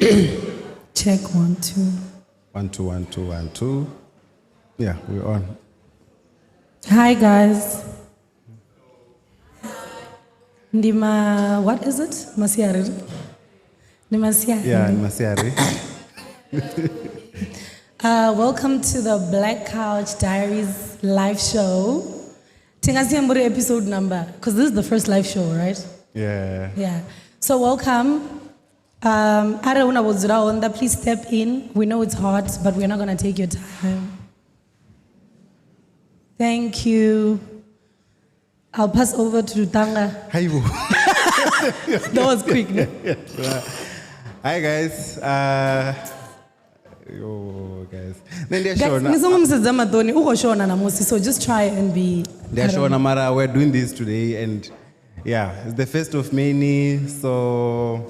Check one, two. 1 2 1 2 1 2. Yeah, we're on. Hi, guys. Ndima, what is it? Masiari. Ndimasiari. Yeah, in Masiari. Welcome to the Black Couch Diaries live show. Tingasiyamburi episode number, because this is the first live show, right? Yeah. Yeah. So welcome. Are una bodzula onda, please step in. We know it's hot, but we're not gonna take your time. Thank you. I'll pass over to Tanga. Hi, Ibu. That was quick. No? Hi guys. Yo guys. Then they're Guys, shona. nisongo msedza maṱoni, u khou shona namusi, so just try and be. They're shona mara. We're doing this today, and yeah, it's the first of many. So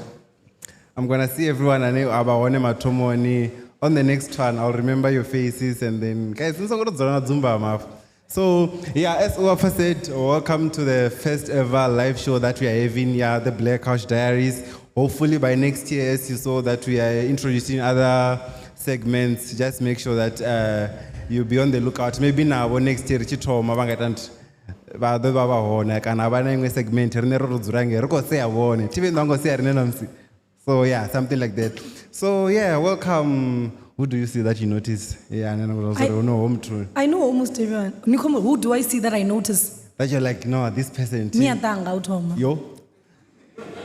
I'm gonna see everyone and about one matomoni. On the next one, I'll remember your faces, and then guys, nisongo dzula na dzumba maf. So yeah, as Uwafa said, welcome to the first ever live show that we are having, yeah, the Black Couch Diaries. Hopefully by next year, as you saw that we are introducing other segments, just make sure that you'll be on the lookout. Maybe now or next year, ri tshi thoma vha nga ita nthu, vha ḓo vha vha hone kana vha na iṅwe segment rine ro ro dzula ngei ri khou sea vhone thi vhe vha ngo sea rine namusi. So yeah, something like that. So yeah, welcome. Who do you see that you notice? Yeah, and then I was no home true. I know almost everyone. Nikomo, who do I see that I notice? That you're like, no, this person. Me Tanga uthoma. Yo.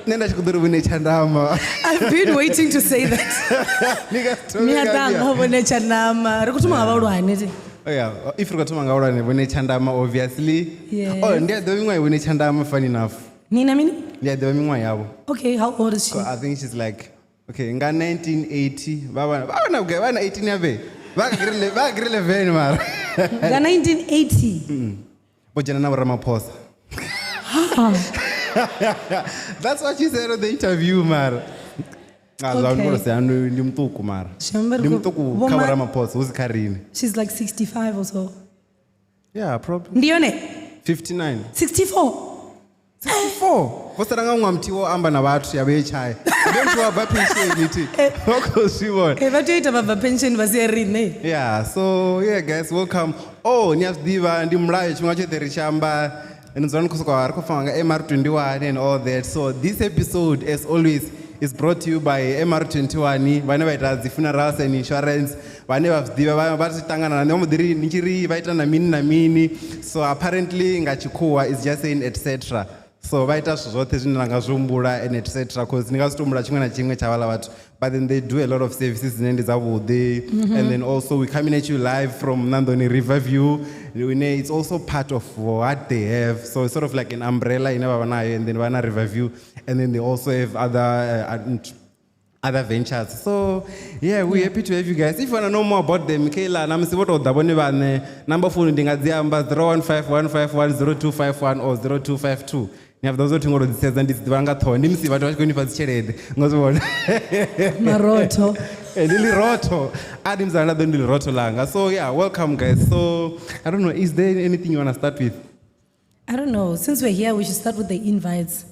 Nṋe nda tshi khou ḓo ri vhone Tshandama. I've been waiting to say that. Ni nga si thome Me nga Tanga mbiya. vhone Tshandama. Ri khou thoma nga vhahulwane ti. Oh yeah, if ri khou thoma nga vhahulwane vhone Tshandama obviously. Yes. Oh, ndi a ḓivha miṅwaha ya vhone Tshandama, funny enough. Nina mini? Ndi a ḓivha miṅwaha yavho. Okay, how old is she? I think she's like, okay, nga 1980, vha vha na vhugai? Vha na 18 ya vhe? Vha kha grade 11 mara. Nga 1980. Vho dzhena na vho Ramaphosa. That's what she said on the interview, mara. Ah, zwa Okay. ndi khou sea, ndi muṱuku mara. Zwi amba ri Ndi khou- muṱuku vho kha vho Ramaphosa, hu si kha riṋe. She's like 65 or so. Yeah, probably. Ndi yone? 59. 64. 64. Vho sala nga ṅwaha muthihi wo amba na vhathu ya vha ye tshaya. Ndi muthu wa bva pension thi. Vha khou zwi vhona. Eh, vha tea u ita vha bva pension vha sia riṋe. Yeah, so yeah guys, welcome. Oh, ni a zwi ḓivha ndi mulayo tshifhinga tshoṱhe ri tshi amba ni dzula ni khou sokou ri khou fanga nga MR21 and all that. So this episode as always is brought to you by MR21 vhane vha ita dzi funerals and insurance vhane vha zwi ḓivha vha tshi ṱangana na nṋe vha mbo ḓi ri ni tshi ri vha ita na mini na mini. So apparently nga tshikhuwa is just saying etc. So vha ita zwithu zwoṱhe zwine na nga zwi humbula and etc. Cause ni nga si to humbula tshiṅwe na tshiṅwe tsha vhaḽa vhathu. But then they do a lot of services dzine ndi dzavhuḓi. And then also we coming at you live from Nandoni Riverview. It's also part of what they have. So it's sort of like an umbrella ine vha vha nayo, and then vha na Riverview. And then they also have other ventures. So yeah, we're happy to have you guys. If you want to know more about them, Kayla, na musi vho tou ḓa vhone vhaṋe, number phone ndi nga dzi amba 015 151 0251 or 0252. Ni a zwiḓivha zwo thi ngo to dzi sedza ndi dzi ḓivha nga ṱhoho. Ndi musi vhathu vha tshi khou ni fha dzi tshelede. Nga zwi vhona. Marotho. Eh, ndi ḽirotho. A ndi muzana ḓo ndi ḽirotho ḽanga. So yeah, welcome guys. So I don't know, is there anything you want to start with? I don't know. Since we're here, we should start with the invites.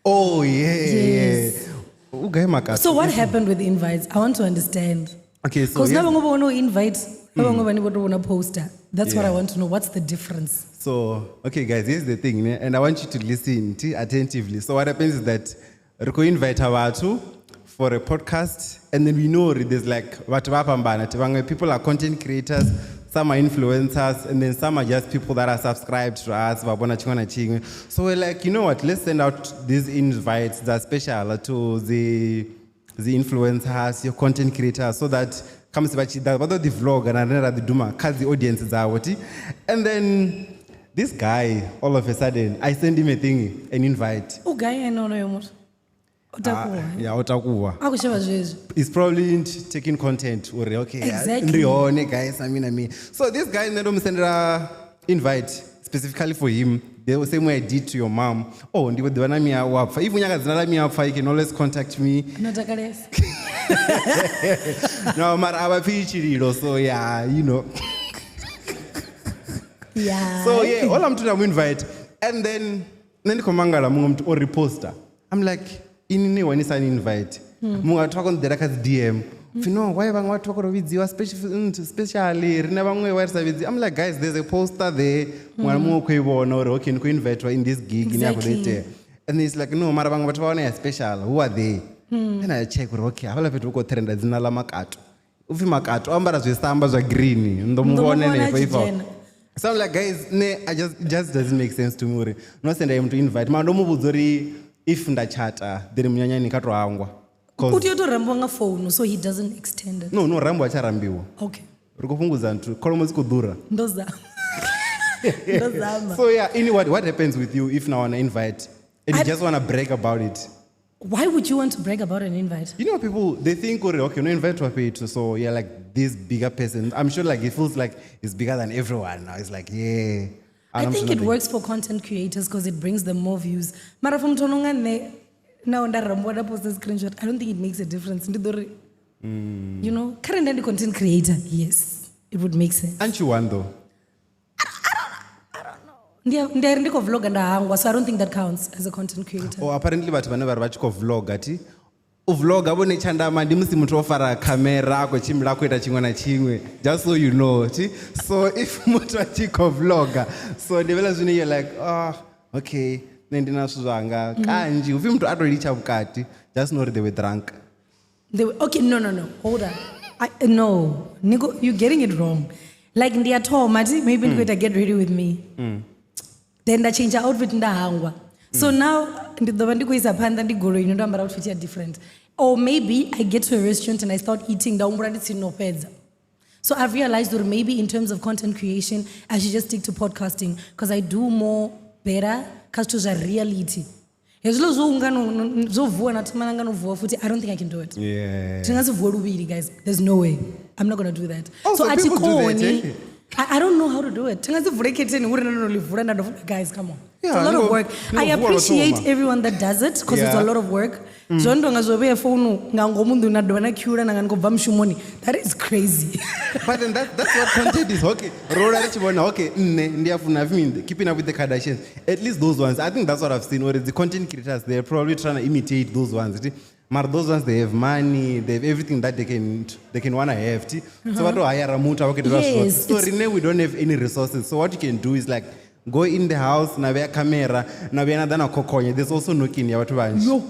Oh yeah. Yes. U gai makatso? So what happened with the invites? I want to understand. Okay, so Because here's- na vhaṅwe vho no invite, na vhaṅwe vhane vho to vhona poster. That's what I Yeah. want to know. What's the difference? So, okay, guys, here's the thing, ne? And I want you to listen attentively. So, what happens is that we could invite vhathu for a podcast, and then we know there's like vhathu vha fhambana. Vhaṅwe people are content creators, some are influencers, and then some are just people that are subscribed to us. vha vhona tshiṅwe na tshiṅwe. So we're like, you know what? Let's send out these invites that are special to the influencers, your content creators, so that khamusi vha tshi ḓa vha ḓo ḓi vlog na rine ra ḓi duma kha dzi audience dzavho ti. And then this guy, all of a sudden, I send him a thing, an invite. U gai ene onoyo muthu? O takuwa. Ah, yeah, o takuwa. A khou sheva zwezwi. He's probably taking content. Or okay, Exactly. ndi hone, guys, I mean, I mean. So this guy, ndo musendela invite specifically for him. The same way I did to your mom. Oh, ndi ḓivha na miya wa pfa. If unyaka dzina ḽa miya pfa, you can always contact me. No takalesa. No, mara a vha pfi tshililo, so yeah, you know. Yeah. So yeah, all I'm doing, I'm invite. And then, nṋe ndi khou mangala muṅwe muthu o reposter. I'm like, ini ni wanisa an invite. Muṅwe vhathu vha kho nḓela kha dzi DM. Pfi no, why vhaṅwe vhathu vha khou tou vhidziwa specially rine vhaṅwe why ri sa vhidzi. I'm like, guys, there's a poster there. Muṅwe na muṅwe u khou i vhona uri okay, ni khou invitwa in this gig ine ya khou ḓo itea. And it's like, no, mara vhaṅwe vhathu vha hone ya special. Who are they? Then I check uri okay, hafhaḽa fhethu hu khou trenda dzina ḽa Makato. Upfi Makato, o ambara zwisamba zwa green. Ndo mu Ndo mu vhona vhona henefho a tshi ifho. dzhena. So I'm like, guys, ne, I just, it just doesn't make sense to me uri no senda him to invite. Mara ndo mu vhudza uri if nda chata, then munyanyani kha to hangwa. 'Cause- U tea u tou rambiwa nga phone so he doesn't extend it. No, no, rambiwa tsha rambiwa. Okay. Ri khou fhungudza nthu, kholomo dzi khou ḓura. Ndo zama. Ndo zama. So yeah, anyway, what happens with you if now wanna invite and you I- just wanna brag about it? Why would you want to brag about an invite? You know, people, they think, okay, no invite wa fhethu, so you're like this bigger person. I'm sure like it feels like it's bigger than everyone now. It's like, yeah. I And I'm think sure it works for content creators because it brings them more views. Mara for muthu ono nga nṋe, now nda rambiwa nda post a screenshot, I don't think it makes a difference. Ndi ḓo ri, you know, currently ndi content creator, yes, it would make sense. Aren't you one though? Ndi a ri ndi khou vlogga nda hangwa, so I don't think that counts as a content creator. Oh, apparently vhathu vhane vha ri vha tshi khou vlogga thi u vlogga vhone tshandama ndi musi muthu o fara khamera a khou tshimbila a khou ita tshiṅwe na tshiṅwe, just so you know thi. So if muthu a tshi khou vlogga, so ndi vhela zwine you're like, oh, okay, nṋe ndi na zwithu zwanga kanzhi upfi muthu a to litsha vhukati, just know uri they were drunk. They were, okay, no, no, no, hold on. No, Nico, you're getting it wrong. Like ndi a thoma thi, maybe ndi khou ita get ready with me. Then nda change outfit nda hangwa. So now ndi ḓo vha ndi khou isa phanḓa ndi goloini ndo ambara outfit ya different. Or maybe I get to a restaurant and I start eating nda humbula ndi tsini no fhedza. So I've realized that maybe in terms of content creation, I should just stick to podcasting because I do more better kha zwithu zwa reality. Hezwiḽa zwo unga zwo vuwa na thoma na nga no vuwa futhi, I don't think I can do it. Yeah. Thi nga si vuwe luvhili, guys. There's no way. I'm not going to do that. Also, So a thi people do that, koni. eh? I don't know how to do it. Thi nga si vule curtain hu ri ndo no ḽi vula nda dovha, guys, come on. It's a Yeah, lot of work. ni I ngo vuwa lwo appreciate thoma. everyone that does it because it's a Yeah. lot of work. Zwo no tonga zwo vhea founu nga ngomu nḓuni na dovha na queue na nga ni khou bva mushumoni. That is crazy. But then that's what content is. Okay, rola ri tshi vhona, okay, nne ndi a funa, I mean, keeping up with the Kardashians. At least those ones, I think that's what I've seen. Or the content creators, they're probably trying to imitate those ones. But those ones, they have money, they have everything that they can want to have. So what do I hire muthu a khou ita Yes, So it's Rine, we don't have any resources. So what you can do is go in the house, na vhea camera, na vhea na ḓa na khokhonya. There's also no kin ya vhathu vhanzhi. Yo.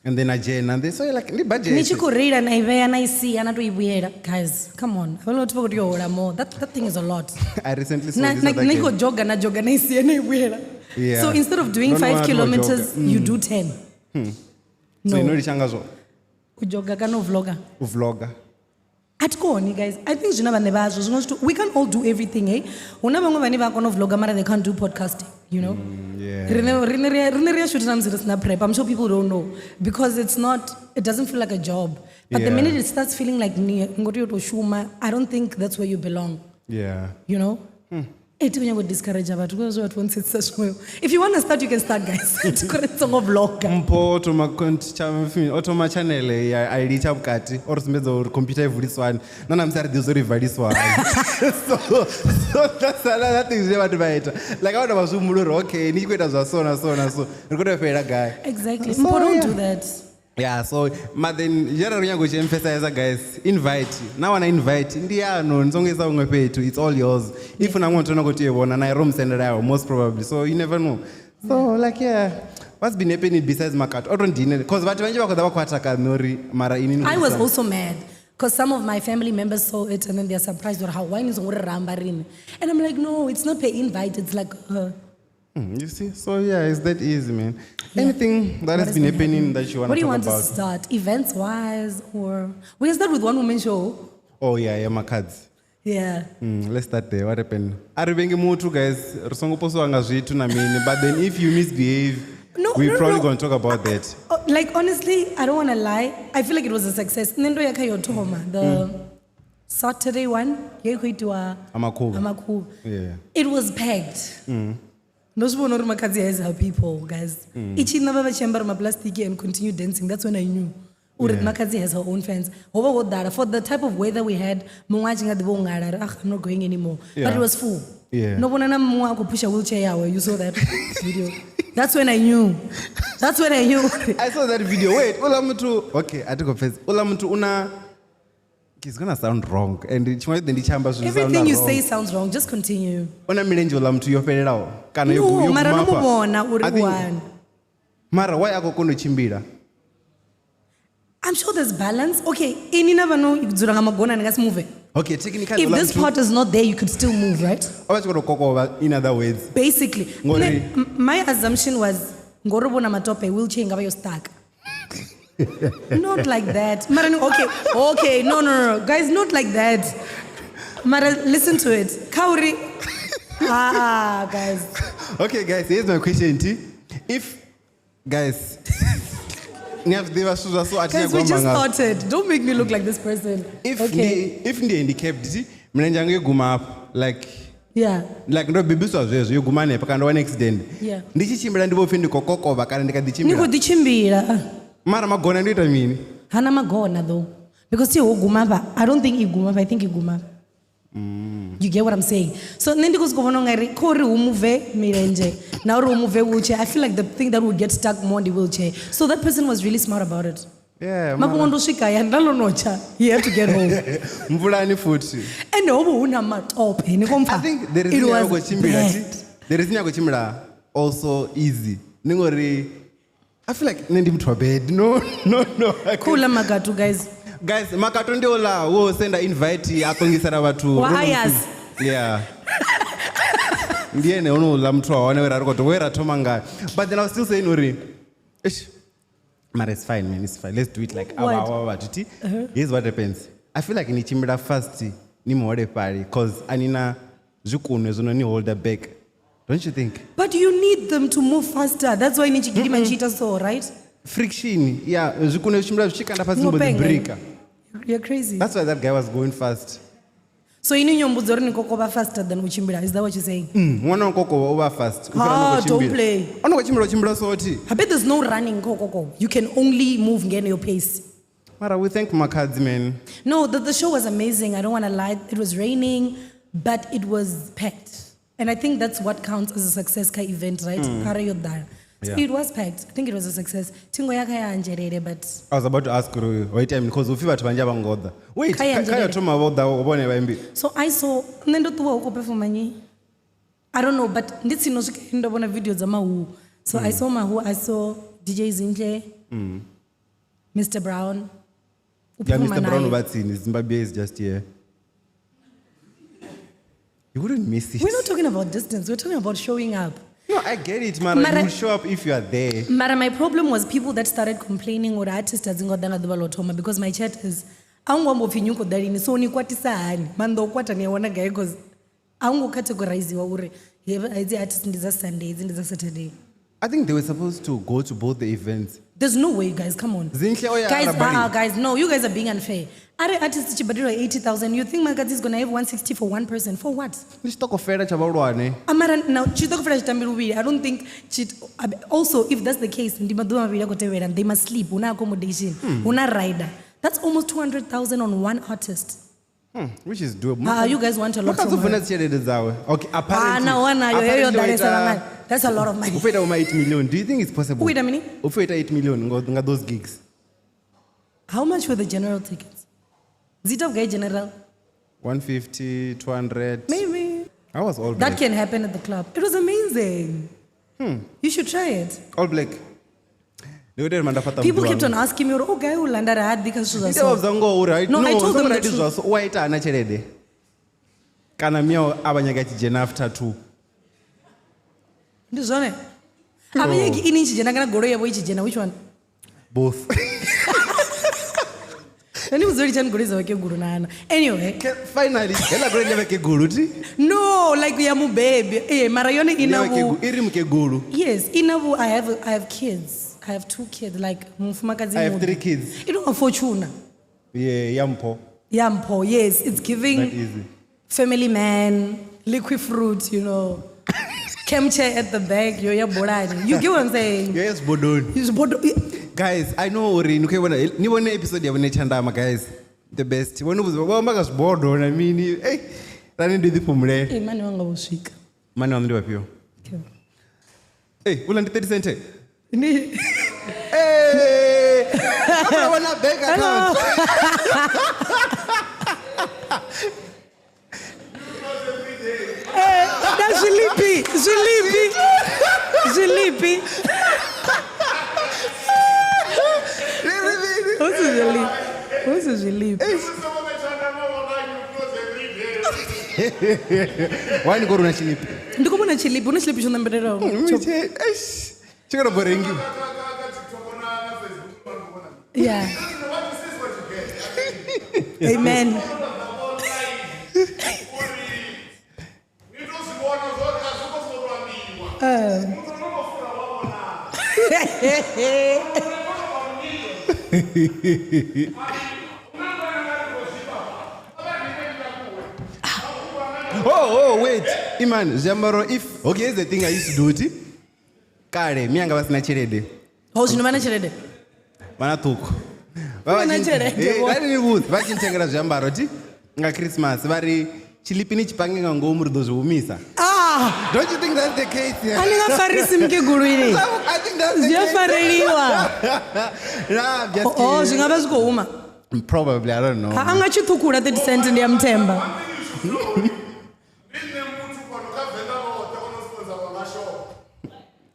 And then again, and they so like ndi budget. Ni tshi khou reila na i vhea na i sia na to i vhuyela. Guys, come on. Havhaḽa vhathu vha khou tea u hola more. That thing is a lot. I recently saw Na, this na, other ni girl. khou joga na joga na i sia na i vhuyela. Yeah. So instead of doing No, no, 5 no, no, kilometers, joga. you do 10. So No. you know lishanga zwo U joga kana u vlogga. u vlogga. A thi koni, guys. I think zwina vhaṋe vhazwo. Zwiṅwe zwithu, we can't all do everything, hey? Hu na vhaṅwe vhane vha kona u vlogga mara they can't do podcasting, you know? Yeah. Rine ri a shooter na musi ri sina prep. I'm sure people don't know because it's not, it doesn't feel like a job. But the Yeah. minute it starts feeling like ni ngo tea u tou shuma, I don't think that's where you belong. Yeah. You know? Eh, thi khou nyanga u discourage vhathu, because vhathu vho ntsedzisa zwiṅwe. If you want to start, you can start, guys. Thi khou ri ni songo vlogga. Mpho o thoma channel ya a i litsha vhukati, o ri sumbedza uri computer i vuliswa hani. Na namusi a ri ḓivhi zwa uri i valiswa hani. So that's another thing zwine vhathu vha ita. Like, a vhathu vha zwi humbula uri, okay, ni tshi khou ita zwa so na so na so, ri khou tea u fhelela gai. Exactly. So, Mpho, don't yeah. do that. Yeah, so, ma then, jera ri nyago tshi emphasize, guys, invite. Na wana invite, ndi yano, ni songo isa huṅwe fhethu, it's all yours. If una ṅwe muthu ano khou tea u vhona, na ro mu sendela yaho, most probably. So you never know. So, like, yeah, what's been happening besides Makato? O to ndine, because vhathu vhanzhi vha khou ḓa vha khou attack nṋe uri mara ini ni I was khou also mad because some of my family members saw it and then they're surprised or how why is ramba rine? And I'm like, no, it's not per invite. It's like, You see, so yeah, it's that easy, man. Yeah. Anything that What has has been been happening that you want to What do you talk want to about? start? Events wise, or we can start with one woman show. Oh yeah, yeah, Makhadzi. Yeah. Let's start there. What happened? A ri vhengi muthu, guys. Ri songo posiwa nga zwithu na mini. But then if you misbehave, No, we're no, probably no. going to talk about that. Oh, like honestly, I don't want to lie. I feel like it was a success. Nṋe ndo ya kha yo thoma, the Saturday one, ye khou itiwa Amakhuva. Amakhuva. Yeah. It was packed. Ndo zwi vhona uri Makhadzi has her people, guys. I tshi ṋa vha vha tshi ambara maplastiki and continue dancing. That's when I knew uri Yeah. Makhadzi has her own fans. Ho vha ho ḓala. For the type of weather we had, muṅwe a tshi nga ḓi vho ṅala, a ri, ah, I'm not going anymore. But Yeah. it was full. Yeah. No vhona na muṅwe a khou pusha wheelchair yawe. You saw that video. That's when I knew. That's when I knew. I saw that video. Wait, ula muthu. Okay, I took offense. Ula muthu una. It's gonna sound wrong. And tshiṅwe ndi tshi amba zwithu Everything you wrong. say sounds wrong. Just continue. Una milenzhe ula muthu yo fhelelaho kana yo No, yo mara guma no mu afha. vhona uri I think- u hani. Mara why a khou kona u tshimbila? I'm sure there's balance. Okay, ini na vhano dzula nga magona ni nga si move. Okay, technically If ula this muthu part is not there, you could still move, right? o vha tshi khou tou kokovha in other words. Basically. Ngori- My assumption was ngori vhona matope wheelchair ingava yo stuck. Not like that. Mara ni- okay, okay, no, no, no, guys, not like that. Mara, listen to it. Kauri. Ah, guys. Okay, guys, here's my question. T. If guys, ni have ḓivha zwithu zwa so a thi Guys, nyagi we u amba just ngazwo. started. Don't make me look like this person. If okay. ndi if ndi handicapped, ti milenzhe yanga yo guma afho like Yeah. like ndo bebiswa zwezwo yo guma hanefha kana ndo wana accident. Yeah. Ndi tshi tshimbila ndi vho pfhi ndi khou kokovha kana ndi kha ḓi Ni tshimbila. khou ḓi tshimbila. Mara magona ndo ita mini? Hana magona though. Because see guma ba. I don't think iguma ba. I think iguma. You get what I'm saying? So nṋe ndi khou sokou vhona ungari kho uri hu move milenzhe na uri hu move wheelchair. I feel like the thing that would get stuck more ndi wheelchair. So that person was really smart about it. Yeah, Mafhungo ndo swika ya nda ḽo no tsha. He had to get home. mvulani futhi. Ende ho vha hu na matope ni khou mpfa. I think there is It ya was khou tshimbila ti. bad. There is ya khou tshimbila also easy. Ndi ngori I feel like nṋe ndi muthu wa bad. No, no, no. I can't. Khula Makatu guys. Guys, Makato ndi ola wo senda invite a ṱongisela vhathu. Wa Ayas. Yeah. Ndi ene honouḽa muthu wa hone we ra ri khou to we ra thoma ngayo. But then I was still saying uri eish, mara it's fine man, it's fine. Let's do it like What? ava ava vhathu ti. Here's what happens. I feel like ni tshimbila fast ni muholefhali cause a ni na zwikunwe zwino ni holder back. Don't you think? But you need them to move faster. That's why ni tshi gidima ni tshi ita so, right? Friction, yeah, zwikunwe zwi tshimbila zwi tshi kanda fhasi mbo ḓi Ngopenga. breaker. You're crazy. That's why that guy was going fast. So ini nyombudza uri ni kokovha faster than u tshimbila. Is that what you're saying? Ṅwana wa kokovha u vha fast. U fhira Ah, no khou don't tshimbila. play. O no khou tshimbila u tshimbila soti. I bet there's no running kokoko. You can only move ngeno your pace. Mara, we thank Makhadzi, man. No, the show was amazing. I don't want to lie. It was raining, but it was packed. And I think that's what counts as a success ka event, right? Ara yo ḓala. So Yeah. it was packed. I think it was a success. Thingo ya ka ya nzhelele, but I was about to ask uri ho itea mini because upfi vhathu vhanzhi a vha ngo ḓa. Wait, Kha ya kha yo nzhelele. thoma vho ḓa vhone vhaimbi. so I saw nṋe ndo ṱuwa hu khou performa nnyi? I don't know, but ndi tsini no swika ndo vhona video dza Mahu. So I saw Mahu, I saw DJ Zinhle, Mr. Brown. U Yeah, performa Mr. Brown naye. u vha tsini. Zimbabwe is just here. You wouldn't miss it. We're not talking about distance. We're talking about showing up. No, I get it, Mara. Mara- You will show up if you are there. Mara, my problem was people that started complaining or artist a dzi ngo ḓa nga ḓuvha ḽo thoma because my chat is a hu ngo amba upfi nnyi u khou ḓa lini so ni kwatisa hani maanḓa u kwata ni a wana gai cause a hu ngo categoriziwa uri hedzi artist ndi dza Sunday hedzi ndi dza Saturday. I think they were supposed to go to both the events. There's no way, guys. Come on. Zinhle o ya Guys, Arabali. guys, no, you guys are being unfair. Are artist tshi badelwa 80,000, you think Makhadzi is gonna have 160 for one person? For what? Ndi tshitokofela tsha vhahulwane. Amara now tshitokofela tshi tambela luvhili. I don't think also if that's the case, ndi maḓuvha mavhili a khou tevhela, they must sleep. Huna accommodation, huna rider. That's almost 200,000 on one artist. Which is doable. Ah, you guys want a lot Makhadzi from u funa her. dzi tshelede dzawe. Okay, Ah, apparently. na wana yo yo apparently ḓalesa o ita- vhaṅwe. That's a lot of money. U fo ita vho ma 8 million. Do you think it's possible? U ita mini? U fo ita 8 million nga those gigs. How much were the general tickets? Dzi ita vhugai general? 150, 200. Maybe. I was all That black. can happen at the club. It was amazing. You should try it. All black. Ndi khou ita uri mandafhaṱa People muḓi kept wanga. on asking me, oh, guy, u landa ra ḓi kha zwithu zwa Ndi so. tea u vha vhudza ngoho uri hai- No, I no, told them songo the raiti truth. zwa so, u a ita hana tshelede. Kana miao a vha nyagi a tshi dzhena after 2. Ndi zwone. A vha nyagi ini i tshi dzhena kana goloi yavho i tshi dzhena, which one? Both. Nṋe ndi vhudza uri litshani goloi dza vhakegulu na ana. Anyway, Finally, heiḽa goloi ndi ya vhakegulu ti? no, like ya mubebi. Eh, mara yone Ndi ya ina vhu. vhakegulu, i ri mukegulu. Yes, ina vhu I have kids. I have 2 kids, like mufumakadzi I have muḓi. 3 kids. I don't Fortuna. Yeah, ya mpho. Ya mpho, yes, it's giving That easy. family man, liquid fruit, you know. Cam chair at the back, yo ya bolani. You get what I'm saying? Yes, bodoni. It's bodo- Guys, I know uri ni khou i vhona ni vhone episode ya vhone Tshandama guys. The best. Vhone vhudza vho amba nga zwibodo na mini. Hey, Tani ndi ḓifhumulele. Ee, mane wanga vho swika. Mane waṋu ndi vhafhio? Okay. Ee, uḽa ndi 30 cent. Ndi Hey! Vha vhona bank account. Eh, na zwilipi, zwilipi. Zwilipi. Hu si zwilipi. Hu si zwilipi. Why ni khou runa tshilipi? Ndi khou vhona tshilipi, hu na tshilipi tsho ṋembelelaho. Eish. Tshi khou tou borengiwa. Yeah. Amen. Oh, wait. Iman, zwiambaro if okay, here's the thing I used to do it. Kale, mi anga vha sina tshelede. Ho zwino vha na tshelede. Vha na ṱhukhu. Vha na tshelede, vho. Vha ni vhudze, vha tshi nthengela zwiambaro ti nga Christmas vha ri tshilipi ni tshi pange nga ngomu ri ḓo zwi humisa. Ah, Don't you think that's the case? a ni nga farisi mukegulu ini. I think that's the Zwi a case. fareliwa. Nah, I'm just Oh, zwi kidding. nga vha zwi khou huma. Probably, I don't know. Ha a nga tshi ṱhukhula 30 cent ndi ya muthemba.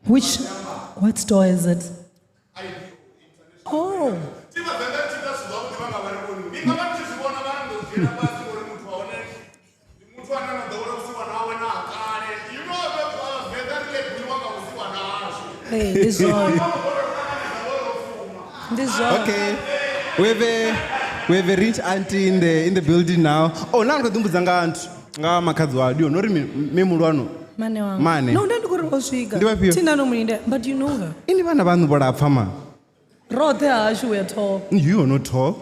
Which what store is it? Oh. Hey, ndi zwone. Ndi zwone. Okay. We have a rich auntie in the building now. Oh, now ndo ḓimbudza nga anthu nga makhadzi wa dio nori mi mulwano. Mane wanga. Mane. No, nda ndi khou ri o swika. Ndi vhafhio? Thina no mulinde, but you know her. Ini vhana vhaṋu vho lapfa ma. Roṱhe hashu we are tall. You are not tall.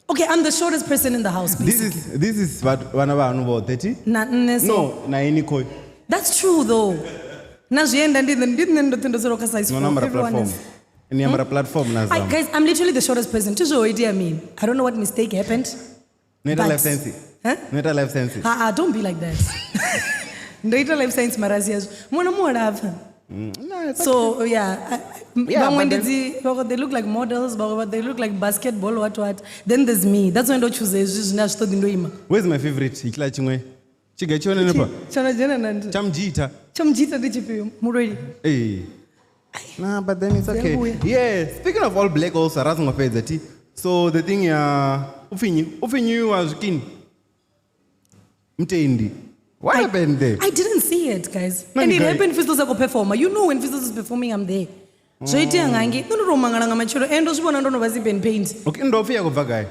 Okay, I'm the shortest person in the house This basically. is this is vhana vhaṋu vhoṱhe ti? Na nṋe so. No, na ini khoi. That's true though. Na zwienda ndi nṋe ndi nṋe ndo ndo dzula kha size No 4. ambara Everyone platform. is Ni ambara platform na I, zama. guys, I'm literally the shortest person. Tizvo idea me. I don't know what mistake happened. No ita but- life science. Huh? No ita life science. Ah, ah, don't be like that. Ndo ita life science mara si yazwo. Muṅwe na muṅwe lapfa. No, it's So yeah, Yeah, vhaṅwe but ndi then- dzi vhaṅwe they look like models, vhaṅwe they look like basketball what what. Then there's me. That's why ndo choose hezwi zwine a zwi ṱoḓi ndo ima. Where's my favorite? Hitshiḽa tshiṅwe. Tshiga tshi hone hanefha? Tsho no dzhena na nthu. Tsha mujita. Tsha mujita ndi tshifhio? Mulweli. Ee. Nah, but then it's okay. Ziyabuya. Yeah, speaking of all black also, ra songo fhedza ti. So the thing ya upfi nnyi? Upfi nnyi wa zwikini? Mtendi. What happened there? I didn't see it, guys. No, And it guy- happened Fistos a performer. You know when Fistos is performing, I'm there. Zwo itea ngangi nṋe ndo tou mangala nga matshelo and ndo zwi vhona ndo no vha zip and paint. Okay, ndo pfi ya khou bva gai?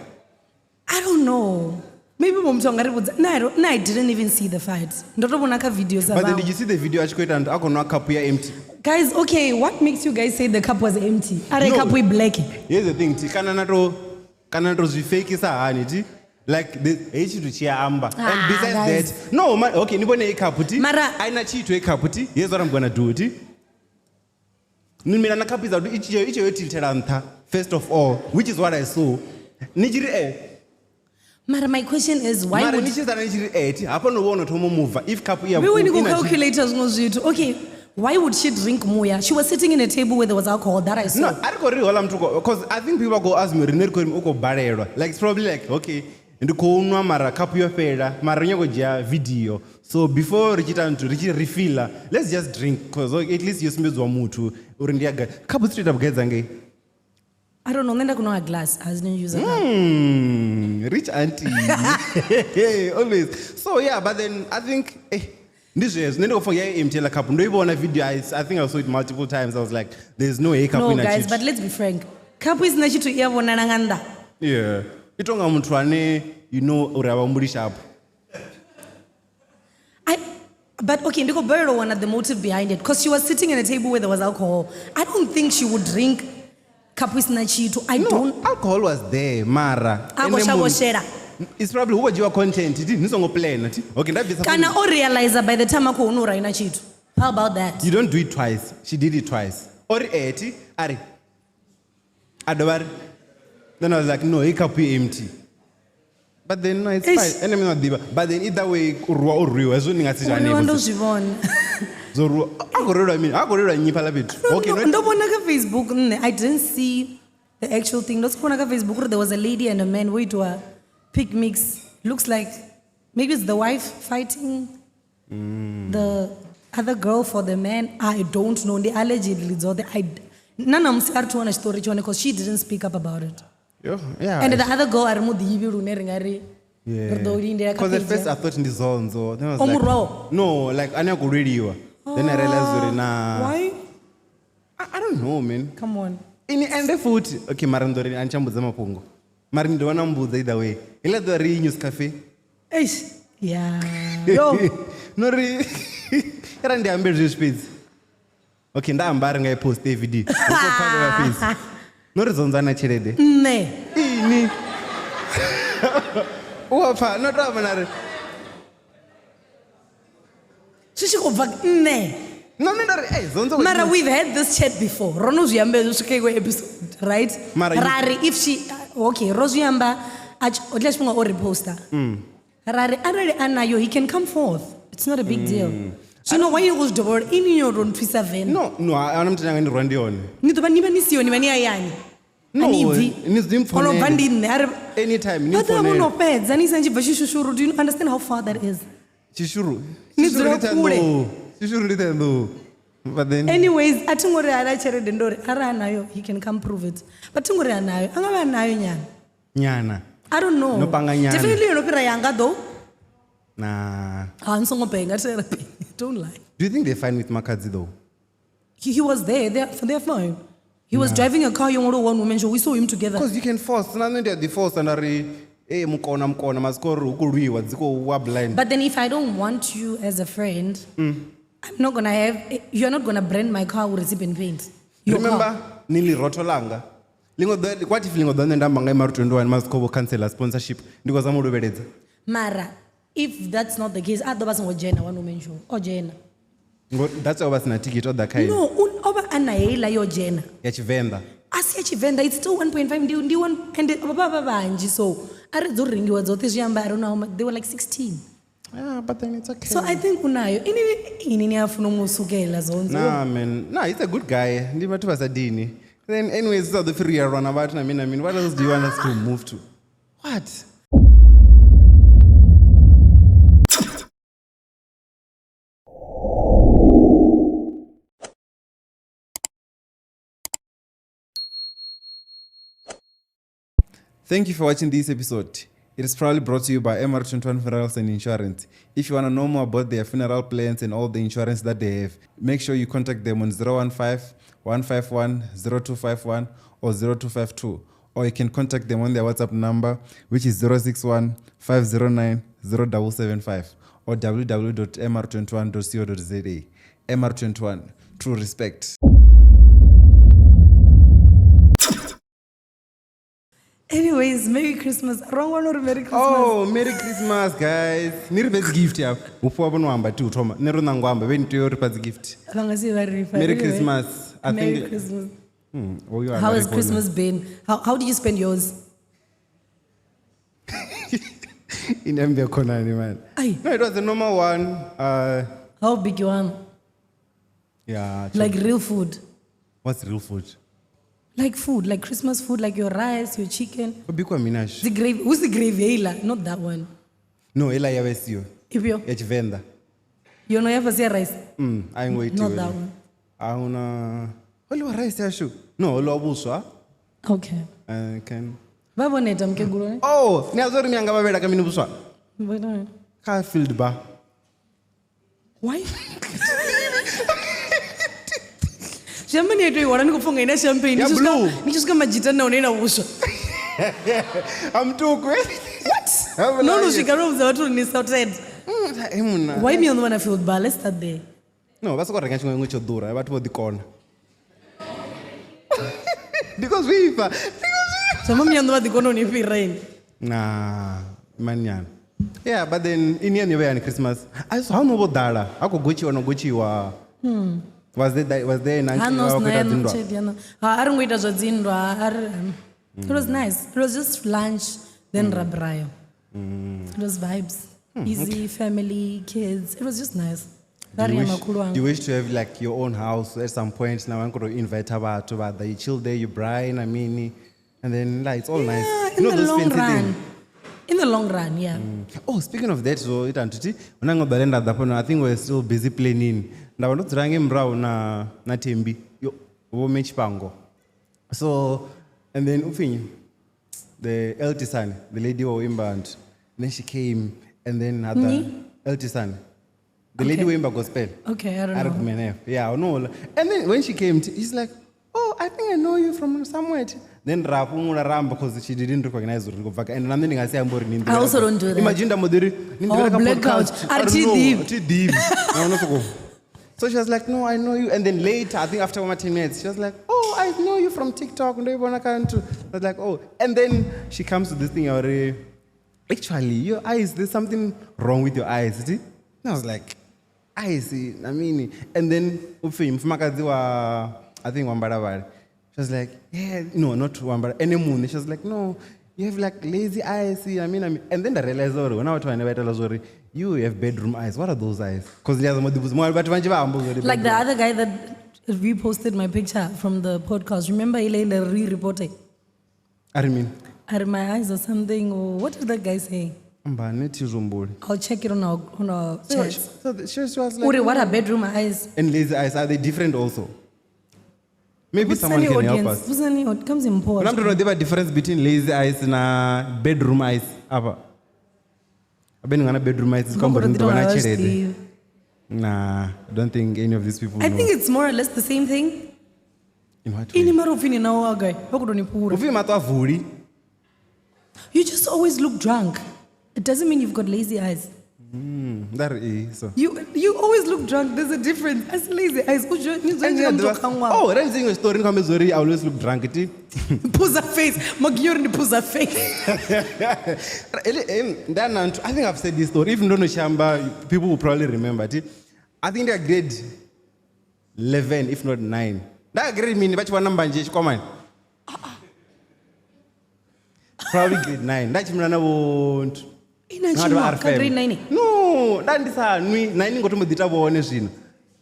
I don't know. Maybe muṅwe muthu anga ri vhudza. No, I don't, no, I didn't even see the fight. Ndo to vhona kha video dza But then vhaṅwe. did you see the video a tshi khou ita nthu a khou nwa cup ya empty? Guys, okay, what makes you guys say the cup was empty? Are No. cup we black? Here's the thing, ti kana na to kana na to zwi fakisa hani ti? Like the heyi tshithu tshi a amba. Ah, And besides guys. that, no, ma, okay, ni vhone heyi cup ti. Mara- a ina tshithu heyi cup ti. Here's what I'm gonna do ti. Ni mina na cup idza kuti i tshi yo tiltela nṱha first of all, which is what I saw. Ni tshi ri eh Mara, my question is why mara would ni tshi sala ni tshi ri eh ti hafha no vhona thoma move if cup iya we when you ina go tshi- calculate zwiṅwe zwithu? Okay, why would she drink muya? She was sitting in a table where there was alcohol that I saw. No, a ri khou ri hola muthu because I think people go ask me riṋe ri khou ri u khou balelwa. Like it's probably like okay, ndi khou nwa mara cup yo fhela mara ri nyaka u dzhia video. So before ri tshi ita nthu ri tshi refilla, let's just drink because at least yo sumbedziwa muthu uri ndi ya gai. Cup dzi to ita vhugai dza ngei? I don't know. Nṋe nda khou nwa glass. I didn't use a cup. Rich auntie. Always. So yeah, but then I think ndi zwezwo nṋe ndi khou pfa ya empty heiḽa cup ndo i vhona video I think I saw it multiple times. I was like there's no way cup No, ina guys, tshithu. but let's be frank. Cup isina tshithu i a vhonala nga nnḓa. Yeah. I tonga muthu ane you know uri a vha humbuli sharp. I, but okay, ndiko balelwa u wana the motive behind it because she was sitting at a table where there was alcohol. I don't think she would drink cup isina tshithu. I No, don't. alcohol was there mara. A khou ene shavha u munhu- shela. It's probably hu khou dzhiwa content ti ni songo plan ti. Okay, nda bvisa Kana o realize by the time a khou nwa uri a ina tshithu. How about that? You don't do it twice. She did it twice. Ori eh ti ari. A dovha ari. Then I was like no, hei cup i empty. But then no, it's Eish. fine. Ene mina ḓivha. But then either way u rwiwa o rwiwa hezwo ni nga si Uriwa zwi ndo hanefho. zwi vhona. Zwo rwiwa a khou rwelwa mini? A khou rwelwa nnyi fhaḽa fhethu? Okay, Ndo not vhona kha Facebook nṋe I didn't see the actual thing. Ndo siko vhona kha Facebook uri there was a lady and a man wo itiwa pic mix. Looks like maybe it's the wife fighting the other girl for the man. I don't know. Ndi allegedly dzoṱhe. I na namusi a ri thi wana tshiṱori tshone because she didn't speak up about it. Yo, yeah. And the other girl a ri mu ḓivhi lune ri nga ri ri ḓo lindela kha Because at page first ya- I thought ndi Zonzo. Then I was O like, murwaho? no, like ane a khou lweliwa. Then I realized uri na Why? I don't know, man. Come on. Ini ende futhi. Okay, mara ndo ri ani tsha mbudza mafhungo. Mara ni dovha na mbudza either way. Iḽa ḓuvha ri news cafe. Eish. Yeah. Yo. No ri era ndi ambe zwezwi fhedzi. Okay, nda amba ri nga i post e video. Ri khou pfha fhedzi. No ri Zonzo ana tshelede. Nṋe. Ini. U a pfa no to amba na ri Zwi tshi khou bva nṋe. no nṋe ndo ri hey Zonzo Mara we've had this chat before. Ro no zwi amba hezwo swika iṅwe episode, right? Mara you- Ra ri if she okay, ro zwi amba a tshi- o tshila tshifhinga o reposta. Ra ri arali a nayo he can come forth. It's not a big deal. Zwino why you khou zwi dovholola ini yo to nthwisa vene. No, a huna muthu ane nga ndi rwa ndi hone. Ni ḓo vha ni vha ni siho ni vha ni hayani. No, A ni bvi. ni ḓi O no bva mpfonela. ndi nṋe a ri Anytime ni vha ḓo vha vho mpfonela. no fhedza ni sa tshi bva Tshishuru. Do you understand how far that is? Tshishuru. Ni Tshishuru dzula ndi kule. Ṱhohoyanḓou. Tshishuru ndi Ṱhohoyanḓou. But then Anyways, a thi ngo ri ana tshelede ndo ri arali anayo he can come prove it. But thi ngo ri anayo, a nga vha anayo nyana. nyana. I don't know. No panga nyana. Definitely yo no fhira yanga though. Nah. Ha ni songo penga thera. Don't lie. Do you think they're fine with Makhadzi though? He was there. They're fine. He was driving a car yo one woman show. We saw him together. Because you can force. Na nṋe ndi a ḓi force nda ri eh mukona mukona masiko uri hu khou lwiwa dzi khou wa blind. But then if I don't want you as a friend, I'm not gonna have you're not gonna brand my car with zip and paint. Your Remember car. ni ḽirotho langa. Ḽiṅwe ḓuvha what if ḽiṅwe ḓuvha nṋe nda amba nga Maru 21 masiko vho cancel sponsorship ndi khou zama u luvheledza. Mara, if that's not the case, a ḓo vha songo dzhena one woman show. O dzhena. Ngo that's why vha sina ticket o ḓa kha ine No, o vha a na heiḽa yo dzhena. ya Tshivenḓa. A si ya Tshivenḓa, it's still 1.5 ndi one and vha vha vhanzhi so arali dzo rengiwa dzoṱhe zwi amba I don't know how much, they were like 16. Yeah, but then it's okay. So I think unayo. Ini ini ni afuna u mu sukela Zonzo. Nah, man. Nah, he's a good guy. Ndi vhathu vha sa dini. Then anyways, South Africa rwa na vhathu na mini na mini. What else do you want us to move to? What? Thank you for watching this episode. It is proudly brought to you by MR21 Funerals and Insurance. If you want to know more about their funeral plans and all the insurance that they have, make sure you contact them on 015 151 0251 or 0252. Or you can contact them on their WhatsApp number, which is 061 509 0775 or www.mr21.co.za. MR21, true respect. Anyways, Merry Christmas. Wrong one or Merry Christmas. Oh, Merry Christmas guys. Ni ri fhe dzi gift hafha. Hupfi wa vho no amba thi u thoma. Nṋe ro nanga u amba vhe ni tea u ri fha dzi gift. Vha nga si vha ri fha. Merry Anyway, Christmas. I Merry think Christmas. Oh, you are How very has good. Christmas been? How did you spend yours? In Mbia Konani, man. Aye. No, it was a normal one. How big you are? Yeah. Like real food. What's real food? Like food, like Christmas food, like your rice, your chicken. Ho bikwa minash. The gravy. Who's the gravy? Heiḽa? Not that one. No, ela ya vesiyo. Ifhio? Ya Tshivenḓa. Yo no ya fhasi ya rice. A i ngo itiwa. Not that one. A huna ho ḽiwa rice yashu. No, ho ḽiwa vhuswa. Okay. Can. Vha vho neta mukegulu ne? Oh, ni a zwa uri mianga vha vhela ka mini vhuswa? Vho- Kha field bar. Why? Zwi amba ni a tou i hwala ni khou pfa unga ina champagne. Ya Ni tshi swika- blue. Ni tshi swika madzhita na hone ina vhuswa. Amtuku. What? No no swika no vhudza vhathu uri ni sorted. Hey munna. Why me on the one field bar? Let's start there. No, vha soko renga tshiṅwe tshiṅwe tsho ḓura, vhathu vho ḓi kona. Ndi khou zwifha. Ndi khou zwifha. Zwi amba miyaṋu vha ḓi kona u ni fhira ini. Nah, manyana. Yeah, but then in yani yani Christmas. I saw no ḓala. Ha khou gotshiwa no gotshiwa. Was there that, was there an Ha uncle no wa sina khou ita ya no dzinndwa? tshelede ya no. Ha a ri ngo ita zwa dzinndwa, a ri it was nice. It was just lunch then ra braya. It was vibes. Easy, family, kids. It was just nice. Do you, Vha ri ya wish, makhulu wanga. do you wish to have like your own house at some point? Now I'm going to invite her to but you chill there, you braai, I mean, and then like it's all Yeah, nice. in You know the those long fancy run. things. In the long run, yeah. Oh, speaking of that, so it antiti unangobhalenda lapho I think we're still busy planning. Ndaba ndodzula ngemurahu na Thembi yo vo Mechipango. So and then upfinyi the Eltisan, the lady who imba and then she came and then had the Eltisan. The lady Okay. who imba gospel. Okay, I don't know. Argumenef. Yeah, I know. And then when she came, he's like, "Oh, I think I know you from somewhere." Then rapumula ramba because she didn't recognize uri kubva and nami ndingasiyambori ni I also don't do that. Imagine ndamodiri Oh, blackout. Ari tidhivi. tidhivi. So she was like, "No, I know you." And then later, I think after 10 minutes, she was like, "Oh, I know you from TikTok." Ndoibona kantu. I was like, "Oh." And then she comes to this thing already. Actually, your eyes, there's something wrong with your eyes. See? And I was like, eyes, I mean, and then upfi mfumakadzi wa I think Wambarabari. She was like, yeah, no, not Wambara, any moon. She was like, no, you have like lazy eyes. See, I mean. And then I realized, oh, when I was trying to you have bedroom eyes. What are those eyes? Because Like the other guy that reposted my picture from the podcast. Remember Ile re-reporting? I mean, Are my eyes or something? Or what did that guy say? Mbane tizumbuli. I'll check it on our So, chat. so she was like, Uri, what are bedroom eyes? and lazy eyes, are they different also? Maybe What's someone any can help audience? us. What's any comes in When I'm talking about the difference between lazy eyes na bedroom eyes. Apa. Abeni ngana bedroom eyes kwamba ri ḓo vha na tshelede. Nah, I don't think any of these people I know. think it's more or less the same thing. In what way? Ini mara upfini na wa guy. Bakudonipura. Upfi maṱo a vuli. You just always look drunk. It doesn't mean you've got lazy eyes. That is so. You always look drunk. There's a difference. As lazy eyes. Ujo- ni And zwe yeah, nje mtho Oh, that is a story ngihambe zori I always look drunk. Ti. Puza face. Magiori ni puza face. Ndana I think I've said this story. If you don't know Shamba, people will probably remember. Ti. I think they're grade 11, if not 9. That grade mean but one number nje chikwamani. Probably grade 9. Ndachimira navo nthu. Ina Ngati chimwa, va ka RFM. grade 9. No, ndandisanwi 9 ngotombodita vone zvino.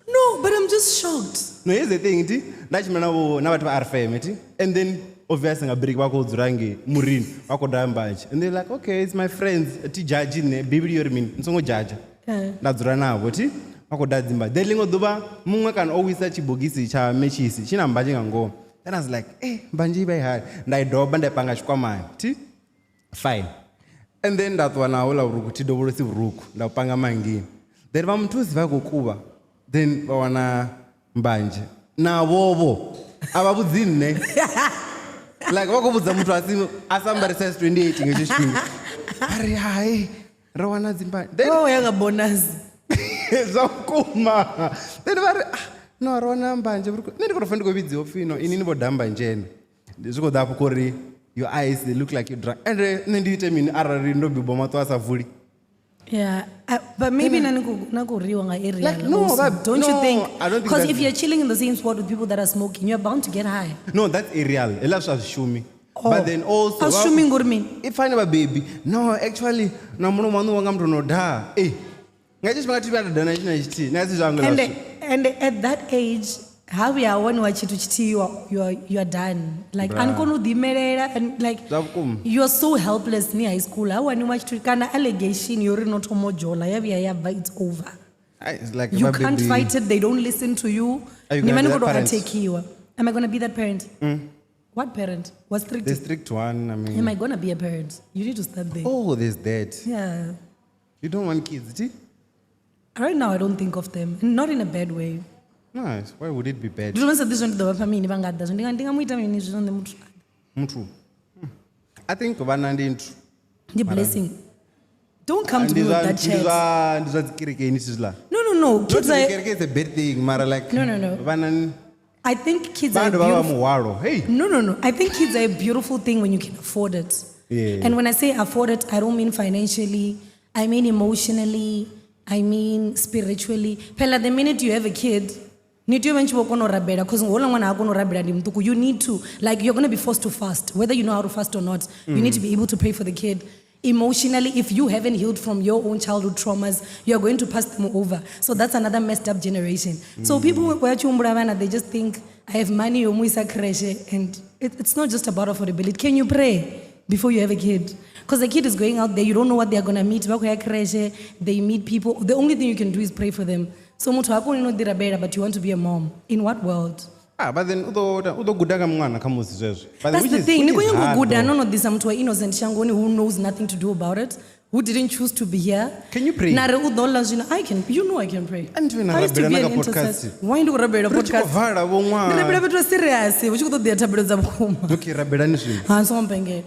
No, but I'm just shocked. No, here's the thing, ti ndachimira navo na vhathu va RFM ti. And then obviously nga break vako dzula nge murini vako da mbanje. And they're like, okay, it's my friends. Ti judge ne Biblia yori mini, nsongo judge. Ndadzula navo ti vako da dzimba. Then ḽiṅwe ḓuvha muṅwe kana o wisa tshibogisi tsha mechisi tshi na mbanje nga ngomu. Then I was like, eh, mbanje i vha i hani? Nda i doba nda i panga tshikwamani ti. Fine. And then nda ṱuwa naho ḽa vhurukhu thi dovholosi vhurukhu nda u panga mangini. Then vha muthusi vha khou kuvha then vha wana mbanje. Navho a vha vhudzi nṋe. Like vha khou vhudza muthu a si a sa ambari size 28 nga hetsho tshifhinga. Vha ri hai ro wana dzimbanje. Then Oh, yanga bonus. zwa vhukuma. Then vha ri ah, no ro wana mbanje vhurukhu. Nṋe ndi khou tou pfa ndi khou vhidziwa upfhi no ini ni vho da mbanje ene. Ndi zwi khou ḓa hafhu khori your eyes they look like you drunk. And nṋe ndi ite mini arali ndo bebwa maṱo a sa vuli? Yeah, but maybe na naku riwa nga area. Like, no, also, don't you no, think? I don't think Because that's- if you're chilling in the same spot with people that are smoking, you're bound to get high. No, that's aerial. Hela swa shumi. Oh. But then also A swi shumi ngori mini? I fane va baby. No, actually na mulomo waṋu wanga muthu no daha. Eh. Nga hetsho tshifhinga thi vhuya nda daha na tshina tshithihi. Na si zwangu And la zwithu. and at that age, ha vhuya waniwa tshithu tshithihi, you are done. Like Bruh. ani koni u ḓiimelela and like Zwa vhukuma. you are so helpless ni high school. Ha waniwa tshithu kana allegation yo ri no thoma u dzhola ya vhuya ya bva, it's over. Ai, it's like You va can't baby. fight it. They don't listen to you. Are you Ni gonna vha ni be khou that tou parent? attackiwa. Am I gonna be that parent? What parent? Was strict? The strict one, I mean. Am I gonna be a parent? You need to start there. Oh, there's that. Yeah. You don't want kids, do you? Right now, I don't think of them. Not in a bad way. Nice. Why would it be bad? Ndi vhona zwino ndi ḓo vha fha mini vha nga ḓa zwino ndi nga mu ita mini zwino nṋe muthu Muthu. I think vana ndi nthu. ndi blessing. Don't come to Ndi me with zwa that ndi chat. zwa ndi zwa dzikerekeni zwiḽa. No. Not Kids are, kereke is a bad thing, mara like No. vana I think kids are vha dovha vha beautiful. muhwalo. Hey. No. I think kids are a beautiful thing when you can afford it. Yeah. And when I say afford it, I don't mean financially. I mean emotionally. I mean spiritually. Phela, the minute you have a kid, ni tea u vha ni tshi vho kona u rabela because houḽa ṅwana ha koni u rabela ndi muṱuku. You need to, like, you're going to be forced to fast, whether you know how to fast or not. You need to be able to pray for the kid. Emotionally, if you haven't healed from your own childhood traumas, you're going to pass them over. So that's another messed up generation. So people who are vana, they just think, I have money, yo muisa creche, and it's not just about affordability. Can you pray before you have a kid? Because the kid is going out there, you don't know what they're going to meet. Ba khou ya creche, they meet people. The only thing you can do is pray for them. So muthu ha koni no ḓi rabela, but you want to be a mom. In what world? Ah, but then u ḓo guda nga ṅwana kha musi zwezwo. But That's which the is- thing. which Ni is khou nyanga u hard, guda though. no no ḓisa muthu wa innocent shangoni who knows nothing to do about it, who didn't choose to be here. Can you pray? Na ri u ḓo ḽa zwino. I can. You know I can pray. A ni tovhe na I used to rabela be na an kha podcast. intercessor. Why ndi khou rabela Ri tshi khou podcast? vala vho Ndi ṅwaha. rabela fhethu ha serious, hu tshi khou ṱoḓea thabelo dza vhukuma. Okay, rabelani zwino. Ha, songo mpengela.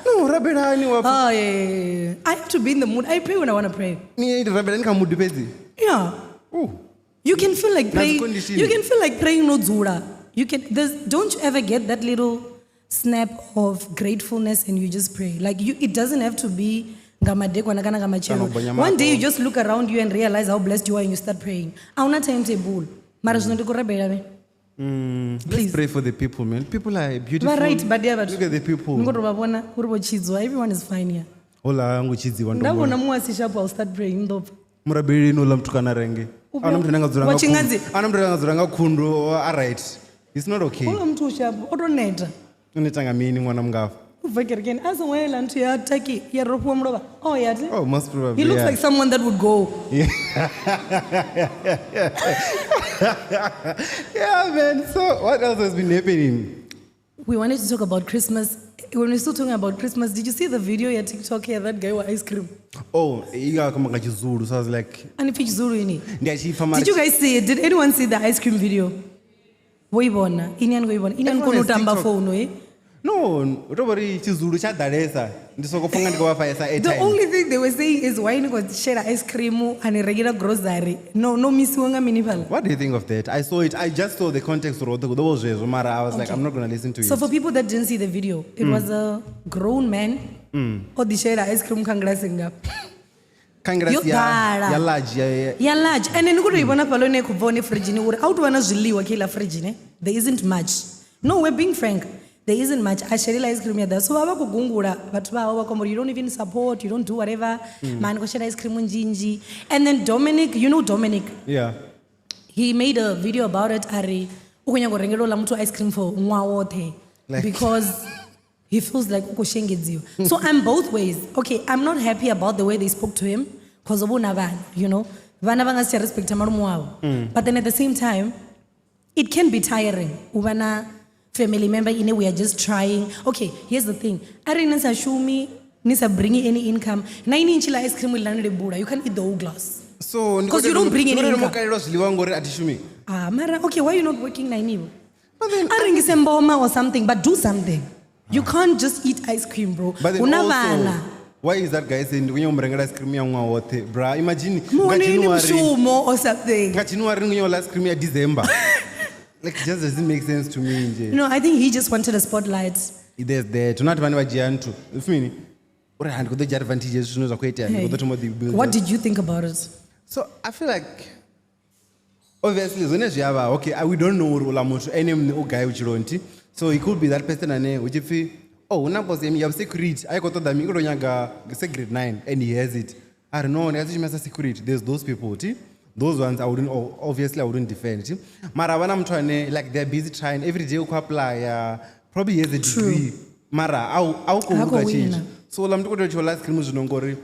No, rabelani wa Oh, yeah, yeah, yeah. I have to be in the mood. I pray when I want to pray. ni rabelani kha mood fhedzi. Yeah. Ooh. You can feel like Na praying. condition. You can feel like praying no dzula. You can. There's, don't you ever get that little snap of gratefulness and you just pray? Like you, it doesn't have to be nga madekwana kana nga matshelo. Kana u bonya One day you maṱo. just look around you and realize how blessed you are and you start praying. Auna timetable. Mara zwino ndi khou rabela vhe. Let's pray for the people, man. People are beautiful. Vha right, but yeah, Look at the people. Ndi khou tou vha vhona uri vho tshidzwa. Everyone is fine here. Hola ngo tshidziwa ndo Nda mona. vhona muṅwe a si sharp, I'll start praying ndo pfa. Murabeleni uḽa muthu kana renge. U Ana muthu ane nga dzula Wa nga tshingadzi? khundu. Ana muthu ane nga dzula nga khundu, all right. It's not okay. Uḽa muthu u sharp, o tou neta. U neta nga mini ṅwana mungafha? U bva kerekeni a songo yela nthu ya Turkey ya rofhiwa mulovha. Oh, yeah. Oh, most probably. He looks yeah. like someone that would go. Yeah, man. So what else has been happening? We wanted to talk about Christmas. When we're still talking about Christmas, did you see the video ya TikTok here, that guy with ice cream? Oh, you come nga Chizulu, so I was like, And if Zulu ini. ndi a tshi pfa mara Did you guys see it? Did anyone see the ice cream video? Wo i vhona? Ini ani khou i vhona? Ini ani Everyone koni u has tamba TikTok. phone, eh? No, u to vhori Chizulu tsha ḓalesa. Ndi soko pfa nga ndi khou vha fha The airtime. only thing they were saying is why ni khou shela ice cream and regular grocery. No, no misiwa nga mini fhala. What do you think of that? I saw it. I just saw the context uri ḓo vha zwezwo mara I was like, I'm not gonna listen to So it. for people that didn't see the video, it was a grown man o ḓi shela ice cream kha ngilasi ngafha. Kha ngilasi Yo ḓala. ya large ya Ya large. And ni khou tou i vhona fhaḽa ine ya khou bva hone fridgini uri a hu tou vha na zwiḽiwa kha iḽa fridge ne. There isn't much. No, we're being frank. There isn't much. A shelela ice cream ya ḓala. So vha vha khou gungula vhathu vha hawe vha khou amba uri you don't even support, you don't do whatever. Man, khou shela ice cream nzhinzhi. And then Dominic, you know Dominic, Yeah. he made a video about it a ri u khou nyanga u rengela uḽa muthu ice cream for ṅwaha woṱhe Like- because he feels like u khou shengedziwa. So I'm both ways. Okay, I'm not happy about the way they spoke to him because o vhona vhana, you know. Vhana vha nga si tsha respecta malume wavho. But then at the same time, it can be tiring u vha na family member ine we are just trying. Okay, here's the thing. Arali ni sa shumi, ni sa bringi any income, na ini ntshi ḽa ice cream iḽa ni lebula, you can't eat the whole glass. So ndi 'Cause you don't bring any khou income. kalelwa zwiḽiwa ngori a thi shumi. Ah, mara, okay, why are you not working nainivo? But then- A rengise mboma or something, but do something. You can't just eat ice cream, bro. But then Una also, vhana. why is that guy saying ndi khou nyanga u mu rengela ice cream ya ṅwaha woṱhe? Bra, imagine nga Muwaneni January. mushumo or something. Nga January ndi khou nyanga u ḽa ice cream ya December. Like it just doesn't make sense to me nje. No, I think he just wanted a spotlight. There's that. Hu na vhathu vhane vha dzhia nthu. Ipfi mini? Uri ha ndi khou ḓo dzhia advantage hezwi zwine zwa khou itea, ndi khou ḓo thoma u ḓi builder. What did you think about it? So I feel like obviously zwone zwi a vha okay, we don't know uri uḽa muthu ene muṋe u gai vhutshiloni thi. So he could be that person ane hu tshi pfi oh hu na post ya security a i khou ṱoḓa mi i khou tou nyaga se grade 9 and he has it. A ri no ndi nga si shumisa security. There's those people thi. Those ones I wouldn't obviously I wouldn't defend thi. Mara vha na muthu ane like they're busy trying every day u khou apply probably he has a degree. Mara a u khou Ha khou luga wina. tshithu. So uḽa muthu u khou tea u tshi ḽa ice cream zwino ngori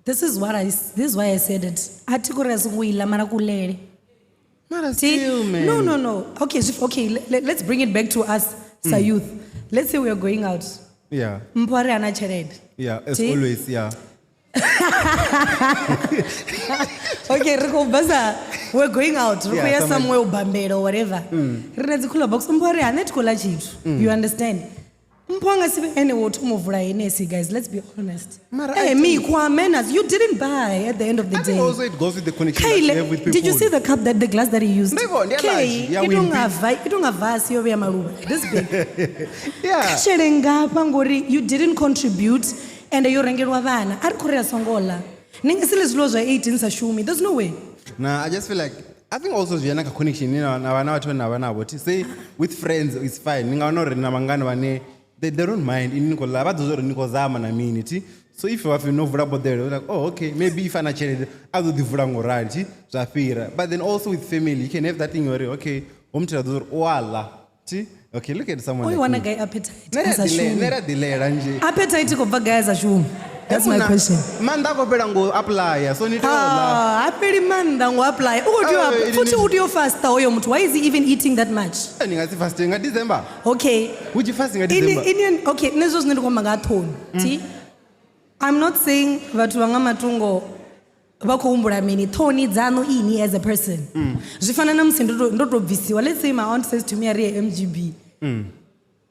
This is what I this is why I said it. A thi khou ri a songo iḽa mara kulele. mara See? still man. No, no, no. Okay, okay, let's bring it back to us, sa youth. Let's say we are going out. Yeah. Mpho a ri hana tshelede. Yeah, as See? always, yeah. Okay, ri khou bva sa we're going out. Ri khou Yeah, ya somewhere- somewhere u bambela or whatever. Ri na dzi cooler box. Mpho a ri hane thi khou ḽa tshithu. You understand? Mpho a nga si vhe ene wo thoma u vula Hennessy, guys. Let's be honest. Mara, I Eh, think- mikhwa, manners. You didn't buy at the end of the I think day. also it goes with the connection that you Kyle, have with people. did you see the cup that the glass that he used? Ndivho, ndi ya large, ya i tou Wimpy. nga i tou nga vasi yo vhea maluvha. This big. Yeah. Tshele ngafha ngori you didn't contribute and yo rengelwa vhana. A ri khou ri a songo ḽa. Ni nga si ḽe zwiḽiwa zwa 18 sa shumi. There's no way. Nah, I just feel like I think also zwi ya na kha connection ine na vhana vhathu vhane na vha navho. Say with friends it's fine. Ni nga wana uri na vhangana vhane They don't mind. Ini ni khou ḽa, vha ḓo zwa uri ni khou zama na mini thi. So if vha pfi no vula boḓelo, like, oh okay, maybe if ana tshelede a ḓo ḓi vula ngo rali thi, zwa fhira. But then also with family, you can have that thing uri okay, ho muthu a ḓo uri o a ḽa thi. Okay, look at someone O i like wana me. gai appetite? Nṋe A sa ri a ḓilela- shumi. nṋe ri a ḓilela nzhe. Appetite i khou bva gai a sa shumi? That's my Muna, question. Maanḓa a khou fhela ngo apply, so ni tea u ḽa. Ah, ha fheli maanḓa ngo apply. U khou tea u Oh, futhi u tea u fasta hoyo muthu. Why is he even eating that much? Ni nga si faste nga December. Okay. Would you fast nga December? Okay, nṋe zwo zwine ndi khou amba nga ha ṱhoni. Thi? I'm not saying vhathu vha nga matungo vha khou humbula mini, ṱhoni dzaṋu ini as a person. Zwi fana na musi ndo to bvisiwa. Let's say my aunt says to me, a ri ye MGB.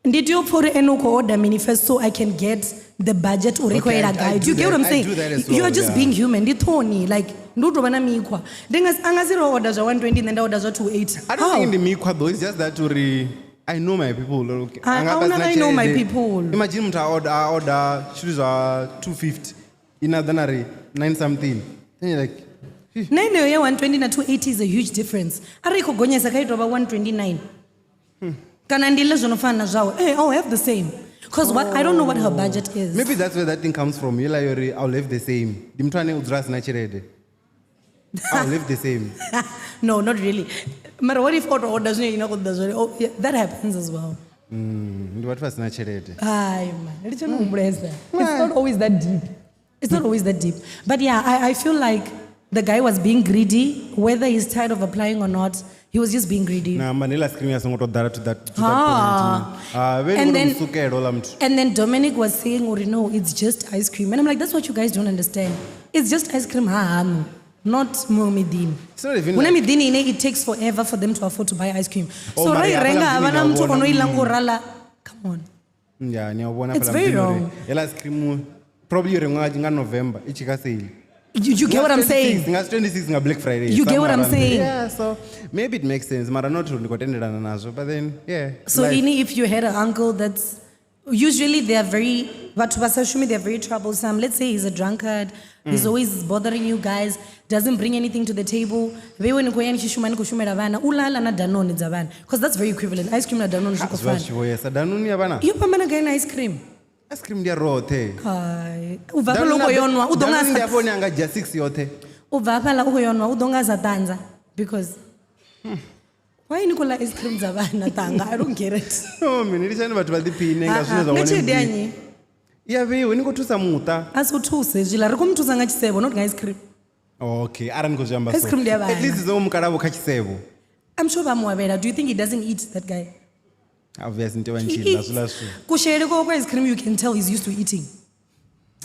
Ndi tea u pfa uri ene u khou order mini first so I can get the budget uri i khou Okay, yela I gai. Do you do get what I'm that. I saying? do that as You are well, just yeah. being human. Ndi ṱhoni, like ndi u tou vha na mikhwa. Ndi nga a nga si ri o order zwa 120 nṋe nda order zwa 280. I don't How? think ndi mikhwa though, it's just that uri I know my people. Okay. Anga I vha sina I know my tshelede. people. Imagine muthu a order zwithu zwa 250 ina ḓa na ri 9 something. Then you're like, "Phew." Na yeneyo ya 120 na 280 is a huge difference. Arali i khou gonyesa kha i tou vha 129. Kana ndi ḽe zwo no fana na zwawe. I'll have the same. Because what, I don't know what her budget is. Maybe that's where that thing comes from. You're like, uri, I'll live the same. Ndi muthu ane u dzula a sina tshelede. I'll live the same. No, not really. Mara what if o order zwine ina khou ḓa zwone? Oh, yeah, that happens as well. Ndi vhathu vha sina tshelede. Ai, man. Ndi tshone humbulesa. It's not always that deep. It's not always that deep. But yeah, I feel like the guy was being greedy, whether he's tired of applying or not, he was just being greedy. Na manila ice cream ya songo to ḓala to that Ah. point. Ah, vhe And ndi then- musukelo ola muthu. And then Dominic was saying, Uri, no, it's just ice cream. And I'm like, that's what you guys don't understand. It's just ice cream, ha ha, no. Not mo midini. It's not even Huna like midini ine, it takes forever for them to afford to buy ice cream. Oh, So mara ra i ya renga hafhaḽa ha vha na muḓini muthu ni a o no i vhona. ḽa ngo rala. Come on. Yeah, ni a vhona It's hafhaḽa very muḓini uri wrong. hela ice cream probably yo rengiwa nga November i tshi kha sale. You get what I'm saying? Nga 26 nga Black Friday. You get what I'm somewhere around there. saying? Yeah, so maybe it makes sense. Mara not uri ndi khou tendelana nazwo, but then yeah. So life. ini, if you had an uncle that's usually they are very vhathu vha sa shumi, they are very troublesome. Let's say he's a drunkard, he's always bothering you guys, doesn't bring anything to the table. Vheiwe ni khou ya ni tshi shuma ni khou shumela vhana, u lala na Danone dza vhana. Because that's very equivalent. Ice cream na Danone zwi khou Zwi vha fana. zwi tshi vho yesa. Danone ya vhana? Yo fhambana gai na ice cream? Ice cream ndi ya roṱhe. Hai, u bva hafhaḽa u khou yo nwa, u ḓo nga Danone ndi sa hafho hune a nga dzhia 6 yoṱhe. U bva hafhaḽa u khou yo nwa, u ḓo nga sa ṱanza because why ni khou ḽa ice cream dza vhana ṱanga? I don't get it. No, mini litshani vhathu vha ḓiphine nga zwine zwa Nga vhone tshelede ya muḓini. nnyi? Ya vheiwe ni khou thusa muṱa. A si u thuse hezwiḽa, ri khou mu thusa nga tshisevho, not nga ice cream. Okay, arali ni khou zwi amba Ice so. cream ndi ya vhana. At least dzo mukalavo kha tshisevho. I'm sure vha mu avhela. Do you think he doesn't eat, that guy? Obviously ndi vha He ntshi ḽa eats. zwiḽa zwithu. Kushelele kwawe kwa ice cream, you can tell he's used to eating.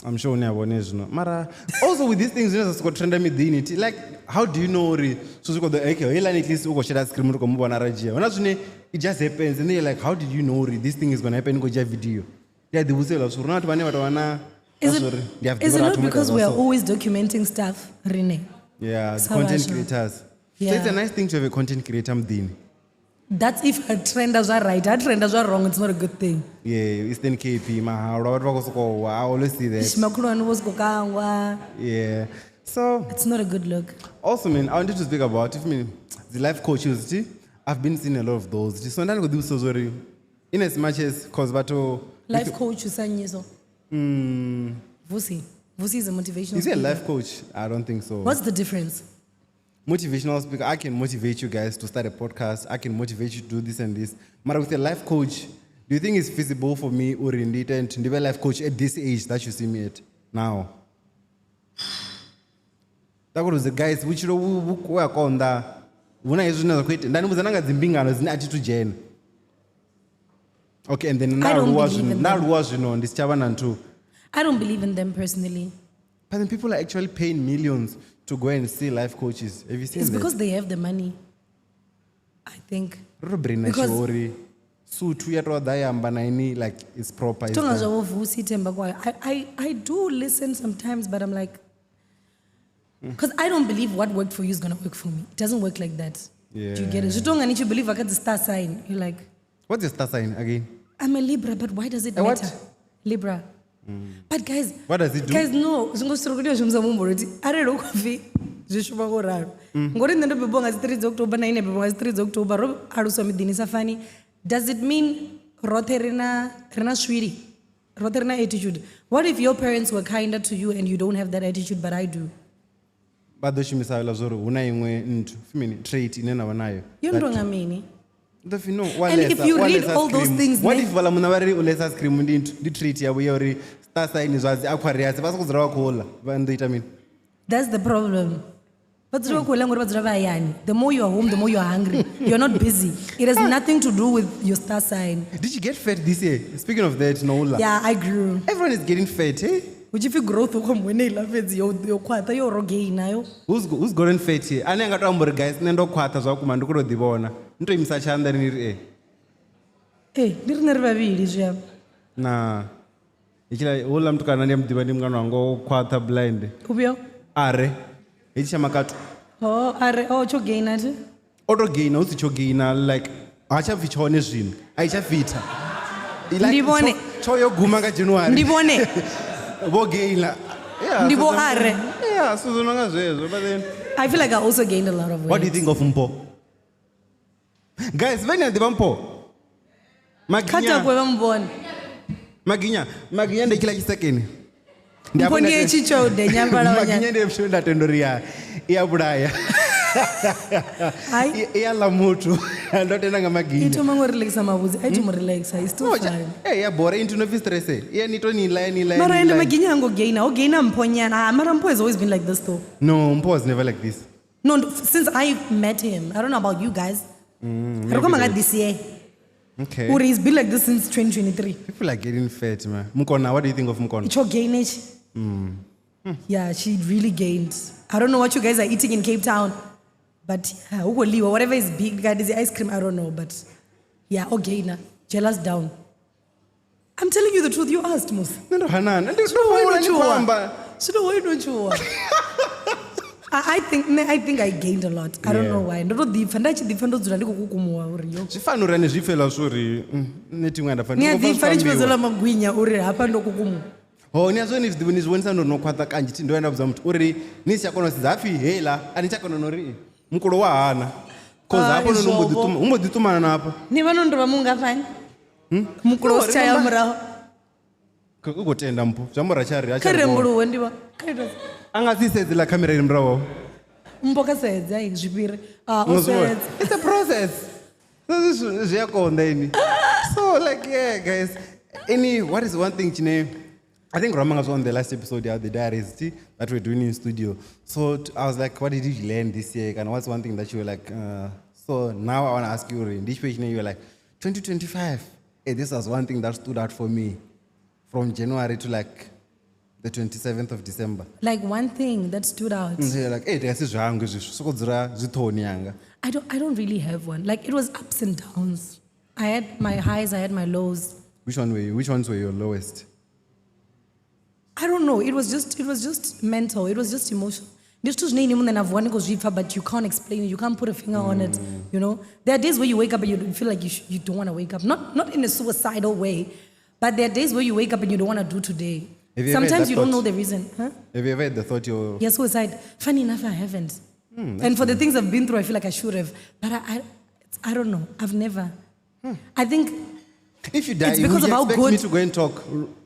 I'm sure une a vhone zwino. Mara also with these things zwine zwa sokou trenda miḓini, thi, like how do you know uri zwithu zwi khou ḓo, okay, heiḽani at least u khou shela ice cream ri khou mu vhona ra dzhia. Huna zwine it just happens and then you're like, how did you know uri this thing is gonna happen ni khou dzhia video? Ndi a ḓivhudzisa hezwiḽa zwithu, uri huna vhathu vhane vha tou vha na Is na zwa uri ndi a it ḓivha uri a not thi ngo ita because zwa we are so. always documenting stuff, Rine? Yeah, the Sa content vhaswa. creators. So it's a Yeah. nice thing to have a content creator muḓini. That's if a trenda zwa right, a trenda zwa wrong, it's not a good thing. Yeah, Eastern Cape, mahalwa, vhathu vha khou sokou wa, I always see that. Makhulu wanu vho sokou kangwa. Yeah. So It's not a good look. also, man, I wanted to speak about if me the life coaches. See, I've been seeing a lot of those. So ndani kuḓivhusa zwa in as much as cause vhathu Life coach usanyiso. Vusi. Vusi is a motivational Is he a speaker. life coach? I don't think so. What's the difference? Motivational speaker, I can motivate you guys to start a podcast. I can motivate you to do this and this. But with a life coach, do you think it's feasible for me uri ndiite and to be a life coach at this age that you see me at now? Takuruze guys, vhutshilo vhu a konḓa. Hu na hezwi zwine zwa khou itea. Nda ni vhudza na nga dzimbingano dzine a thi thu dzhena. Okay, and then I don't nda aluwa believe zwino, in nda them. aluwa zwino ndi si tsha vha na nthu. I don't believe in them personally. But then people are actually paying millions to go and see life coaches. Have you seen It's that? because they have the money, I think. Ro braina Because- tshiori suthu ya to ḓa ya amba na ini like it's proper. It's Tonga done. zwa vho Vusi Themba kwayo. I do listen sometimes, but I'm like, because I don't believe what worked for you is going to work for me. It doesn't work like that. Do you get it? Yeah. Zwi tonga ni tshi believe kha dzi star sign. You're like, What's your star sign again? I'm a Libra, but why does it A what? matter? Libra. But guys, What does it do? Guys, no, zwi ngo zwi ri khou tea u shumisa muhumbulo uthi arali hu khou pfi zwi shuma ngo ralo. Ngori nṋe ndo bebiwa nga dzi 3 dza October na ine bebiwa nga dzi 3 dza October, ro aluswa miḓini sa fani. Does it mean Roṱhe ri na swili. Roṱhe ri na attitude. What if your parents were kinder to you and you don't have that attitude, but I do? Vha ḓo shumisa ḽa zwa uri hu na iṅwe nthu mini trait ine na vha nayo. Yo ndonga mini? Ḓo pfi no wa And if lesa- you wa read lesa all those cream. things, What ne? if vhaḽa munna vha ri u lesa ice cream ndi nthu ndi trait yavho ya uri star sign zwa dzi Aquarius vha soko dzula vha khou ḽa vha ndo ita mini? That's the problem. Vha dzula vha khou ḽa ngori vha dzula vha hayani. The more you are home, the more you are hungry. You're not busy. It has nothing to do with your star sign. Did you get fat this year? Speaking of that, no ḽa. Yeah, I grew. Everyone is getting fat, eh? Hu tshi pfi growth hu khou mbone iḽa fhedzi yo khwaṱha yo rogaina yo. Who's gotten fat here? Ane a nga to amba uri guys nṋe ndo khwaṱha zwa vhukuma ndi khou tou ḓi vhona. Ni to imisa tshanḓa ni ri eh. Ee, ndi riṋe ri vhavhili zwi amba. Na hetshiḽa houḽa mutukana ndi a muḓivha ndi mungana wanga o khwaṱha blind. Ufhio? Are hetshi tsha makatu. Oh, are oh tsho gaina thi? O to gaina hu si tsho gaina like ha tsha pfi tshone zwino. A i tsha fitha. Like, Ndi vhone. Tsho yo guma nga January. Ndi vhone. Vho gaina. Yeah, Ndi vho so are. Yeah, so zwo no nga zwezwo but then I feel like I also gained a lot of weight. what do you think of Mpho? Guys, vha ni a ḓivha Mpho? Kha Maginya. takwe vha muvhone. Maginya, Maginya ndi tshiḽa tshisekene. Ndi Mpho hafho ndi nda hetshi tsho denya fhaḽa Maginya ndi hezwo nda tenda uri ya i a vhulaya. Hai. I a ḽa muthu. Ndo tenda nga I maginya. thoma ngo relaxa mavhudzi. I thoma relaxa. It's still No, fine. eh ya bora into no pfi stress. Ya ni to ni ḽa ni ḽa. Mara ni ende ḽa. Maginya hango gaina. O gaina Mpho nyana. Ah, mara Mpho has always been like this though. No, Mpho was never like this. No, since I met him, I don't know about you guys. Ri khou amba nga this year. Okay. Uri he's been like this since 2023. People are getting fat, man. Mukona, what do you think of Mukona? Tsho gain hetshi. Yeah, she really gained. I don't know what you guys are eating in Cape Town, but yeah, hu khou ḽiwa, whatever is big, guys, is ice cream, I don't know, but yeah, okay, na jealous down. I'm telling you the truth. You asked, Mus. Nṋe ndo hanana. Ndi ndo vhona ni khou amba. Zwino wo ino tshuwa. I think I gained a lot. I don't Yeah. know why. Ndo to ḓipfa nda tshi ḓipfa ndo dzula ndi khou kukumuwa uri yo. Zwi fana uri ani zwi pfela zwo uri nṋe thiṅwe nda pfa Ni a ndi khou ḓipfa pfa ni tshi zwi fhedza ambiwa. ḽa magwinya uri hafha ndo kukumuwa. Ho ni a zwo ni zwi ni zwi vhonisa ndo no khwaṱha kanzhi thi ndo ya nda vhudza muthu uri ni si tsha kona u sedza hapfi heiḽa a ni tsha kona no uri mukulo wa hana. Cause Ai, hafha no mbo ḓi zwovo. ṱuma hu mbo ḓi ṱumana na hafha. Ni vha no ndo vha mungafhani? Mukulo No, u si tsha ya ri murahu. U khou tenda mpho zwi amba uri a tsha ri a Kha tsha ri vhona. rembuluwe ndi vha. Kha ita. A nga si sedze ḽa khamera iri murahu. Mpho kha sedze ai zwi fhire. Ah, o Nga zwi vhona. sedza. It's a process. So this zwi a konḓa ini. So like yeah guys, any what is one thing chine I think Ramanga was on the last episode yeah, the diaries see, that we're doing in studio. So I was like, what did you learn this year? And what's one thing that you were like, so now I want to ask you, in this page, you were like, 2025. Hey, this was one thing that stood out for me from January to like the 27th of December. Like one thing that stood out. So you're like, hey, this is zwangu izvi, soko dzula zwi ṱhohoni yanga. I don't really have one. Like it was ups and downs. I had my highs, I had my lows. Which one were you? Which ones were your lowest? I don't know. It was just mental. It was just emotional. Ndi zwithu zwine ini muṋe na vuwa ni khou zwi pfa, but you can't explain it. You can't put a finger on it. You know, there are days where you wake up and you feel like you don't want to wake up. Not in a suicidal way, but there are days where you wake up and you don't want to do today. Have you ever had Sometimes that you don't thought? know the reason. Huh? Have you ever had the thought you're Yeah, suicide. Funny enough, I haven't. And for the things I've been through, I feel like I should have. But I don't know. I've never. I think If you die, It's because would you of how expect me good- to go and talk?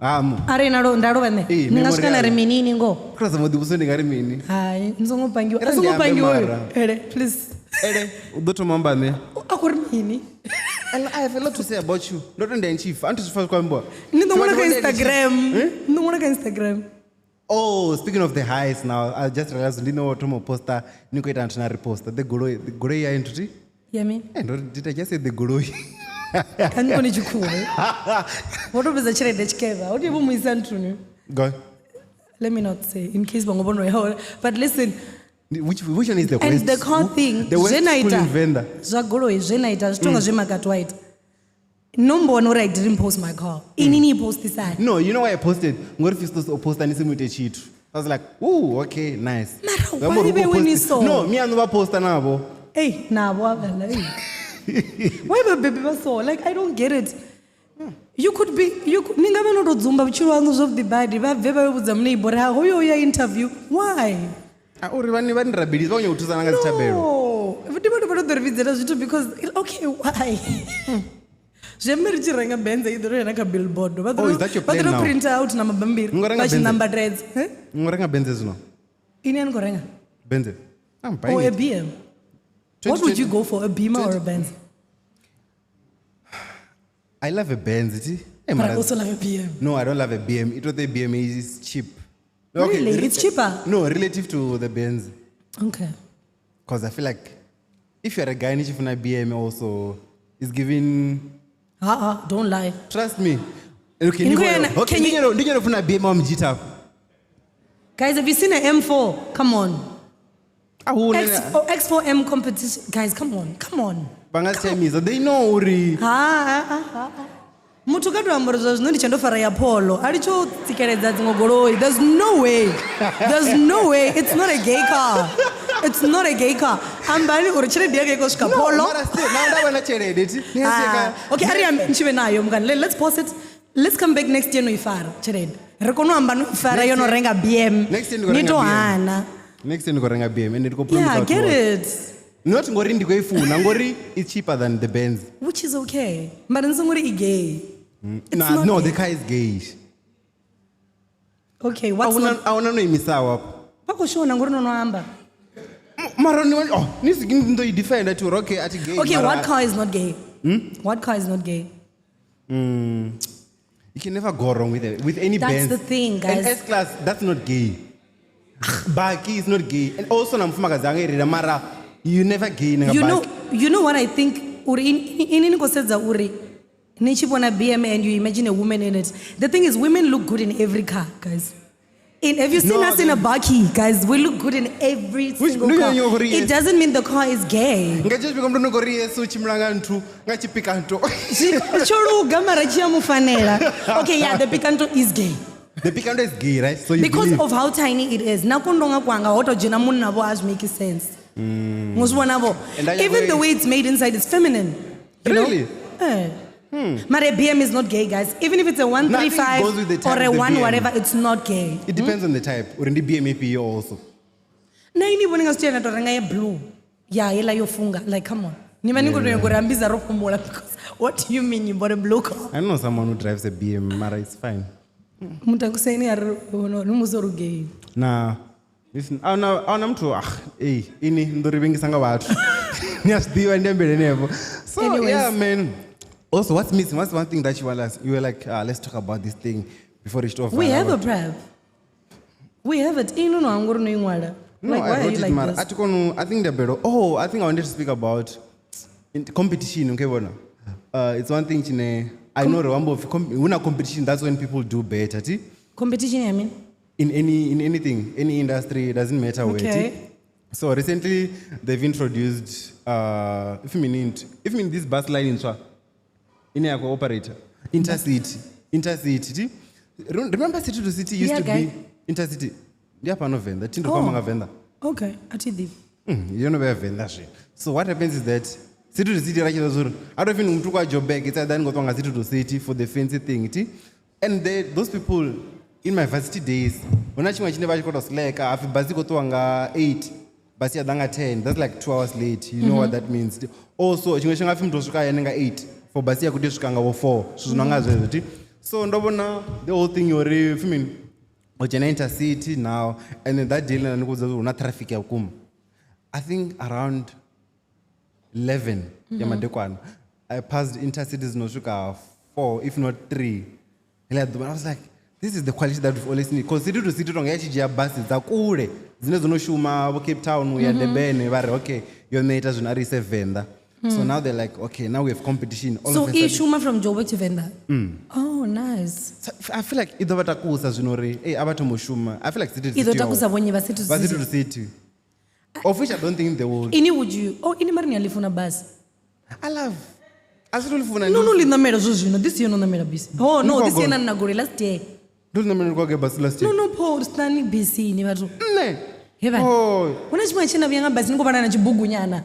Are nalo ndalo vhane Ee, ni nga swika na ri memorial. mini ini ngoho Cross mo ḓivhuso ndi nga ri mini? Hai ni songo pangiwa Ri a songo ndi ambe pangiwa uyu mara. ele please. Ele, u ḓo thoma amba nṋe. A khou ri mini? And I have a lot to say about you. Ndo to ndi tshi fa, anthi zwi fa zwi khou ambiwa. Ni ḓo ṅwala kha Vhathu vho ndi Instagram. Ni ḓo ṅwala kha Instagram. Oh, speaking of the highs now, I just realized ndi no thoma u posta ni khou ita nthu na reposta. The goloi ya nthu ti? Ya mini? Eh, ndo did I just say the goloi? Kha ni kone tshikhuwa. Wo to fhedza tshelede tshikevha. Ho tea vho mu isa nthuni. Go. Let me not say in case vhaṅwe vho no ya. But listen, Which one is the and worst? the car thing The worst zwe na school ita in Venda. zwa goloi zwe na ita zwi tonga zwe makati wa ita. No mbona uri I didn't post my car. Ini ni i postisani. No, you know why I posted? Ngori Fistos o posta ni si muite tshithu. I was like, ooh, okay, nice. Mara, Vha mbo why ri u khou vhe ni posti- so? No, me anu vha posta navho. Hey, nabo avhala. Hey. Why vhabebi vha so? Like I don't get it. You could be you could, ni nga vha no to dzumba vhutshilo haṋu zwavhuḓi badi vha bve vha yo vhudza muneighbor uri ha hoyo ya interview. Why? Ah, uri vha ni rabelisa vha khou nyanga u thusana nga dzithabelo. No. Ndi vhone vho no ḓo ri vhidzela zwithu because okay, why? Zwi amba ri tshi renga Benz i ḓo to yena kha billboard. Vha Oh, is that your ḓo plan to now? print out na mabambiri Ngo renga vha tshi Benz? nambatedza. Eh? Ngo renga Benz zwino. Ini ani khou renga? Benz. I'm buying Or a it. BM. What would you go for, a Beamer or a Benz? I love a Benz. It. Hey, But I mara- also love a BM. No, I don't love a BM. It was the BM is cheap. Really? It's cheaper? No, relative to the Benz. Okay. Because I feel like if you're a guy, if you're a BM also, it's giving. Uh-uh, don't lie. Trust me. Okay, In Korea, okay, can you- ndinyo funa BM wa mjita. Guys, have you seen an M4? Come on. Ahuna. X, oh, X4M competition. Guys, come on. Come on. Bangasemiza. They know uri. Ha, ha, ha, ha. Muthu kha to amba uri zwa zwino ndi tshe ndo fara ya Polo. A litsho tsikeledza dziṅwe goloi. There's no way. There's no way. It's not a gay car. It's not a gay car. Ambani uri tshelede yanga i khou swika No, Polo. mara still, now ndawana tshelede ti. Ah, okay, a ri ambe ni tshi vhe nayo mngani. Let's pause it. Let's come back next year no i fara tshelede. Ri kone u amba no i fara Next yo no year- renga BM. Next year ndi khou Ni renga to BM. hana. Next year ndiko renga BM and ndiko promise Yeah, out get to all. it. Not ngori ndiko ifuna, ngori it's cheaper than the Benz. Which is okay. Mara ni songo ri i gay. It's Nah, not no, gay. the car is gay. Okay, what's Ahuna not? ahuna no imisawa apo. Vha khou shona ngori no no amba. Mara ni oh, ni si ndo i defend ati uri okay ati gay. Okay, mara- what car is not gay? What car is not gay? You can never go wrong with it, with any That's Benz. the thing, guys. And S class, that's not gay. Baki is not gay. And also na mfumakazi anga mara you never gay nga You baki. know, you know what I think uri ini ni khou sedza uri ni tshi vhona BM and you imagine a woman in it. The thing is women look good in every car, guys. In, have you seen No, us in a bakkie, guys? We look good in every Which- single no, car. no, no, It doesn't mean the car is gay. Nga tshifhinga mntu ngori Yesu tshimbila nga nthu nga tshipikanto. Tsho luga mara tshi a mu fanela. Okay, yeah, the Picanto is gay. The picanto is gay, right? So you Because believe. of how tiny it is. Na kundonga kwanga ho to dzhena munna vho a zwi make sense. Ngo zwi vhona vho. And I Even the way it's made inside is feminine. You know? Really? Eh. Mara BM is not gay, guys. Even if it's a No, I think it goes 135 with the type or a of the 1 BM. whatever, it's not gay. It depends on the type. Uri ndi BM ifhio also. Na ini vhona nga zwithu to renga ya blue. Ya yela yo funga. Like come on. Ni vha ni khou to nyaga uri ambisa ro fhumula because what do you mean you bought a blue car? I know someone who drives a BM, mara it's fine. Mutakuseni a ri ni musi uri gay. Na listen, ahuna ahuna muthu ah eh ini ndo ri vhengisa nga vhathu. Ni a zwi ḓivha ndi ambele henefho. So Anyways. yeah man. Also what's missing? What's one thing that you want us you were like let's talk about this thing before we start. We have a prep. We have it. Ino no hangori no iṅwala. No, Like, why I are wrote you it, like mara. this? I think I think the better. Oh, I think I wanted to speak about in competition. Okay, bona. It's one thing chine. I know Rwambo when a competition, that's when people do better. Ti? Competition, I mean. In any in anything, any industry, it doesn't matter where. Okay. Ti? So recently they've introduced if you mean this bus line in Swa, in your operator, intercity, intercity. Ti? Remember city to city used Yeah, to guy. be intercity. Ndiya Venda, tindo Oh. oh. Venda. Okay, a thi ḓivhi. You know where Venda zwi. So what happens is that city to city rachita zuri. I don't even mtu kwa job back it's either ngotwanga city to city for the fancy thing ti. And they, those people in my varsity days, huna chimwe chine vachikoto slack afi basi kotowa nga 8 basi ya danga 10 that's like 2 hours late. You know what that means. Also chimwe chinga afi mtu osvika yene nga 8 for basi yakuti svika nga 4 zvinhu nga zvezvo ti. So ndobona the whole thing yori fimini uchena intercity now and then that day lena ndikuudza kuti huna traffic ya vhukuma. I think around 11 ya madekwana I passed intercities dzinosvika 4 if not 3. Like, I was like this is the quality that we've always need because city to city tonga yachidzhia basi dza kule dzine dzinoshuma vo Cape Town uya Durban va ri okay yo ita zwino a ri ise Venda. So now they're like okay now we have competition all So of a sudden. i shuma from Joburg to Venda. Oh, nice. So, I feel like i ḓo vha takusa zwino uri ei a vha thomo shuma. I feel like city to I ḓo city takusa vhonye vha city to vha city city. to city. Of which I don't think they will. Ini would you? Oh, ini mari ni a ḽi funa basi. I love. A zwi to ḽi funa No, no, ḽi ṋamela zwo zwino. This year no ṋamela bisi. Oh, no, Ni this year khou na nna goloi last year. Ndo ḽi ṋamela kwa basi last No, year. no, postani bisini vhathu. Nne. He vhana. Oh, Huna tshiṅwe tshe na vhuya nga basi ni khou vhala na tshibugunyana.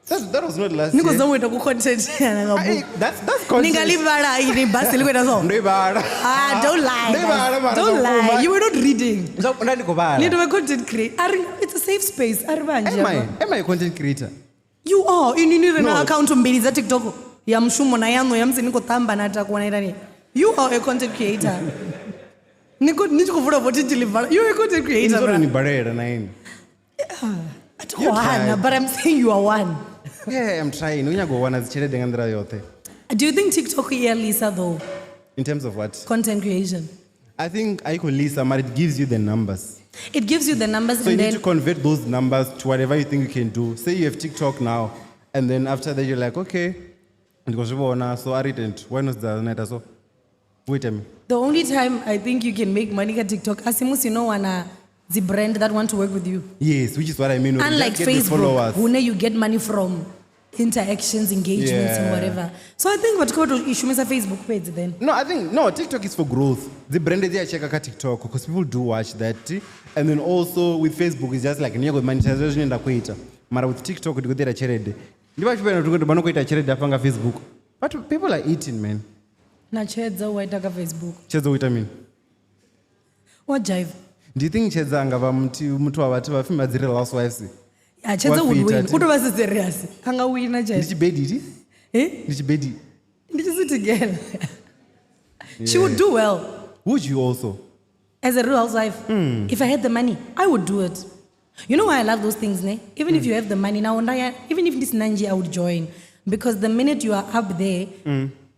that was not last Ni khou year. zama u ita ku content nyana nga Ai, bugu. that's Ni nga content. ḽi vhala ini basi ḽi khou ita so. Ndo i vhala. Ah, don't lie. Ndo i vhala guys. mara Don't zwa lie. vhukuma. You were not reading. Nda ndi khou vhala. Ni to be content creator. Ari, it's a safe space. Ari vhanzhi Am I hafha. am I a content creator? You are. Ini ni re na No. account mbili dza TikTok. Ya mushumo na yaṋu ya musi ni khou ṱamba na takuwa na itani. You are a content creator. Ni khou ni tshi khou vula vothi ḽi. You are a content creator. Ini ni balela na ini. A thi khou hana, but I'm saying you are one. Yeah, I'm trying. U nyago u wana dzi tshelede nga nḓila yoṱhe. Do you think TikTok i ya lisa though? In terms of what? Content creation. I think I could lisa, but it gives you the numbers. It gives you the numbers So you and need then to convert those numbers to whatever you think you can do. Say you have TikTok now, and then after that you're like, okay, ndikuzvibona, so I didn't. When was the night so? Wait a minute. The only time I think you can make money at TikTok, asimus you know wana the brand that want to work with you. Yes, which is what I mean. Just Unlike get the Facebook, followers. hune you get money from interactions, engagements, and Yeah. whatever. So I think what go to ishumisa Facebook page then. No, I think no, TikTok is for growth. The brand is there check TikTok because people do watch that. And then also with Facebook it's just like nyago monetization ndakuita. Mara with TikTok ndikuita tshelede. Ndi vhathu vhane kuti vanokuita tshelede afha nga Facebook. But people are eating, man. Na Tshedza wa ita ka Facebook. Tshedza u ita mini? Wa jive. Do you think Tshedza anga vha muthu wa vhathu vha pfi vha dzi Real Housewives? Yeah, Tshedza would Wa win. fita, U to vha serious. Anga wina Ndi Tshedza. tshibedi? Eh? Ndi tshibedi? Ndi tshi girl. She would do well. Would you also? As a real housewife, if I had the money, I would do it. You know why I love those things, ne? Even if you have the money now, even if this Nanji, I would join. Because the minute you are up there,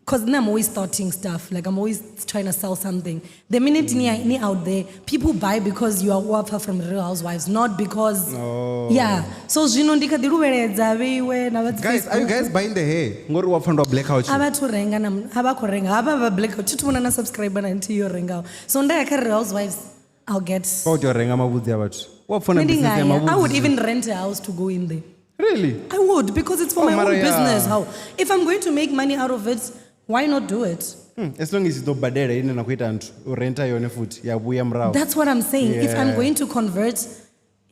because then I'm always starting stuff. Like I'm always trying to sell something. The minute ni out there, people buy because you are offer from Real Housewives, not because. Oh. Yeah. So zwino ndi kha ḓi luvheledza vheiwe na vha dzi Guys, are you Facebook. guys buying the hair? Ngori wa pfa ndo blackout. A vhathu renga na a vha khou renga havha vha blackout thi thu vhona na subscriber na nthihi yo rengaho. So nda ya kha Real Housewives, I'll get. Fa u tea u renga mavhudzi a vhathu. Wa pfa na Nṋe ndi business ya nga ya. I would mavhudzi. even rent a house to go in there. Really? I would, because it's for Oh, my own mara ya. business. How? If I'm going to make money out of it, why not do it? As long as you ḓo badela ine na khou ita nthu, u renta yone futhi ya vhuya murahu. That's what I'm saying. If I'm Yeah. going to convert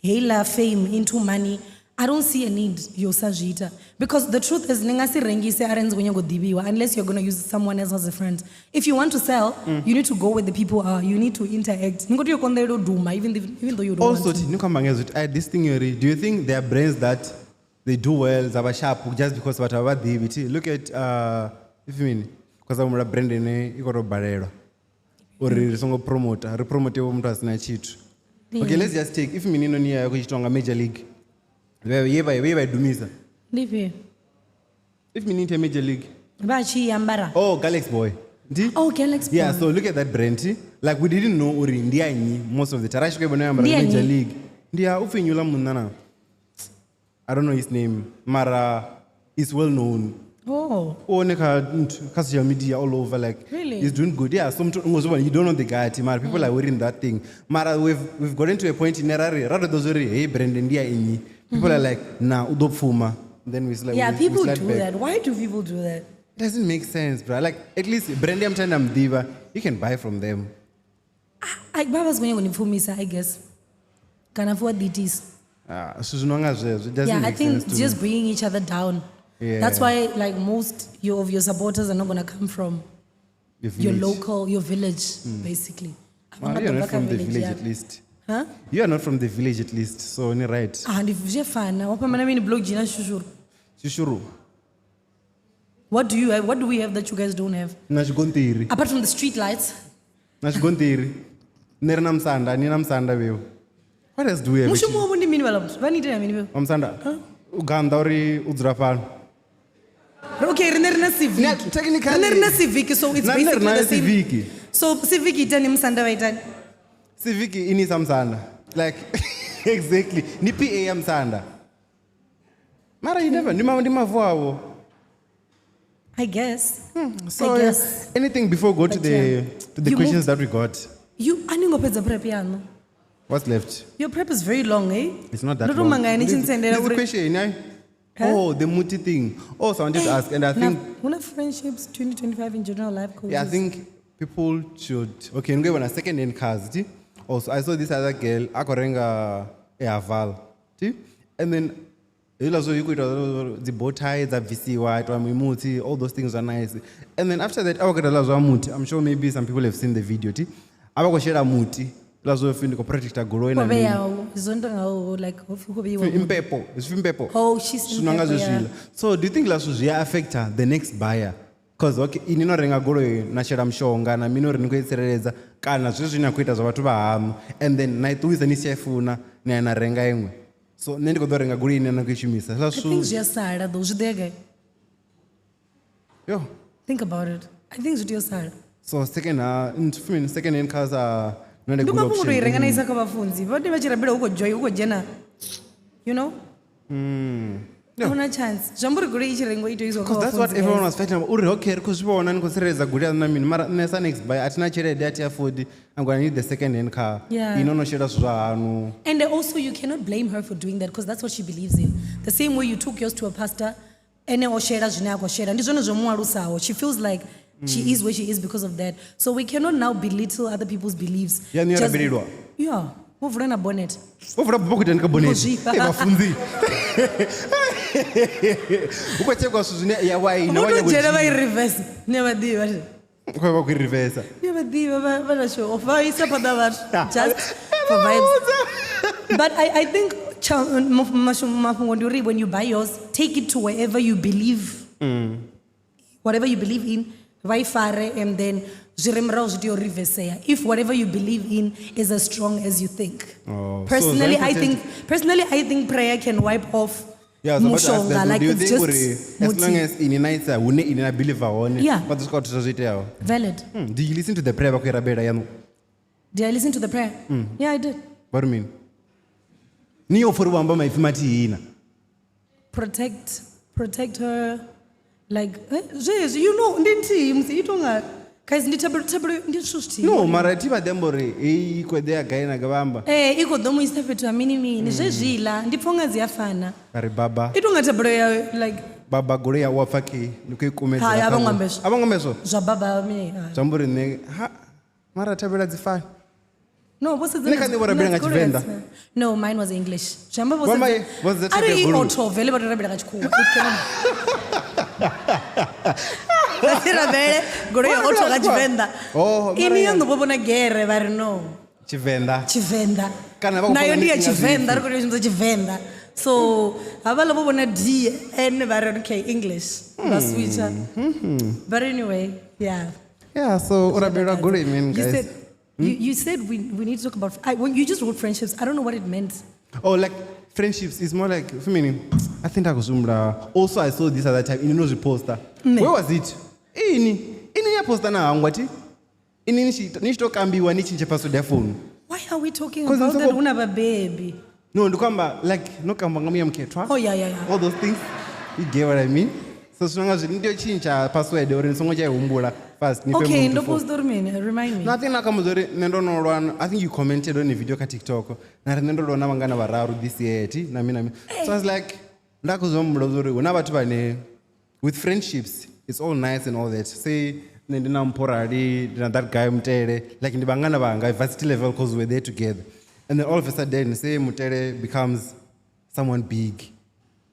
Hela fame into money, I don't see a need yo sa zwi ita. Because the truth is, ni nga si rengise arali ni khou nyaga u ḓivhiwa, unless you're going to use someone else as a friend. If you want to sell, you need to go where the people are. You need to interact. Ni khou tea u konḓelela u duma, even though you don't Also, want to. ni khou amba ngezwo kuti, this thing yori, do you think there are brands that they do well, dza vha sharp, just because vhathu a vha ḓivhi? Thi, look at, if you mean, because I'm a brand ine i khou tou balelwa. Uri ri songo promota, ri promote vho muthu a sina tshithu. Okay, let's just take, if mini noni ya khou itwa nga Major League. Ye vha i dumisa. Ndi ifhio? If mini into Major League. Vha tshi i ambara. Oh, Galaxy Boy. Ndi? Oh, Galaxy Yeah, Boy. so look at that brand. Like we didn't know uri ndi ya nnyi most of the time. Ra tshi khou i vhona yo ambara Ndi ya Major nnyi? League. Ndi ya upfi nnyi uḽa munna na? I don't know his name. Mara is well known. Oh. U hone kha nthu, kha social media all over, like Really? he's doing good. Yeah, so muthu u ngo zwi vhona, you don't know the guy, thi, mara people are wearing that thing. Mara we've gotten to a point in ra ri ra ri ḓo zwa uri hey brand ndi ya nnyi. People are like, nah, u ḓo pfuma. Then we slide, Yeah, we people slide do back. that. Why do people do that? It doesn't make sense, bro. Like, at least brand ya muthu ane a muḓivha, you can buy from them. Ai, vha vha si khou nyaga u ni pfumisa, I guess. Kana fuwa ḓiitisa. Ah, zwithu zwi no nga zwezwo, it doesn't Yeah, I make think sense to it's just me. bringing each other down. Yeah. That's why, like, most of your supporters are not going to come from Your your village. local, your village, basically. Well, you're not from the village, at least. Huh? You are not from the village, at least. So, ni right. Ah, ndi zwi a fana. Wa fhambana mini blog dzhina shushuru. Shushuru. What do you have? What do we have that you guys don't have? Na tshigonṱiri. Apart from the street lights. Na tshigonṱiri. Nṋe ri na musanda, ni na musanda vheu. What else do we have? Mushumo wavho ndi mini vhaḽa vhathu? Vha ni itela mini vheu? Wa musanda? U ganda uri u dzula fhano. Okay, rine ri na civic. Yeah, technically- Rine ri na civic, so it's Na nṋe ri basically nayo the same. civic. So civic itani musanda vha itani? Civic inisa musanda. Like, exactly. Ni PA ya musanda. Mara you never, ndi mavu avho. I guess. So, I guess. anything before we go to But yeah. the You questions that we got. You a ni ngo fhedza prep yaṋu. What's left? Your prep is very long, eh? It's not that Ndo tou long. mangala ni tshi ntsendela There's a uri- question, eh? Huh? Oh, the muti thing. Oh, so I wanted to ask, and I think Huna friendships 2025 in general life coaches. Yeah, I think people should. Okay, I'm going to second-hand cars. Ti? Also, I saw this other girl, akorenga a Haval. Ti? And then, hezwiḽa zwo you could the bow tie, dza bvisiwa, itwa mimuti, all those things are nice. And then after that, awakatala zwa muti. I'm sure maybe some people have seen the video. Ti? Ava khou shela muti. La zwo pfi ndi khou protecta goloi na Khou mini. vhea zwo no tonga like ho pfi khou vheiwa Impepo, zwi impepo. Oh, she's Zwino nga impepo, yeah. zwezwiḽa. So do you think la zwithu zwi a affecta the next buyer? Cause okay, ini no renga goloi na shela mushonga na mini uri ni khou i tsireledza kana zwezwi zwine na khou ita zwa vhathu vha haṋu and then na i ṱuwisa ni si tsha i funa ni ya na renga iṅwe. So nṋe ndi khou ḓo renga goloi ine na khou i shumisa. Hezwiḽa I think zwithu zwi a sala though, zwi ḓo ya gai? yo. Think about it. I think zwi tea u sala. So second hand, second hand cars are not a Ndi good mafhungo to i option. renga na isa kha vhafunzi. Vhone vha tshi rabela hu khou joy, hu khou dzhena. You know? Yeah. Ahuna chance. Zwi amba uri goloi i tshi rengiwa i tea u isiwa kha Because that's what vhafunzi, everyone guys. was fighting about. Uri okay, ri khou zwi vhona ni khou tsireledza goloi yaṋu na mini mara nṋe sa next buyer a thina tshelede a thi afford. I'm gonna need the second hand car. Yeah. Ino no shela zwithu zwa haṋu. And also, you cannot blame her for doing that because that's what she believes in. The same way you took yours to a pastor, ene o shela zwine a khou shela. Ndi zwone zwo mu alusaho. She feels like she is where she is because of that. So we cannot now belittle other people's beliefs. Ya nṋe yo rabelelwa. Yeah. Vho vula na bonnet. Vho vula buba khou itani kha bonnet? Vho zwifha. Eh, vhafunzi. Hu khou tshekwa zwithu zwine ya wa ina Vho wa tou nyaga u dzhena vha i dzhia. reverse. Ni a vha ḓivha. Khou vha khou i reverse. Ni a vha ḓivha vha na show off. Vha isa phanḓa vhathu just for vibes. But I think mafhungo ndi uri when you buy yours, take it to wherever you believe. Whatever you believe in, vha i fare and then zwi re murahu zwi tea u reversea if whatever you believe in is as strong as you think. Oh, so Personally, zwa I important- think personally I think prayer can wipe off Yeah, I was about to ask mushonga that. like Do you it's think just uri as long muti. as ini na isa hune ini na believe hone Yeah. vha ḓo swika vha thusa zwo iteaho. Valid. Do you listen to the prayer vha khou i rabela yaṋu? Did I listen to the prayer? Yeah, I did. Vha ri mini? Ni yo pfa uri vho amba maipfi mathihi na. Protect her like zwezwi you know ndi nthihi musi i tonga guys ndi thabelo thabelo ndi zwithu zwithihi. No, mara thi vha ḓi amba uri heyi i khou ḓea gai na gai vha amba. Eh, i khou ḓo mu isa fhethu ha mini mini zwezwiḽa ndi pfa unga dzi a fana. Vha ri baba I tonga thabelo ya like baba goloi ya wa pfa key ndi khou i kumedzela. Hai, a kha vho ngo vho- amba hezwo. A vho ngo amba hezwo? Zwa baba mini. Ah. Zwi amba uri nṋe ha mara thabelo dzi fani. No, vho sedza Nṋe kha nṋe vho rabela nga Tshivenḓa. No, mine was English. Zwi amba vho Vho amba sedza- vho sedza Arali thabelo i goloi. auto vele vha tou rabela nga tshikhuwa. It cannot Vha si rabele goloi ya Vho auto rabela nga nga tshikhuwa. Tshivenḓa. Oh, mara Ini ya- yo vho vhona gere vha ri no. Tshivenḓa. Tshivenḓa. Kana vha khou Nayo vhona ndi ya ni tshi nga Tshivenḓa, zwipfi. ri khou tea u shumisa Tshivenḓa. So havhaḽa vho vhona D N vha ri okay English. Vha switcha. But anyway, yeah. Yeah, so u rabelwa goloi man You guys. said you said we need to talk about when you just wrote friendships, I don't know what it meant. Oh, like friendships is more like for me. I think I was Also, I saw this other time in no poster. Where was it? Ini ini ya poster na hangwa ti. Ini ni shi kambiwa ni chinche password ya phone. Why are we talking 'Cause about it's that about- una ba baby? No, ndikwamba like no kamba ngamuya mkhethwa. Oh yeah, yeah, yeah. All those things. You get what I mean? So zwinga zwi ndi chincha password uri ni songo tsha i humbula fast ni fhe Okay, muthu ndo phone. post uri mini? Remind me. No, I think nakamudza uri nṋe ndo no lwa I think you commented on a video kha TikTok na ri nṋe ndo lwa na vhangana vhararu this year thi na mini na mini. So I was like nda khou zwi humbula uri hu na vhathu vhane with friendships it's all nice and all that. Say nṋe ndi na Mpho Rali, ndi na that guy Mutele, like ndi vhangana vhanga varsity level because we were there together. And then all of a sudden say Mutele becomes someone big.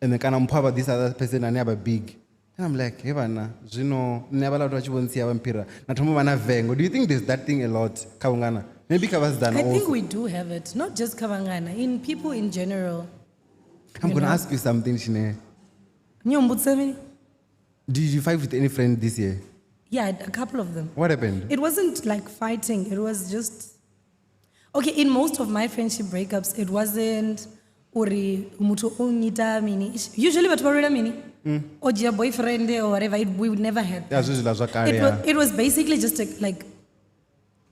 And then kana Mpho avha this other person ane avha big. Then I'm like, hey vhana, zwino nṋe havhaḽa vhathu vha tshi vho ntsia vha mphira na thoma u vha na vengo. Do you think there's that thing a lot kha vhungana? Maybe kha vhasidzana I think also. we do have it, not just Kavangana, in people in general. I'm gonna ask you something, Shine. Nyombutsa mini? Did you fight with any friend this year? Yeah, a couple of them. What happened? It wasn't like fighting, it was just okay, in most of my friendship breakups, it wasn't uri muthu o nnyita mini. Usually batho ba lwela mini? O dzhia boyfriend or whatever, we would never had. Ya zwezwiḽa zwa kale It ya. was basically just a like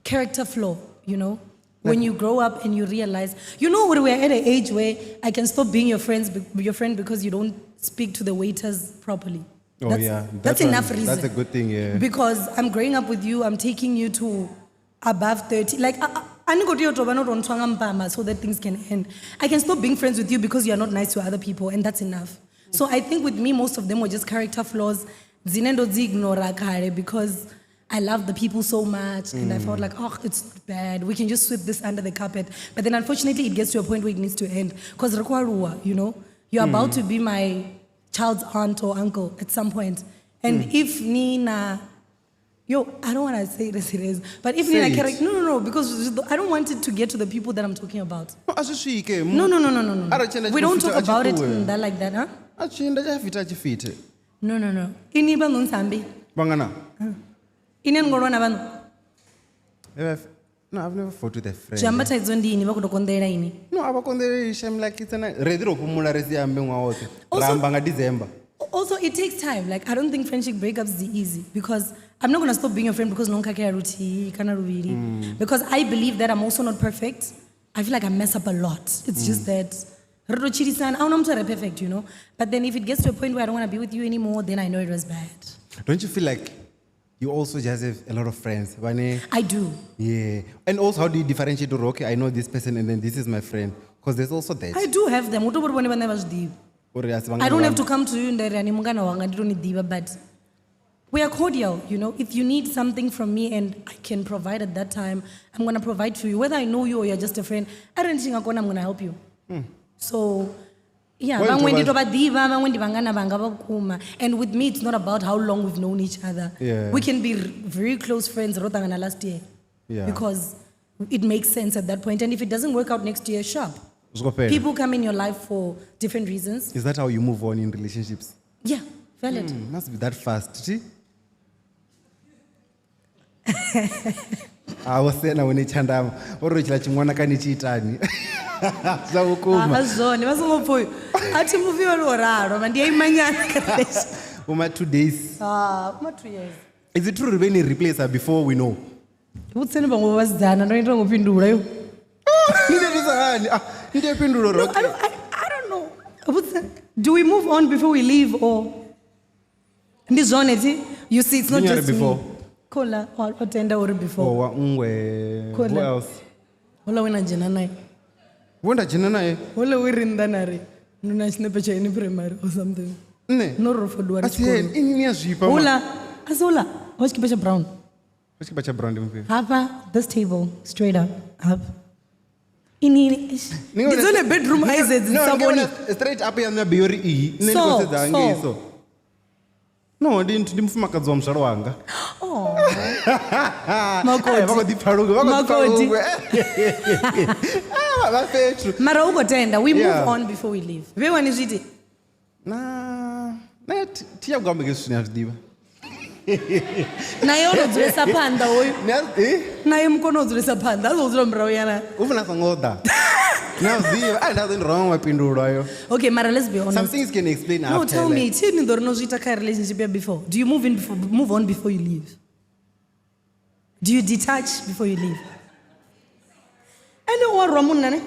character flaw, you know? When you grow up and you realize, you know, we are at an age where I can stop being your friend because you don't speak to the waiters properly. Oh, That's, yeah. That that's one, enough reason. That's a good thing, yeah. Because I'm growing up with you, I'm taking you to above 30. Like, I so that things can end. I can stop being friends with you because you are not nice to other people, and that's enough. So I think with me, most of them were just character flaws. Dzine ndo dzi ignora kale because I love the people so much, and I felt like, oh, it's bad. We can just sweep this under the carpet. But then unfortunately, it gets to a point where it needs to end. Because you know, you're about to be my child's aunt or uncle at some point. And if Nina Yo, I don't want to say it as it is, but if Say Nina it. character, no, because I don't want it to get to the people that I'm talking about. No, a zwi swike. No. Arali tshi enda We don't tshi talk khou fita, a about tshi it ṱuwe. in that like that, huh? A tshi enda tshi a fita a tshi fite. No. Ini ba nonsambi. Vhangana? Ini ngolwa na vhano. No, I've never fought with a friend. Zwi amba thaidzo ndi ini vha khou tou konḓelela ini. No, a vha konḓeleli shem like it's an re ḓi ro fhumula ri si ambe ṅwaha woṱhe. Ra Also- amba nga December. Also, it takes time. Like, I don't think friendship breakups is easy because I'm not gonna stop being your friend because no kake ruti kana ruvili. Because I believe that I'm also not perfect. I feel like I mess up a lot. It's just that re to tshilisana, a huna muthu a re perfect, you know. But then if it gets to a point where I don't want to be with you anymore, then I know it was bad. Don't you feel like you also just have a lot of friends? Vhane I do. Yeah. And also, how do you differentiate? Okay, I know this person and then this is my friend. Because there's also that. I do have them. U to vhori vhone vhaṋe vha zwi ḓivha. Uri a si vhangana I don't have vhaṋu. to come to you ndari ani mungana wanga ndi to ni ḓivha, but we are cordial, you know. If you need something from me and I can provide at that time, I'm going to provide for you. Whether I know you or you're just a friend, I don't think I'm going to help you. So, yeah, Why vhaṅwe ndi nthu to vha ḓivha, vhaṅwe ndi vhangana vhanga vha vhukuma. And with me, it's not about how long we've known each other. Yeah. We can be very close friends, ro ṱangana last year. Yeah. Because it makes sense at that point. And if it doesn't work out next year, sharp. Zwi khou fhela. People come in your life for different reasons. Is that how you move on in relationships? Yeah, valid. Must be that fast. Ti? A wo sena wone tshandama. O ri tshila tshiṅwana kani tshi itani. Zwa vhukuma. A zwone vha songo pfha uyu. A thi muvi vha lo ralo, ma ndi a imanyana kha relation. Uma 2 days. Ah, uma 2 years. Is it true ri vhe ni replace her before we know? Vhutseni vhaṅwe vha vhasidzana ndo ita ngo fhindula yo. Ni ḓo thusa hani? Ah, ni tea u fhindula uri No, okay. I don't know. Vhutseni, do we move on before we leave or ndi zwone thi? You see, it's not Ndi nyari just me. before. Khola, o tenda uri before. Oh, wa nngwe. Khola. Who else? Hola we na dzhena naye. Vho nda dzhena naye. Hola we ri nnḓa na ri ndo na tshinepe tsha ini primary or something. Nṋe. No ro fodiwa ri A si yena, tshikoloni. ini ni a zwifha, ma. Hola, a si hola, wa tshikipa tsha brown. Wa tshikipa tsha brown ndi mufhio? Hafha, this table, straight up, up. Ini, ini, eish. Ni ngone Ndi dzone bedroom eyes edzi No, sa ni vhoni. ngone straight up ya nṋe uri iyi. Nṋe ndi So, khou sedza hangei so. so. No, ndi mufumakadzi wa muzwala wanga. Oh. Eh, Makoti. vha khou ḓi pfa lungwe, vha khou ḓi pfa Makoti. lungwe. Ah, vha fhethu. Mara u khou tenda, we move Yeah. on before we leave. Vhe wani zwi ite? Na, na thi ya gwamba ke zwithu ni a zwi ḓivha. Naye o no dzulesa phanḓa hoyu. Ni a eh? Naye mukono o dzulesa phanḓa, a songo dzula murahu yana. U funa songo ḓa. Ni a zwi ḓivha, ah, nda ḓo ndi wrong wa phindulo ayo. Okay, mara let's be honest. Some things can explain No, after. tell like- me, tell me ḓo ri no zwi ita kha relationship ya before. Do you move on before you leave? Do you detach before you leave? Ene o wa rwa munna ne?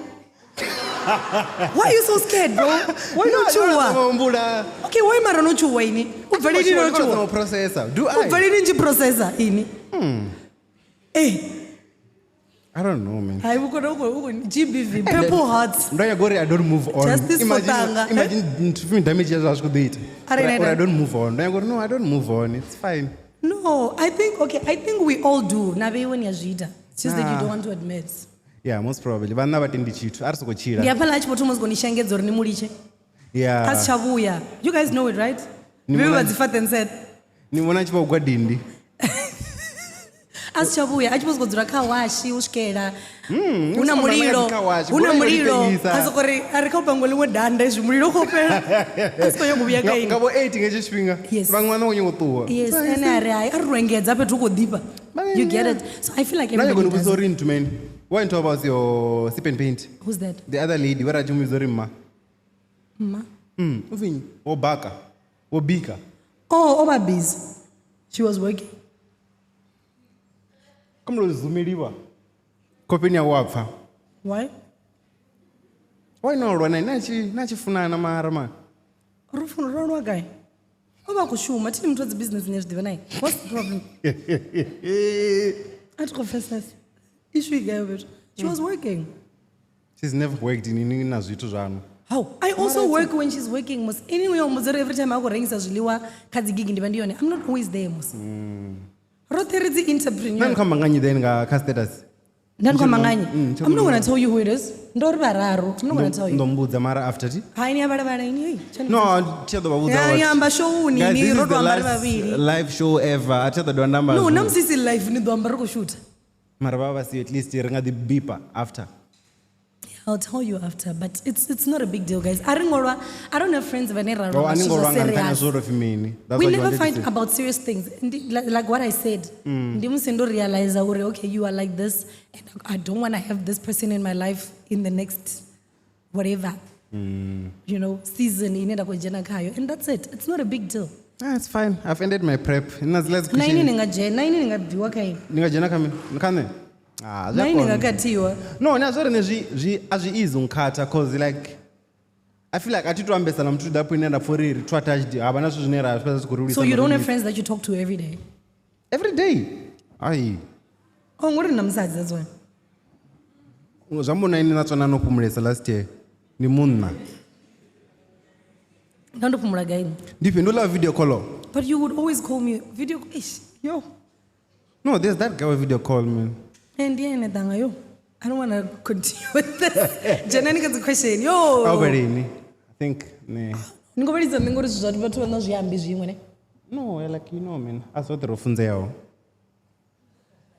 Why are you so scared, bro? Why No, not you? no, no, humbula. Okay, why mara no tshuwa ini? U bva lini no tshuwa? processor. Do U I? bva lini tshi processor ini? Eh, I don't know, man. hai vhukona u khou GBV, purple hearts. Ndo nyaga uri I don't move on. Justice for Imagine, Tanga. imagine nthu damage ya zwa zwi khou ḓo ita. Arali na Uri I ita. don't move on. Ndo nyaga uri no, I don't move on. It's fine. No, I think okay, I think we all do. Na vheiwe ni a zwi ita. It's just that you don't want to admit. Yeah, most probably. Vhanna vha tendi tshithu. A ri soko tshila. Ndi hafhaḽa a tshi vho thoma u sokou ni shengedza uri ni mulitshe. Yeah. A si tsha vhuya. You guys know it, right? Ni Vhe vhona- vha dzi fat and sad. Ni vhona a tshi vha gwa dindi. A si tsha vhuya, a tshi vho sokou dzula kha washi u swikela hu na u sokou mulilo. nanga dzi car wash, Hu na goloi yo mulilo. ḓi A soko ri a ri kha u pangwe ḽiṅwe danda izwi mulilo u khou fhela. A si khou nyanga u vhuya kha Nga ini. nga vho 8 nga hetsho tshifhinga. Yes. Vhaṅwe vha no khou nyanga u ṱuwa. Yes, ene a ri hai, a ri ro engedza fhethu hu khou ḓifha. You get it? So I feel like Nda nyaga everybody uni does. vhudza uri nthu man. Why talk about your sip and paint? Who's that? The other lady, where a tshi mu vhidza uri mma. Mma. U pfi nnyi? Wo baka. Wo bika. Oh, o vha busy. She was working. Kha mulo zumeliwa. Khofheni yawe wa pfa. Why? Why no lwa naye na tshi na tshi funana mara man. Ro funa ro lwa gai? O vha a khou shuma, thi ni muthu wa dzi business ni a zwi ḓivha naye. What's the problem? A thi khou pfesesa. Issue i gai fhethu? She was working. She's never worked in ini na zwithu zwanu. How? I also work when she's working mos. Anyway, o mbudza uri every time a khou rengisa zwiḽiwa kha dzi gig ndi vha ndi yone. I'm not always there mos. Roṱhe ri dzi Nṋe entrepreneur. ni khou amba nga nnyi then nga kha status. Nda ndi khou amba nga nnyi? Tsho I'm not gonna tell you who it is. Ndo ri vhararu. I'm not gonna tell you. Ndo mbudza mara after ti. Hai ni a vhala vhala ini. Hey, tshani- No, thi a ḓo vha vhudza Ya, what. ni amba showuni Guys, ni this ro is to the amba ri last vhavhili. live show ever. A thi a ḓo dovha nda amba No, zwo. na musi isi live ni ḓo amba ri khou shoota. Mara vha vha si at least ri nga ḓi beeper after. I'll tell you after, but it's not a big deal, guys. I don't I don't have friends vhane ra Oh, lwa a ni zwithu ngo zwa lwa nga nṱhani ha serious. zwo ro pfi mini. That's We what you never wanted to fight say. about serious things. Like what I said. Ndi musi ndo realize uri okay, you are like this and I don't want to have this person in my life in the next whatever. You know, season ine nda khou dzhena khayo, and that's it. It's not a big deal. Ah, it's fine. I've ended my prep. Let's Na ini ni nga dzhena, na ini ni nga bviwa kha ini. Ni nga dzhena kha mini? Kha nṋe? Ah, zwi a Na ini nga konḓa. khathiwa. No, na zwo rine zwi a zwi easy unkhatha cause like I feel like a thi to ambesa na muthu that point ine nda pfa uri ri too attached ha vha na zwithu zwine ra fhedza zwi khou ri lwisa So you don't have murundini. friends that you talk to every day. Every day. Ai. Oh, ngori na musadzi, that's why. Zwa mbona ini na tswana no fhumulesa last year. Ndi munna. Nda ndo fhumula gai. Ndi fhindula video call. But you would always call me video ish, yo. No, there's that guy with video call, man. And yeah, anga yo. I don't want to continue with this. Dzhenani kha dzi question. Yo. Already, I think ne. Ni ngo vhalidza nṋe ngori zwithu zwa vhathu vha na zwi ambi zwiṅwe ne. No, like you know, man. A zwoṱhe ro funzeaho.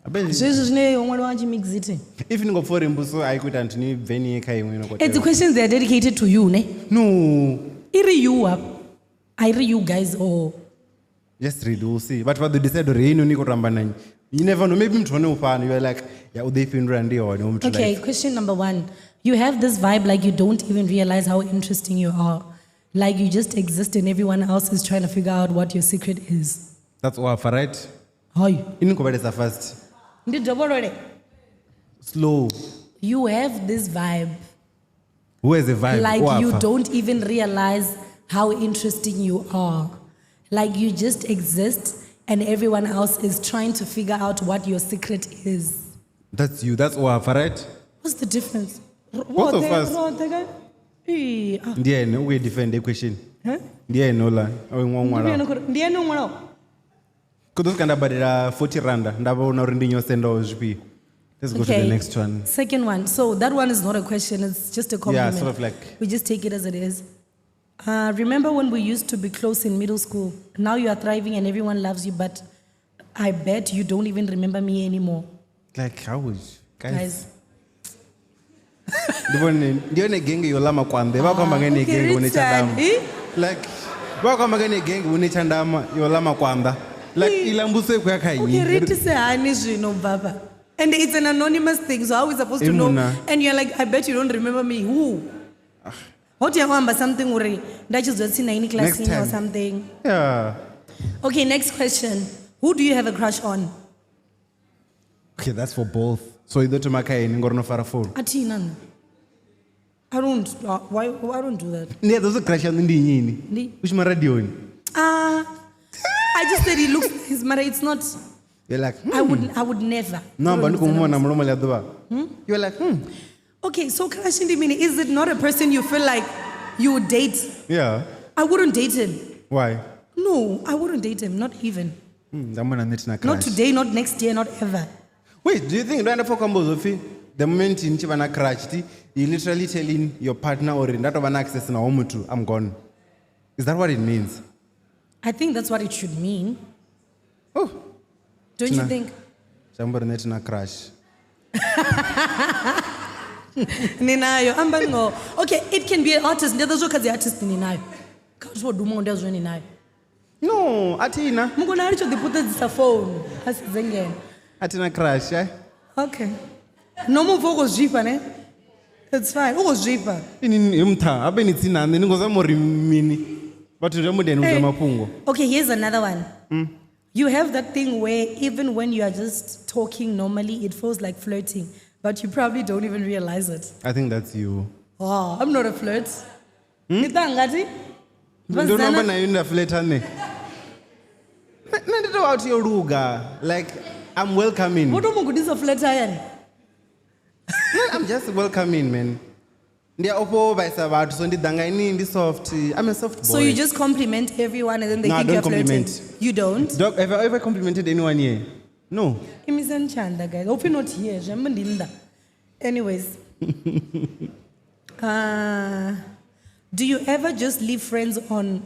I bet Zwezwi zwine ho ṅwaliwa nga tshimixit. if ni ngo pfa uri mbuso a i khou ita nthu ni bve ni ye kha iṅwe ino khou It's tea. questions they are dedicated to you ne. No. I ri you up. I ri you guys or Just read, we'll see. Vhathu vha ḓo decide uri heyi ni khou tamba na nnyi. You never know, maybe muthu hone u fhano, you are like, ya u ḓo i fhindula ndi hone hoyu muthu Okay, like. question number 1. You have this vibe like you don't even realize how interesting you are. Like you just exist and everyone else is trying to figure out what your secret is. That's Wafa, right? Hi. Ini khou vhalesa fast. Ndi dobolole. Slow. You have this vibe Who has a vibe? like you Wafa. don't even realize how interesting you are. Like you just exist and everyone else is trying to figure out what your secret is. That's you, that's Wafa, right? What's the difference? Both of us. Ndi Ndi ene u khou i defend the question. Ndi ene ola, o iṅwe ṅwalaho. ene o ṅwalaho. Khou ḓo swika nda badela 40 randa nda vhona uri ndi nyo sendaho zwifhio. Let's go to the next one. Second one. So that one is not a question, it's just a compliment. Yeah, sort of like- We just take it as it is. Remember when we used to be close in middle school? Now you are thriving and everyone loves you, but I bet you don't even remember me anymore. Like how would guys? Guys. Ndi vhone ndi yone genge yo ḽa makwande vha khou amba nga yeneyi Okay, genge hune Richard, tshandama. eh? Like vha khou amba nga yeneyi genge hune tshandama yo ḽa makwanda. Like iḽa mbuso i khou ya kha Okay, nnyi. ri hani zwino baba. And it's an anonymous thing, so how are we supposed to Eh, know? monna. And you're like, I bet you don't remember me. Who? Ho tea u amba something uri nda tshi dzula tsini na ini Next classini or time. something. Yeah. Okay, next question. Who do you have a crush on? Okay, that's for both. So i ḓo thoma kha ini ngori no fara phone. A thi na nṋe. I don't, why, I don't do that. Ndi a zwo crush yaṋu ndi nnyi ini? Ndi- U shuma radioni. Ah, I just said he looks nice, but it's not, You're like, I would never. No, amba ndi khou mu vhona mulomo ḽia ḓuvha. You're like, Okay, so crush ndi mini, is it not a person you feel like you would date? Yeah. I wouldn't date him. Why? No, I wouldn't date him, not even. Nda mona nṋe thi na Not crush. today, not next year, not ever. Wait, do you think ndo enda pfa khou amba pfi the moment ni tshi vha na crush ti you literally telling your partner uri nda tou vha na access na ho muthu I'm gone. Is that what it means? I think that's what it should mean. Oh, Don't you Nah. think? zwi amba uri nṋe thi na crush. Ninayo, amba ngo. Okay, it can be an artist. Ndi ḓo zwo kha dzi artist ninayo. Kha vhathu vho dumaho ndi zwo ninayo. No, a thi na. Mukona ari tsho ḓi puṱedzisa phone a sedze ngeno. A thi na crush, eh? Okay. No mupfa u khou zwifha ne? It's fine. U khou zwifha. Ini he mutha, habe ni tsini na nṋe ni khou zama uri mini. Vhathu zwi amba ndi vhudza Hey. mafhungo. Okay, here's another one. You have that thing where even when you are just talking normally, it feels like flirting, but you probably don't even realize it. I think that's you. Oh, I'm not a flirt. Ni ṱangati? Ndo no amba na inwi nda fletha nṋe. Nṋe ndi tou vha yo luga. Like I'm welcoming. Vho to mu gudisa u flirt hayani? No, I'm just welcoming, man. Ndi a ofha u vhaisa vhathu so ndi ḓa nga ini ndi soft. I'm a soft boy. So you just compliment everyone and then they No, I think don't you're flirting. compliment. You don't? Dog, have I ever complimented anyone here? No. Imisani tshanḓa guys. Hope you're not here. Zwi amba ndi nnḓa. Anyways. Do you ever just leave friends on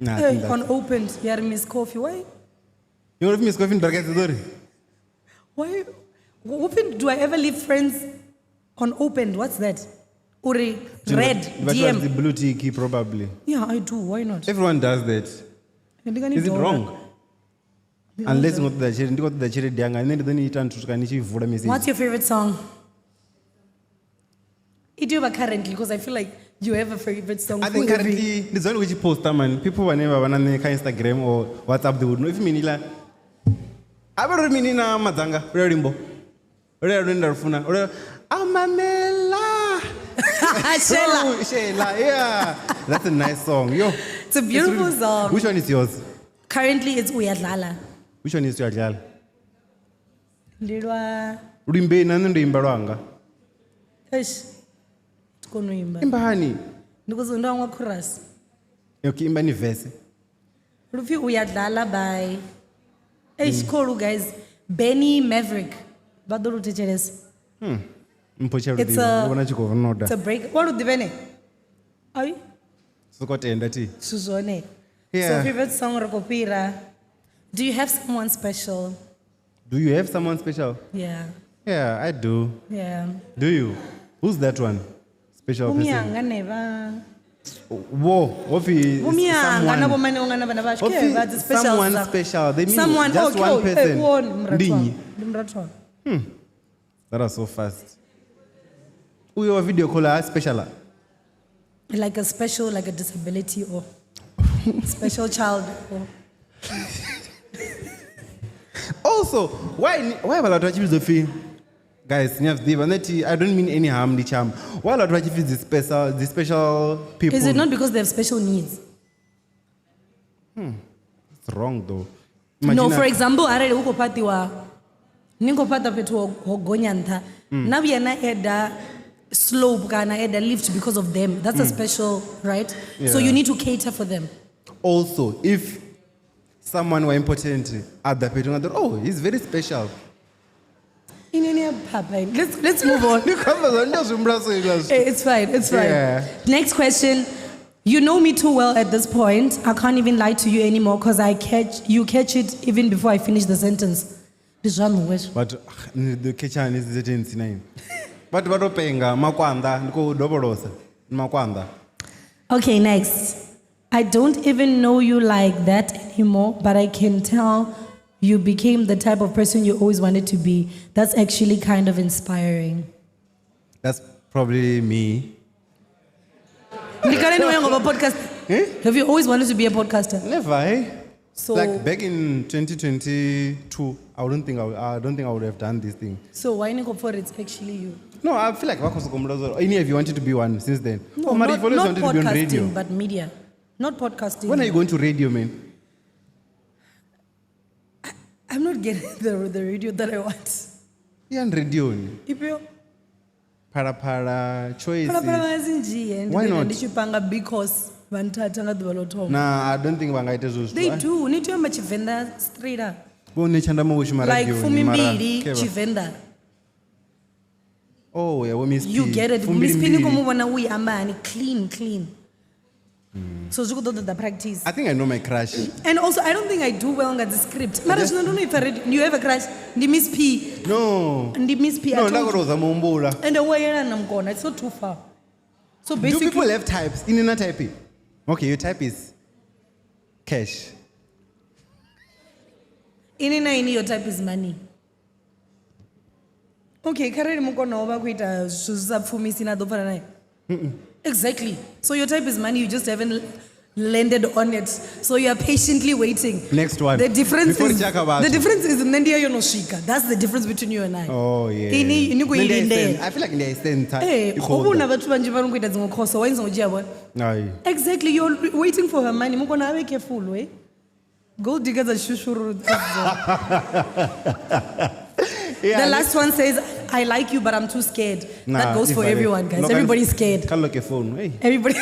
Nah, I think on opened? Yeah, Miss Coffee. Why? You know if Miss Coffee in brackets sorry. Why? Open, do I ever leave friends on opened? What's that? Uri red But DM. the blue tick probably. Yeah, I do. Why not? Everyone does that. Is it wrong? Unless ngo ṱoḓa tshelede, ndi khou ṱoḓa tshelede yanga, nṋe ndi ḓo ni ita nthu swika ni tshi vula message. What's your favorite song? I do but currently because I feel like you have a favorite song. I think for every- currently ndi dzone tshi posta man. People vhane vha vha na nṋe kha Instagram or WhatsApp they would know if mini la. A vha ri mini na madzanga luya luimbo. Luya lune nda lufuna. Luya Amamela. Shela. Oh, Shela, yeah. That's a nice song. Yo. It's a beautiful song. Which one is yours? Currently it's Uyadlala. Which one is Uyadlala? Ndilwa Luimbe na nṋe ndo imba lwanga. Eish. Tikono imba. Imbani. Ndikuzo ndo angwa chorus. Okay, imbani verse. Luphi Uyadlala by Eish kholu guys. Benny Maverick. Vha ḓo lu thetshelesa. Mpho tsha It's luḓivha, a ndi vhona tshi khou noda. It's a break. Wa lu ḓivhene? Ai, Soko tenda thi. zwithu zwone. So Yeah. favorite song ri khou fhira. Do you have someone special? Do you have someone special? Yeah. Yeah, I do. Yeah. Do you? Who's that one? Special person. Vhumiyanga neva. Whoa, wophi Vhumiyanga na someone. vhomane unga na vhana vhashu. Wophi Ke, vha dzi special someone sa. special. They mean Someone, just okay, one oh, person. wona, mrathu Ndi wanga. nnyi? Ndi mrathu wanga. That was so fast. Uyo wa video call a special. Like a special, like a disability or special child. Or Also, why vhala vhathu vha tshi vhidzwa pfi guys, ni a zwi ḓivha nṋe I don't mean any harm ndi tshi amba. Why vhathu vha tshi pfi dzi special people? Is it not because they have special needs? It's wrong though. No, Imagine for example, arali hu khou fhaṱiwa ni khou fhaṱa fhethu ho gonya nṱha na vhuya na eda slope kana eda lift because of them. That's a special, right? So Yeah. you need to cater for them. Also, if someone were important at the fhethu nga ḓo ri, oh, he's very special. Inini ya phapha. Let's move on. Ndi khou amba zwa ndi a zwi humbula so hezwiḽa zwithu. It's fine, it's fine. Yeah. Next question. You know me too well at this point. I can't even lie to you anymore because you catch it even before I finish the sentence. Ndi zwaṋu hezwo. But ni ḓo catchani dzi sentence na ini. Vhathu vha to penga makwanda ndi khou dovholosa. Ndi makwanda. Okay, next. I don't even know you like that anymore, but I can tell you became the type of person you always wanted to be. That's actually kind of inspiring. That's probably me. Ndi kale ni wena ngoba podcast. Eh? Have you always wanted to be a podcaster? Never, eh? So like back in 2022, I don't think I don't think I would have done this thing. So why ni for it's actually you? No, I feel like Vako Sokomlozo. Any of you wanted to be one since then? No, oh, Mari, you've always not wanted to be on radio. podcasting, but media. Not podcasting. When are you going to radio, man? I'm not getting the radio that I want. Yeah, on radio. Ipio. Para para choice. Phala phala ngazinjiye Why not? Ndi because vanthatha nga ḓuvha ḽo thoma. Nah, I don't think vangaite izvozvo. They do. Ni tea u amba Tshivenḓa straight up. Vho Netshandama vho shuma Like radioni, fumi mara mbili khe vha- Tshivenḓa. Oh, yeah, vho Miss P. You get it. Fumbili Miss P ni mbili. khou mu vhona u i amba hani clean clean. So zwi khou ḓo ṱoḓa practice. I think I know my crush. And also I don't think I do well nga dzi script. Mara zwino ndo no ipfa radio. You have a crush? Ndi Miss P. No. Ndi Miss P. I No, told nda you. khou tou zama u humbula. And wa yelana na mukona. It's not too far. So Do basically people have types? Ini na type? Okay, your type is cash. Ini na ini your type is money. Okay, kharali mukona wo vha khou ita zwithu zwi sa pfumisi na ḓo pfana naye. Exactly. So your type is money, you just haven't landed on it. So you are patiently waiting. Next one. The difference Before is Chaka Batho. the difference is nṋe ndi yo no swika. That's the difference between you and I. Oh yeah. Ini ini khou Nṋe i ndi a i lindela. sense. I feel like ndi a i sense. Eh, I khou ho vhona ḓa. vhathu vhanzhi vha no khou ita dziṅwe khoso wa ni songo dzhia vhone. Ai. Exactly, you're waiting for her money. Mukona abe careful, eh? Gold diggers are shushuru. Yeah, The last one says, I like you, but I'm too scared. Nah, that goes for if I- everyone, guys. Look, Everybody's scared. Kha look phone. Hey. Everybody.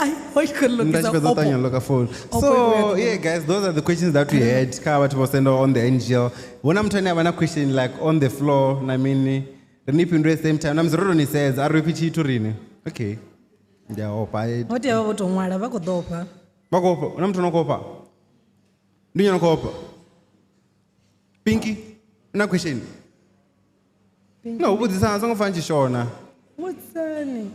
Ai, ho tshi khou Nda lokisa tshi fhedza u Oppo. ṱavhanya loka phone. Oppo So i khou ya yeah guys, those are the questions that we had. Kha vhathu vho senda on the NGL. Huna muthu ane a vha na question like on the floor na mini. Ri ni fhindule same time. Na musi ro to ni sedza a ri pfi tshithu rini. Okay. Ndi a ofha. Ho tea vha vho to ṅwala vha khou ḓo fha. Vha khou ofha. Huna muthu ano khou ofha? Ndi nnyi ano khou ofha? Pinky, una question? No, vhudzisa a songo fa ni tshi shona. Vhudzisani.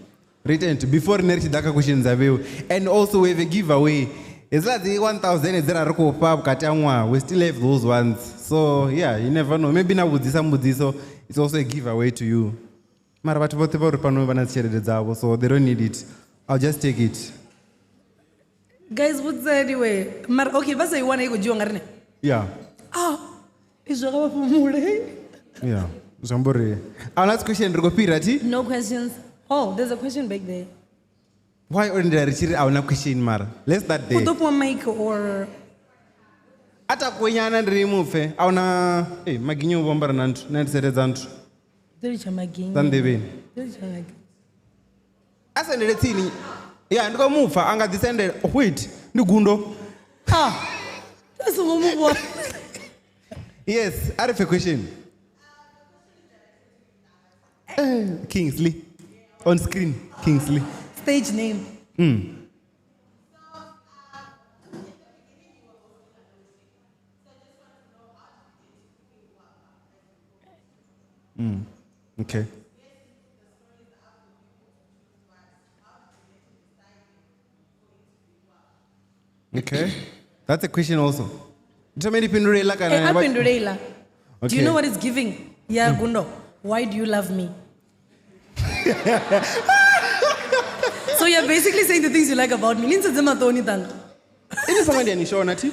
Written before rine ri tshi ḓa kha question dza vheu. And also we have a giveaway. Hedzila dzi 1000 dze ra ri khou fha vhukati ha ṅwaha, we still have those ones. So yeah, you never know. Maybe na vhudzisa mbudziso, it's also a giveaway to you. Mara vhathu vhoṱhe vha uri fhano vha na dzi tshelede dzavho, so they don't need it. I'll just take it. Guys, vhudzisani we. Mara okay, vha sa i wana i khou dzhiwa nga rine. Yeah. Ah, izwo kha vha fhumule. Yeah. Zwi amba uri our last question ri khou fhira thi? No questions. Oh, there's a question back there. Why o lindela ri tshi ri a huna question mara? Let's start U there. ḓo fhiwa mic or A takuwe nyana ndi ri mupfe. A huna eh maginyo vho ambara na nthu, na tsele dza nthu. ḓo litsha maginyo. Dza nḓevheni. Ḓo litsha maginyo. A sendele tsini. Yeah, ndi khou mupfa a nga ḓi sendela. Oh, wait, ndi gundo. Ah. A songo mu vhona. Yes, a ri pfe question. Kingsley. On screen, Kingsley. Stage name. Okay. Okay. That's a question also. Thome ndi fhindule iḽa kana Eh, a fhindule iḽa. Do Okay. you know what it's giving? Yeah, Gundo. Why do you love me? So you're basically saying the things you like about me. Ni ntsedze maṱoni tanga. Ini sanga ndi a ni shona thi?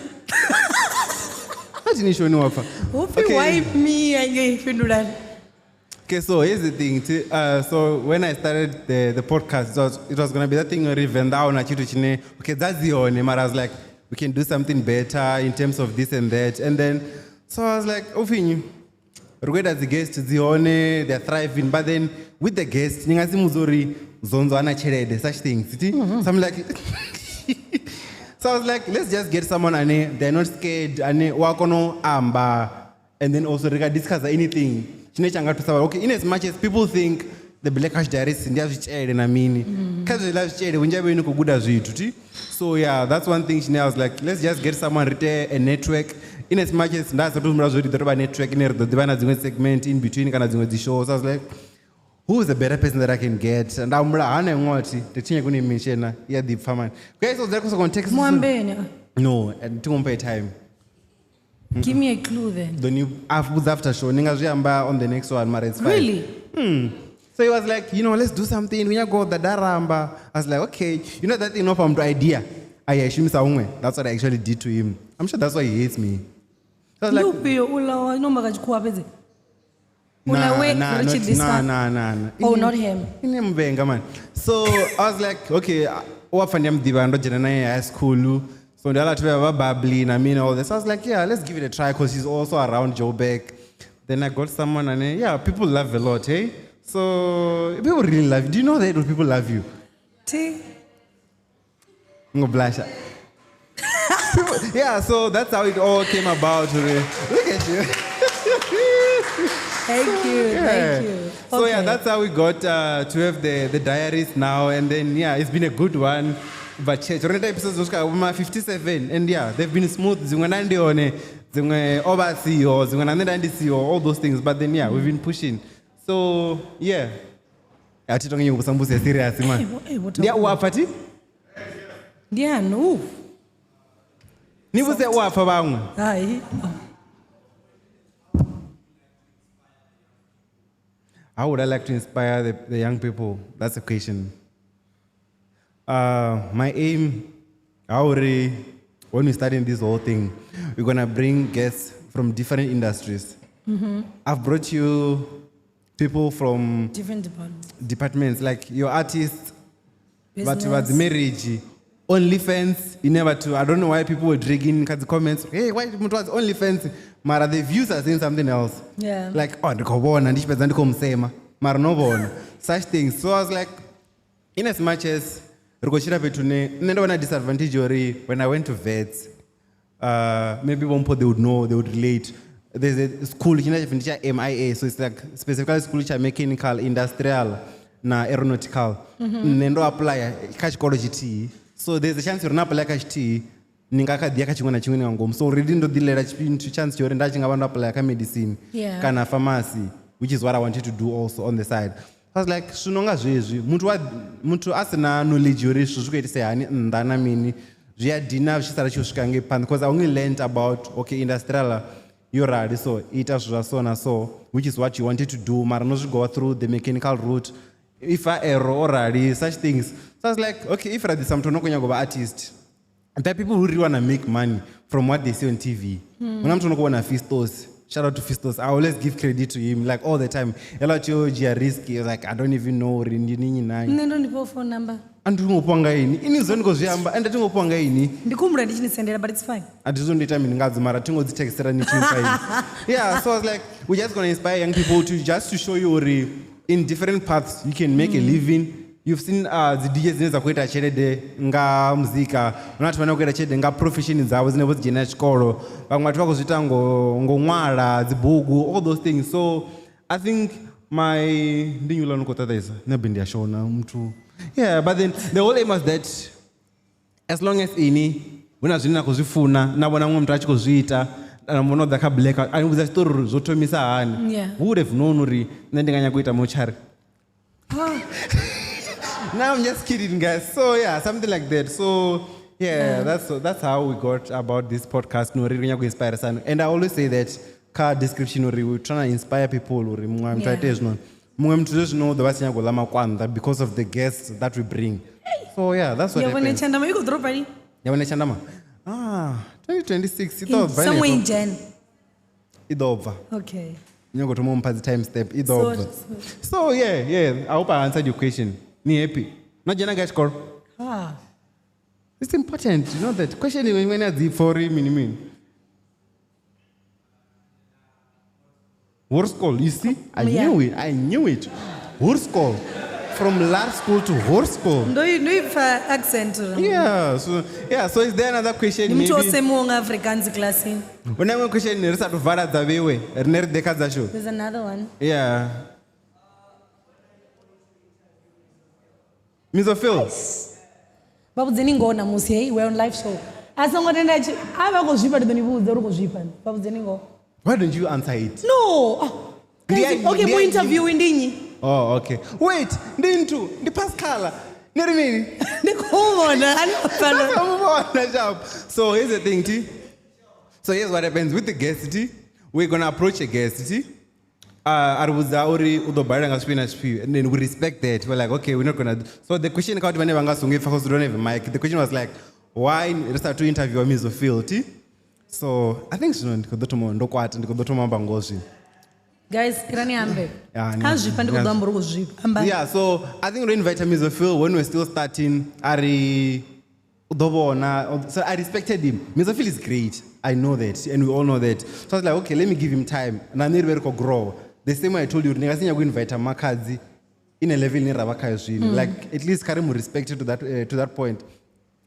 A thi ni shoni wa pfa. Hu pfi Okay. why me angei fhindulani. Okay, so here's the thing. So when I started the podcast, it was going to be that thing uri Venḓa a huna tshithu tshine, okay, that's the one. Mara I was like, we can do something better in terms of this and that. And then, so I was like, Ofinyu, ri khou ita dzi guest dzi hone, they're thriving. But then with the guests, ni nga si mudze uri Zonzo ana tshelede, such things. See? So I'm like, so I was like, let's just get someone ane, they're not scared, ane wa kona u amba, and then also ri ka discuss anything. Tshine tsha nga thusa vhathu. Okay, in as much as people think the Black Cash Diaries ndi a zwitshele na mini. Kha zwiḽa zwitshele vhunzhi ha vheni ni khou guda zwithu, thi? So yeah, that's one thing tshine I was like, let's just get someone rite a network. In as much as nda sa tou humbula zwo ri ḓo tou vha network ine ri ḓo ḓivha na dziṅwe segment in between kana dziṅwe dzi shows. So I was like, who is the better person that I can get? And I'm like, hana iṅwe thi, ndi thi nyagi u ni mention, i a ḓi pfa mani. Okay, so there was text. Muambeni. No, and thi ngo mpha time. Give me a clue then. Then you after show, ninga zwi amba on the next one, mara it's fine. Really? So he was like, let's do something. We go the daramba. I was like, okay. You know that thing of the idea. I assume that's what I actually did to him. I'm sure that's why he hates me. So I was like, Ndi ufhio uḽa wa no maka tshikhuwa fhedzi? Uḽa Nah, we nah, ri tshi not, discuss- nah, nah, nah, nah. Oh, not him. Ine mvenga, man. So I was like, okay, wa pfa ndi a muḓivha, ndo dzhena naye high school. So ndi aḽa vhathu vha bubbly na mini all this. I was like, yeah, let's give it a try because she's also around Joburg. Then I got someone and yeah, people love a lot, hey? So people really love you. Do you know that people love you? T. Ngo blasha. Yeah, so that's how it all came about. Look at you. Thank you, Yeah. thank you. So yeah, Okay. that's how we got to have the diaries now. And then, yeah, it's been a good one. But church, we're episodes of 57. And yeah, they've been smooth. Zingwe nandi one, zingwe oba siyo, zingwe nandi nandi siyo, all those things. But then, yeah, we've been pushing. So, yeah. Ati tonge nyuku sambusi ya serious, man. Eh, eh, what Ndiya uwapha ti? Ndiya, no. Nivuse uwapha bangwe. Hai. How would I like to inspire the young people? That's a question. My aim, when we starting this whole thing, we're going to bring guests from different industries. I've brought you people from different departments, departments like your artists, but Business. the marriage, OnlyFans. You never to. I don't know why people were dragging the comments. Hey, why it was OnlyFans? Mara, the views are saying something else. Yeah. Like, oh, ndikobona, ndishipedza ndikomsema. Mara no bona. Such things. So I was like, in as much as Ri khou tshila fhethu hune nṋe ndo vha na disadvantage uri when I went to vets, maybe Vho Mpho they would know, they would relate. There's a school tshine tsha pfi ndi tsha MIA, so it's like specifically school tsha mechanical, industrial na aeronautical. Nṋe ndo apply kha tshikolo tshithihi. So there's a chance uri na apply kha tshithihi ni nga kha ḓi ya kha tshiṅwe na tshiṅwe ni nga ngomu. So already ndo ḓilela tshipinthu chance tsha uri nda tshi nga vha ndo apply kha medicine kana pharmacy, which is what I wanted to do also on the side. I was like, zwino nga zwezwi muthu wa muthu a sina knowledge uri zwithu zwi khou itisa hani nnḓa na mini zwi a dina zwi tshi sala tshi u swika ngei phanḓa, because I only learned about okay industrial yo rali, so ita zwithu zwa so na so, which is what you wanted to do, mara no zwi go through the mechanical route if a error or rali such things. So I was like, okay, if ra ḓisa muthu no khou nyaga u vha artist, there are people who really want to make money from what they see on TV. Huna muthu no khou vhona Fistos. Shout out to Fistos. I always give credit to him, like all the time. Ela tshi dzhia risk, like I don't even know uri ndi nnyi na nnyi. Nṋe ndo ndifhiwa phone number. A ndi ngo fhiwa nga ini. Ini zwo ndi khou zwi amba, and a thi ngo fhiwa nga ini. Ndi khou humbula ndi tshi ni sendela, but it's fine. A thi zwo ndo ita mini ngadzo, mara thi ngo dzi textela ni tshi mpha. Yeah, so I was like, we're just going to inspire young people to just to show you uri in different paths you can make a living. You've seen dzi DJ dzine dza khou ita tshelede nga muzika, huna vhathu vhane vha khou ita tshelede nga profession dzavho dzine vho dzi dzhenela tshikolo, vhaṅwe vhathu vha khou zwi ita ngo ṅwala dzibugu, all those things. So I think my ndi nnyi uḽa no khou ṱaṱaisa nṋe be ndi a shona muthu. Yeah, but then the whole aim was that as long as ini hu na zwine na khou zwi funa, na vhona muṅwe muthu a tshi khou zwi ita, na vhona u ḓa kha black a ni vhudza tshiṱori uri zwo thomisa hani. Who would have known uri nṋe ndi nga nyaga u ita mochari? No, I'm just kidding, guys. So yeah, something like that. So yeah, that's how we got about this podcast. No, really inspire us. And I always say that car description uri we're trying to inspire people. Uri muṅwe muthu aite hezwinoni. Muṅwe muthu zwezwino u ḓo vha si nyago ḽa makwanda because of the guests that we bring. So yeah, that's what Ya vhone happens. Tshandama, you go drop ready. Ya vhone Tshandama. 2026 i ḓo bva Somewhere in henefho. Jan. I ḓo bva. Okay. Nyago thoma u mpha dzi time step i ḓo bva. So, So yeah, I hope I answered your question. Ni happy? No dzhena gai tshikolo? It's important, you know that question iṅwe imwe a dzi pfa uri mini mini. Hoërskool, you see? I knew it. I knew it. Hoërskool. From large school to hoërskool. Ndo i pfa accent. Yeah, so yeah, so is there another question Ndi muthu o maybe? semiwaho nga Afrikaans classini. Huna iṅwe question ri sa tou vala dza vheiwe, rine ri ḓe kha dzashu. There's another one. Yeah. Mizo Phil. Vha vhudzeni ngoho ṋamusi, hey, we're on live show. A songo tenda tshi, a vha khou zwifha ndi ḓo ni vhudza uri khou zwifha. Vha vhudzeni ngoho. Why don't you answer it? No. Guys, okay, Ndi mo a- interview ndi nnyi? Oh, okay. Wait, ndi nthu, ndi Pascal. Ni ri mini? Ndi khou vhona, a ni khou pfa Ndi khou vhona, sharp. So here's the thing, T. So here's what happens with the guest, T. We're going to approach a guest, T. A ri vhudza uri u ḓo balelwa nga zwifhio na zwifhio, and then we respect that. We're like, okay, we're not going to. So the question kha vhathu vhane vha nga songo ipfa because we don't have a mic. The question was like, why ri sa to interview Mizo Phil, T? So I think zwino ndi khou ḓo thoma ndo kwata, ndi khou ḓo thoma amba ngoho zwino. Guys, irani ambe. Yeah, Kha zwifha ndi khou ḓo amba uri khou zwifha. Amba. Yeah, so I think we invited Mizo Phil when we were still starting. Ari u ḓo vhona. So I respected him. Mizo Phil is great. I know that, and we all know that. So I was like, okay, let me give him time. Na nṋe ri vhe ri khou grow. The same way I told you, ndi nga si nyage u invite Makhadzi in a level ine ra vha khayo zwino. Like, at least kha ri mu respect to that point.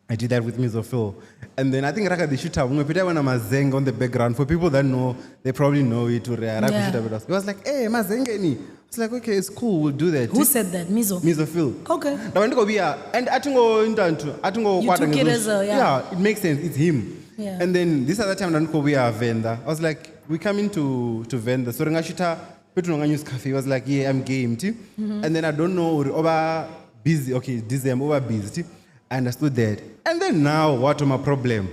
I did that with Mizo Phil. And then I think Raka the shooter, we put Mazeng on the background. For people that know, they probably know it. He was like, hey, Mazengeni. I was like, okay, it's cool, we'll do that. Who said that? Mizo? Mizo Phil. Okay. Now, when you go here, and I think go into, I think go You kwata took it ngezo- as a, yeah. Yeah, it makes sense. It's him. Yeah. And then this other time, I go we are Venda. I was like, we come into to Venda. So Renga Shita, Petro News Cafe. He was like, yeah, I'm game. Too. And then I don't know, over busy. Okay, this I'm over busy. Too. I understood that. And then now, what my problem?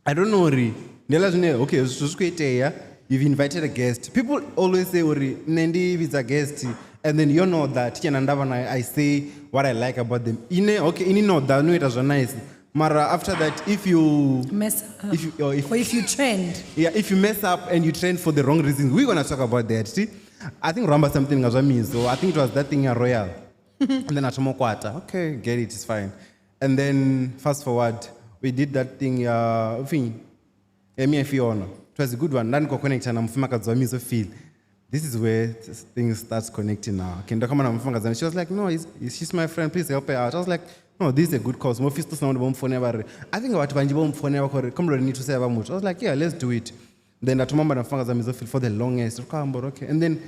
I don't know. Ri. Ndela zwine, okay, so zwi khou itea, you've invited a guest. People always say, Uri, Nendi is a guest. And then you know that, Tshena Ndavha na, I say what I like about them. Ine, okay, ini know that, no, it was nice. Mara, after that, if you mess up, if you, or if, or if you trend. Yeah, if you mess up and you trend for the wrong reasons, we're going to talk about that. See? I think remember something as well, so I think it was that thing at Royal. And then Atomo Kwata. Okay, get it, it's fine. And then fast forward, we did that thing, thing, me and Fiona. It was a good one. Then connect and I'm from feel. This is where things starts connecting now. Okay, ndakama na mfumakazi. She was like, no, she's my friend, please help her out. I was like, No, this is a good cause. Mophisto na vho mpfonela vha ri, I think vhathu vhanzhi vho mpfonela vha khou ri khombo ni thuse vha muthu. I was like, yeah, let's do it. Then nda thoma amba na mufumakadzi wa Mizophil for the longest. Ri khou amba uri okay. And then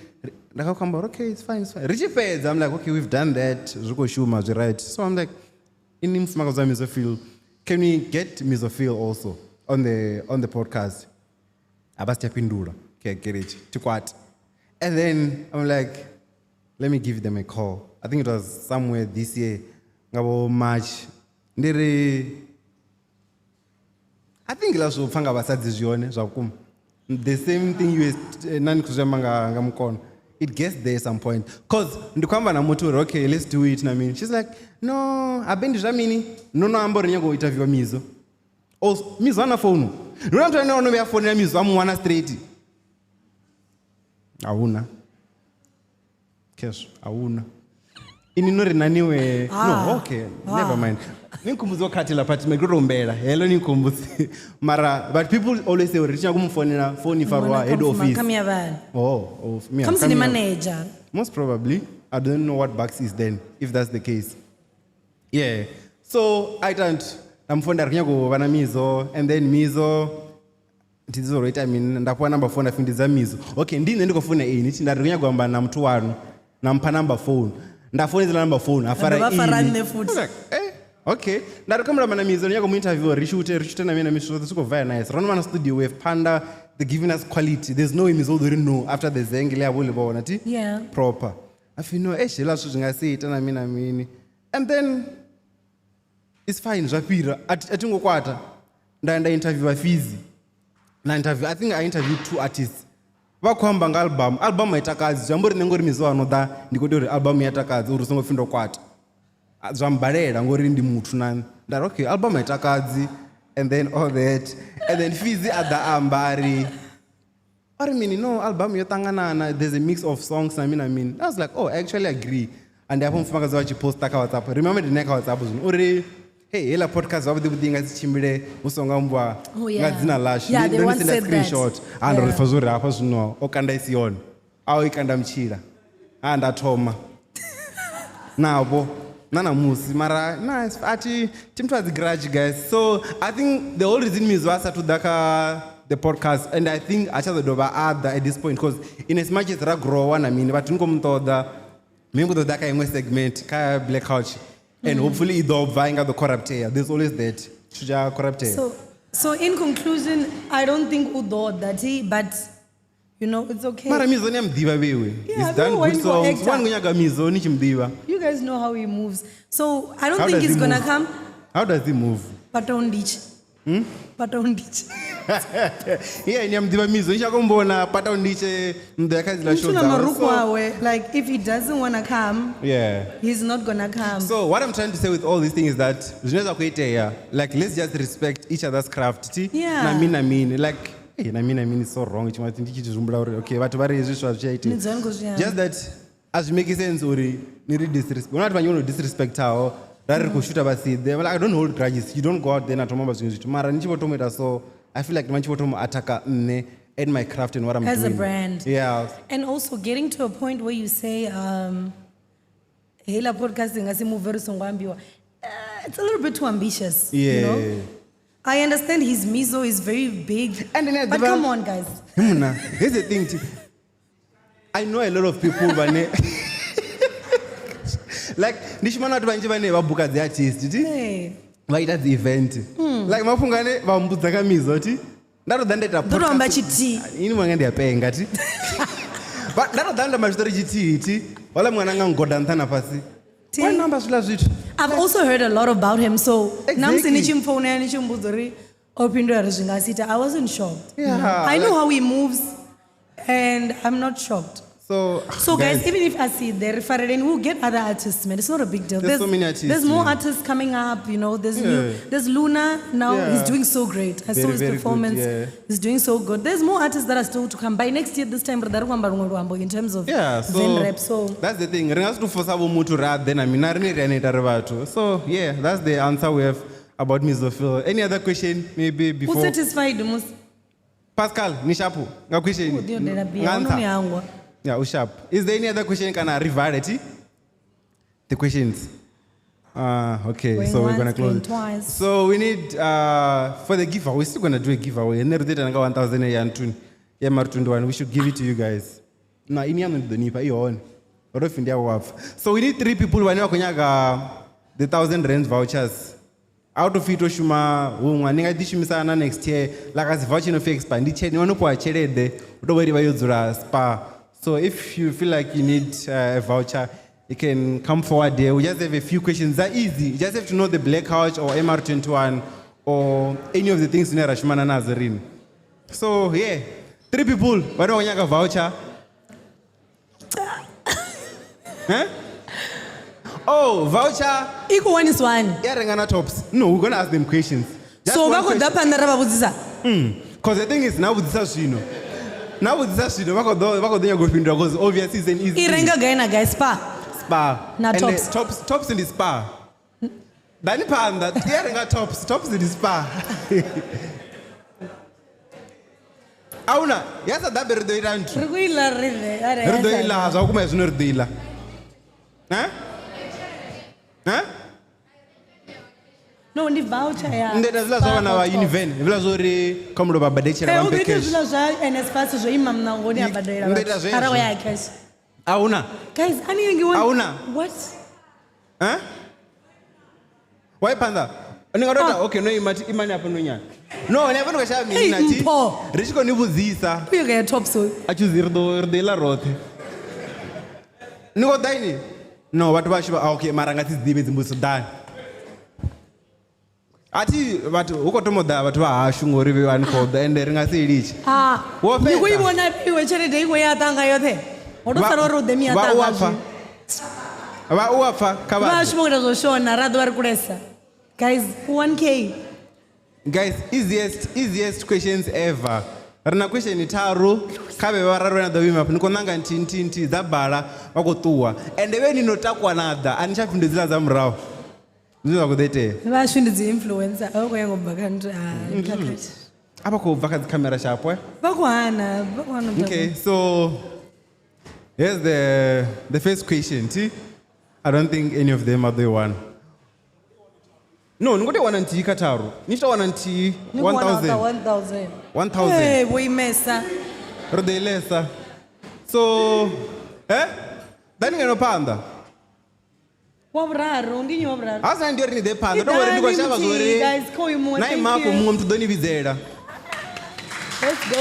nda khou amba uri okay, it's fine, it's fine. Ri tshi fhedza, I'm like, okay, we've done that. Zwi khou shuma, zwi right. So I'm like, ini mufumakadzi wa Mizophil, can we get Mizophil also on the podcast? A vha si tsha fhindula. Okay, get it. Tikwati. And then I'm like, let me give them a call. I think it was somewhere this year, ngabo March. Ndi ri I think la zwo pfa nga vhasadzi zwi hone zwa vhukuma. The same thing you na ni khou zwi amba nga mukono. It gets there at some point. Cause ndi khou amba na muthu uri okay, let's do it na mini. She's like, no, habe ndi zwa mini. No no amba uri ni nyaka u interviewa Mizo. Also, Mizo ana phone. Ndi na muthu ane ono vhuya fonela Mizo a mu wana straight. Ahuna. Kesho, ahuna. Ini no ri naniwe. No, okay, never mind. Ninkhumbudzo khathela but mekurombela. Hello ninkhumbudzo. Mara but people always say uri tsha kumufonela phone ifarwa head office. Come here, man. Oh, yeah, Comes come the here. manager. Most probably. I don't know what Bucks is then, if that's the case. Yeah. So I don't ndamfonda ri nyako vana Mizo and then Mizo ndizoroita mini ndapuwa number phone afindidza Mizo. Okay, ndine ndikofuna ini chi ndari kunyaka kuamba na muthu wanu nampha number phone. Ndafonedzela number phone afara Ndovha fara ini. nṋe futhi. I was like, eh, okay. Ndari kumulamba na Mizo nyaka mu interview ri shoot ri shoot na mina misho zwi khou vaya nice. Rona mana studio we have Panda they giving us quality. There's no way Mizo uri no after the zenge le yabo le bona ti Yeah. proper. I feel no, eh, hela swithu zwi nga si ita na mina mini. And then it's fine zwa fhira a thi ngo kwata. Nda interviewa Fizzy. Na interview I think I interviewed two artists. Vha khou amba nga album. Album a i takadzi. Zwi amba uri nṋe ngori Mizo ano ḓa ndi khou tea uri album ya takadzi uri u songo pfhi ndo kwata. Zwa mbalela ngori ndi muthu na nṋe. Nda ri okay, album a i takadzi and then all that. And then Fizzy a ḓa amba a ri ori mini no album yo ṱanganana there's a mix of songs na mini na mini. I was like, oh, I actually agree. And hafho mufumakadzi wa tshi posta kha WhatsApp. Remember ndi naye kha WhatsApp zwino uri hey heiḽa podcast zwavhuḓi vhuḓi nga si tshimbile hu songo ambiwa Oh, yeah. nga dzina ḽashu. Yeah, they Ndo ni once senda said that. screenshot. Ah, ndo ri Yeah. pfa zwori hafha zwino o kanda isi yone. A o i kanda mutshila. Ah, nda thoma. Navho na namusi mara nice a thi thi muthu a dzi grudge guys. So I think the whole reason Mizo a sathu ḓa kha the podcast and I think a tsha ḓo dovha a ḓa at this point because in as much as ra growa na mini vhathu ni khou mu ṱoḓa maybe ḓo ḓa kha iṅwe segment kha Black Couch and hopefully i ḓo bva i nga ḓo corruptea. There's always that tshithu tsha corruptea. So in conclusion, I don't think u ḓo ḓa thi, but you know, it's okay. Mara Mizo ni a muḓivha vhewe. Yeah, He's done vhewe good ndi songs. actor. Wa ni khou nyaga Mizo ni tshi muḓivha. You guys know how he moves. So I don't How think does he's he gonna move? come. How does he move? Pataundich. Pataundich. Yeah, ni a muḓivha Mizo ni tsha kumbona pataunditshe nnḓu ya kha dziḽa show Muthu na dzawe. marukhu So, awe, like if he doesn't wanna come, yeah. he's not gonna come. So what I'm trying to say with all these things is that zwine zwa khou itea, like let's just respect each other's craft. Ti? Yeah. Na mini na mini like hey, na mini na mini is so wrong. Tshiṅwe ndi tshi zwi humbula uri okay vhathu vha ri hezwi zwithu a zwi tsha itea. Ni dzula ni khou zwi amba. Just that a zwi make sense uri ni ri disrespect. Huna vhathu vhanzhi vho no disrespectaho ra ri khou shuta vha si ḓe. Like, I don't hold grudges. You don't go out there na thoma amba zwiṅwe zwithu. Mara ni tshi vho thoma u ita so I feel like ndi tshi vho thoma u attacka nṋe and my craft and what I'm As a doing. brand. Yeah. And also getting to a point where you say, Hela podcast nga si move ri songo ambiwa. It's a little bit too ambitious. You know? Yeah. I understand his miso is very big. And then but come on, guys. Mna, here's the thing. I know a lot of people vane like ndi shuma na vhathu vhanzhi vhane vha buka dzi artist ti Hey. vha ita dzi event like mafhungo ane vha mbudza kha mizo ti nda to ḓa nda ita Ndo to amba podcast- tshithihi. ini mwanga ndi a penga ti nda to ḓa nda amba tshiṱori tshithihi ti wala mwana nga ngoda nṱha na fhasi Ti. wa namba zwiḽa zwithu I've also heard a lot about him. So Exactly. namusi ni tshi mpfounela ni tshi mmbudza uri o fhindula ri zwi nga si ita, I wasn't shocked. You know? Yeah, I know like- how he moves and I'm not shocked. So, So guys, even if I see the referring, we'll get other artists, man. It's not a big deal. There's so many artists, There's more man. artists coming up, you know. There's Yeah. new, there's Luna now. Yeah. He's doing so great. I saw Very, his very good, performance. yeah. He's doing so good. There's more artists that are still to come. By next year, this time, ri ḓa ri khou amba luṅwe luambo in terms of yeah, so Zen rap. So that's the thing. Ri nga si to forsa vho muthu uri a ḓe na mina ri ni ri a neta ri vhathu. So yeah, that's the answer we have about Mizophil. Any other question maybe who's before satisfied mus? Pascal, ni shapu nga question. Dio dela bia, Nga ono answer. ni hangwa. Yeah, u sharp. Is there any other question kana rivale ti? The questions. Okay, Going so we're gonna once, close. going It. twice. So we need for the giveaway. We're still gonna do a giveaway. And then 1,000 ya ya 21. We should give it to you guys. Na ini yanu ndi ḓo i hone. Ro pfi ndi ya wapfa. So we need three people vhane vha khou nyaga the 1,000 rand vouchers. Out of it shuma huṅwe ni nga ḓi shumisa na next year like as voucher no pfi expire ndi tshelede ni wane fhiwa tshelede u tou vha yo dzula spa. So if you feel like you need a voucher, you can come forward there. We just have a few questions. They're easy. You just have to know the Black Couch or MR21 or any of the things zwine ra shumana nadzo rini. So yeah, three people vhane vha khou nyaga voucher. Eh? Oh, voucher. I khou waniswani. Yeah, renga na tops. No, we're gonna ask them questions. Just So one vha khou ḓa question. phanḓa ra vha vhudzisa. Because the thing is, now vhudzisa zwino. Now vhudzisa zwino vha khou ḓo vha khou ḓo nyaga u fhindula because obviously it's an easy I thing. renga gai na gai spa. Spa. Na And tops. The tops tops in the spa. Dani phanḓa, yeah, renga tops, tops in the spa. Auna, ya sa ḓabe ri ḓo ita nthu. Ri khou iḽa riṋe arali Ri ya ḓo sa iḽa zwa vhukuma zwino ri ḓo iḽa. Eh? Eh? No, ndi voucher ya. Nṋe ita zwiḽa zwa vhana vha Univen, hezwiḽa zwo uri kha mulovha badetshela Eh, vha u ḓo mphe ita cash. zwiḽa zwa NSFAS zwo ima muṋangoni a badela. Ndo ita vhathu. zwezwo. Arali ya cash. Ahuna. Guys, a ni ngi Ahuna. What? Eh? Why phanḓa? Ni nga to ita okay no ima imani hafha no nyana. No, ni hafha ni khou shavha mini Hey, na thi? Mpho. Ri tshi khou ni vhudzisa. Uyo ga ya tops uyu. A choose ri ḓo iḽa roṱhe. Ni khou ḓa ini? No, vhathu vhashu vha okay mara nga si dzi ḓivhe dzimbudziso ḓani. A thi vhathu hu khou thoma u ḓa vhathu vha hashu ngori vhe vha ni khou ḓa ende ri nga si i litshe. Ah, Wo ni khou i fhedza? vhona iwe tshelede i khou ya tanga yoṱhe. Ho to sala uri u ḓe miya Vha u tanga. a pfa. zwino. Vha u a pfa kha vha. Vhashu vho ita zwo shona ra ḓo vha ri kulesa. Guys, 1K. Guys, easiest questions ever. Ri na question tharu kha vhe vhararu vhane ḓo vhima afha ni khou nanga nthihi nthihi nthihi dza bala vha khou ṱuwa ende vhe ni no takuwa na ḓa a ni tsha fhindula dziḽa dza murahu zwine zwa khou ḓo itea. Vhashu ndi dzi influencer. A vha khou nyanga u bva kha nthu. Ah, khakhathi. A vha khou bva kha dzi camera shapo eh? Vha khou hana, vha khou hana u bva. Okay, so here's the first question. T. I don't think any of them are the one. No, ni khou tea u wana nthihi kha tharu. Ni tshi tou wana nthihi Ni khou wana 1000. 1000. 1000. Eh, vho imesa. Ri ḓo ilesa. So, eh? Ḓani ngeno phanḓa. Wa vhuraru, ndi nnyi wa vhuraru? Ha sina ndi uri ni ḓe phanḓa, ndo uri ndi khou Iḓani shavha muthihi, zwori guys, kha uyu muṅwe, na thank ima hafho you. muṅwe muthu ḓo ni vhidzela. Let's go.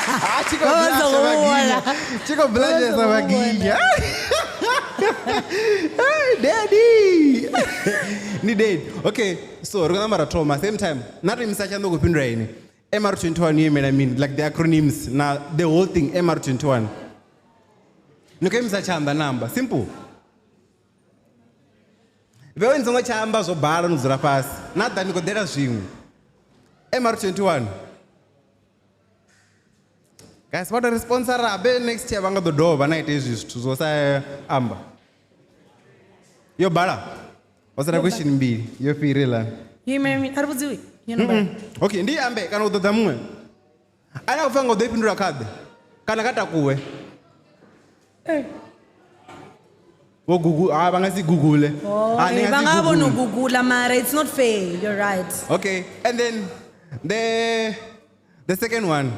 Ah, tshi khou Vha vha blasha songo vhaginya. vhona. Tshi khou blashesa Vha songo vhaginya. Hey, daddy. Ni daddy. Okay, so ri khou namba ra thoma same time. Na ri imisa tshanḓa u khou fhindula ini. MR21 yo imela mini? Like the acronyms na the whole thing MR21. Ni khou imisa tshanḓa namba, simple. Vhewe ni songo tsha amba zwo bala no dzula fhasi. Na ḓa ni khou ḓela zwiṅwe. MR21. Guys, vha to ri sponsora habe next year vha nga ḓo dovha na ita hezwi zwithu zwo sa amba. Yo bala. Ho sala question mbili yo fhira heiḽani. Yo imela mini? A ri vhudziwi? Yo no bala. Okay, ndi ambe kana u ṱoḓa muṅwe. Ane a khou pfa nga u ḓo i fhindula kha ḓe kana kha takuwe. Eh. Vho Google, ah, vha nga si Google. Oh, Ah, ni eh, nga vha si nga vho no Google. Google mara it's not fair. You're right. Okay, and then the second one.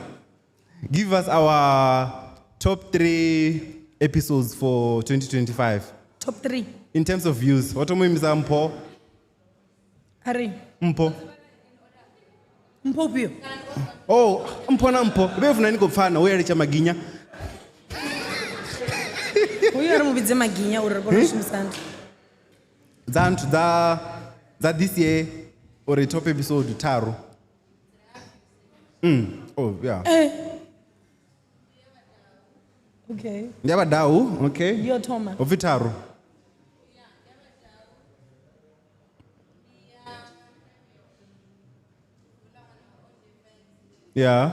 Give us our top 3 episodes for 2025. Top 3. In terms of views, what do you mean, Mpho? Ari. Mpho. Mpho ufhio? Oh, Mpho na Mpho. Vhe funa ni khou pfana, u ya litsha maginya. Uyu ari mu vhidze maginya uri ri kone u shumisana. Dza nthu dza this year uri top episode tharu. Oh, yeah. Eh. Okay. Ndi ya vhadau, okay. Ndi yo thoma. Ho pfi tharu. Yeah.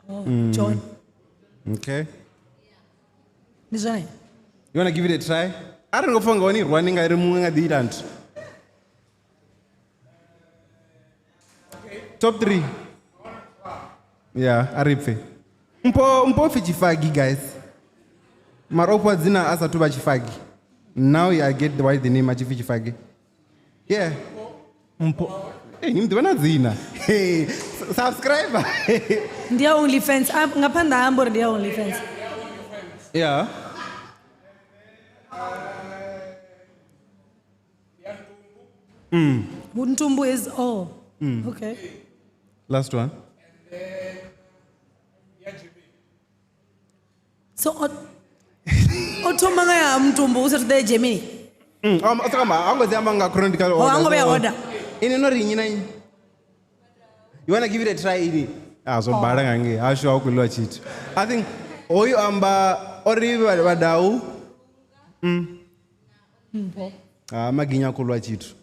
Oh, John. Okay. Ndi zwone? You want to give it a try? Arali ngo pfa nga hone rwani nga ri muṅwe nga ḓi ita nthu. Top 3. Yeah, a ri pfe. Mpho pfi tshifagi guys. Mara o fhiwa dzina a sathu vha Tshifagi. Now I get why the name a tshi pfi Tshifagi. Yeah. Mpho. Hey, ni muḓivha na dzina. Hey, subscriber. Ndi ya OnlyFans. Nga phanḓa ha amba uri ndi ya OnlyFans. Yeah. Ntumbu is all. Okay. Last one. So o thoma nga ya Mtumbu u sathu ḓa ya Germany. O soko amba, a ngo dzi amba nga chronological Oh, order. a ngo vhea so- order. Ini no ri nnyi na nnyi? You wanna give it a try ini? Ah, zwo bala nga ngei. Hashu a hu khou ḽiwa tshithu. I think hoyu amba ori vhadau. Mpho. Ah, Maginya a khou ḽiwa tshithu.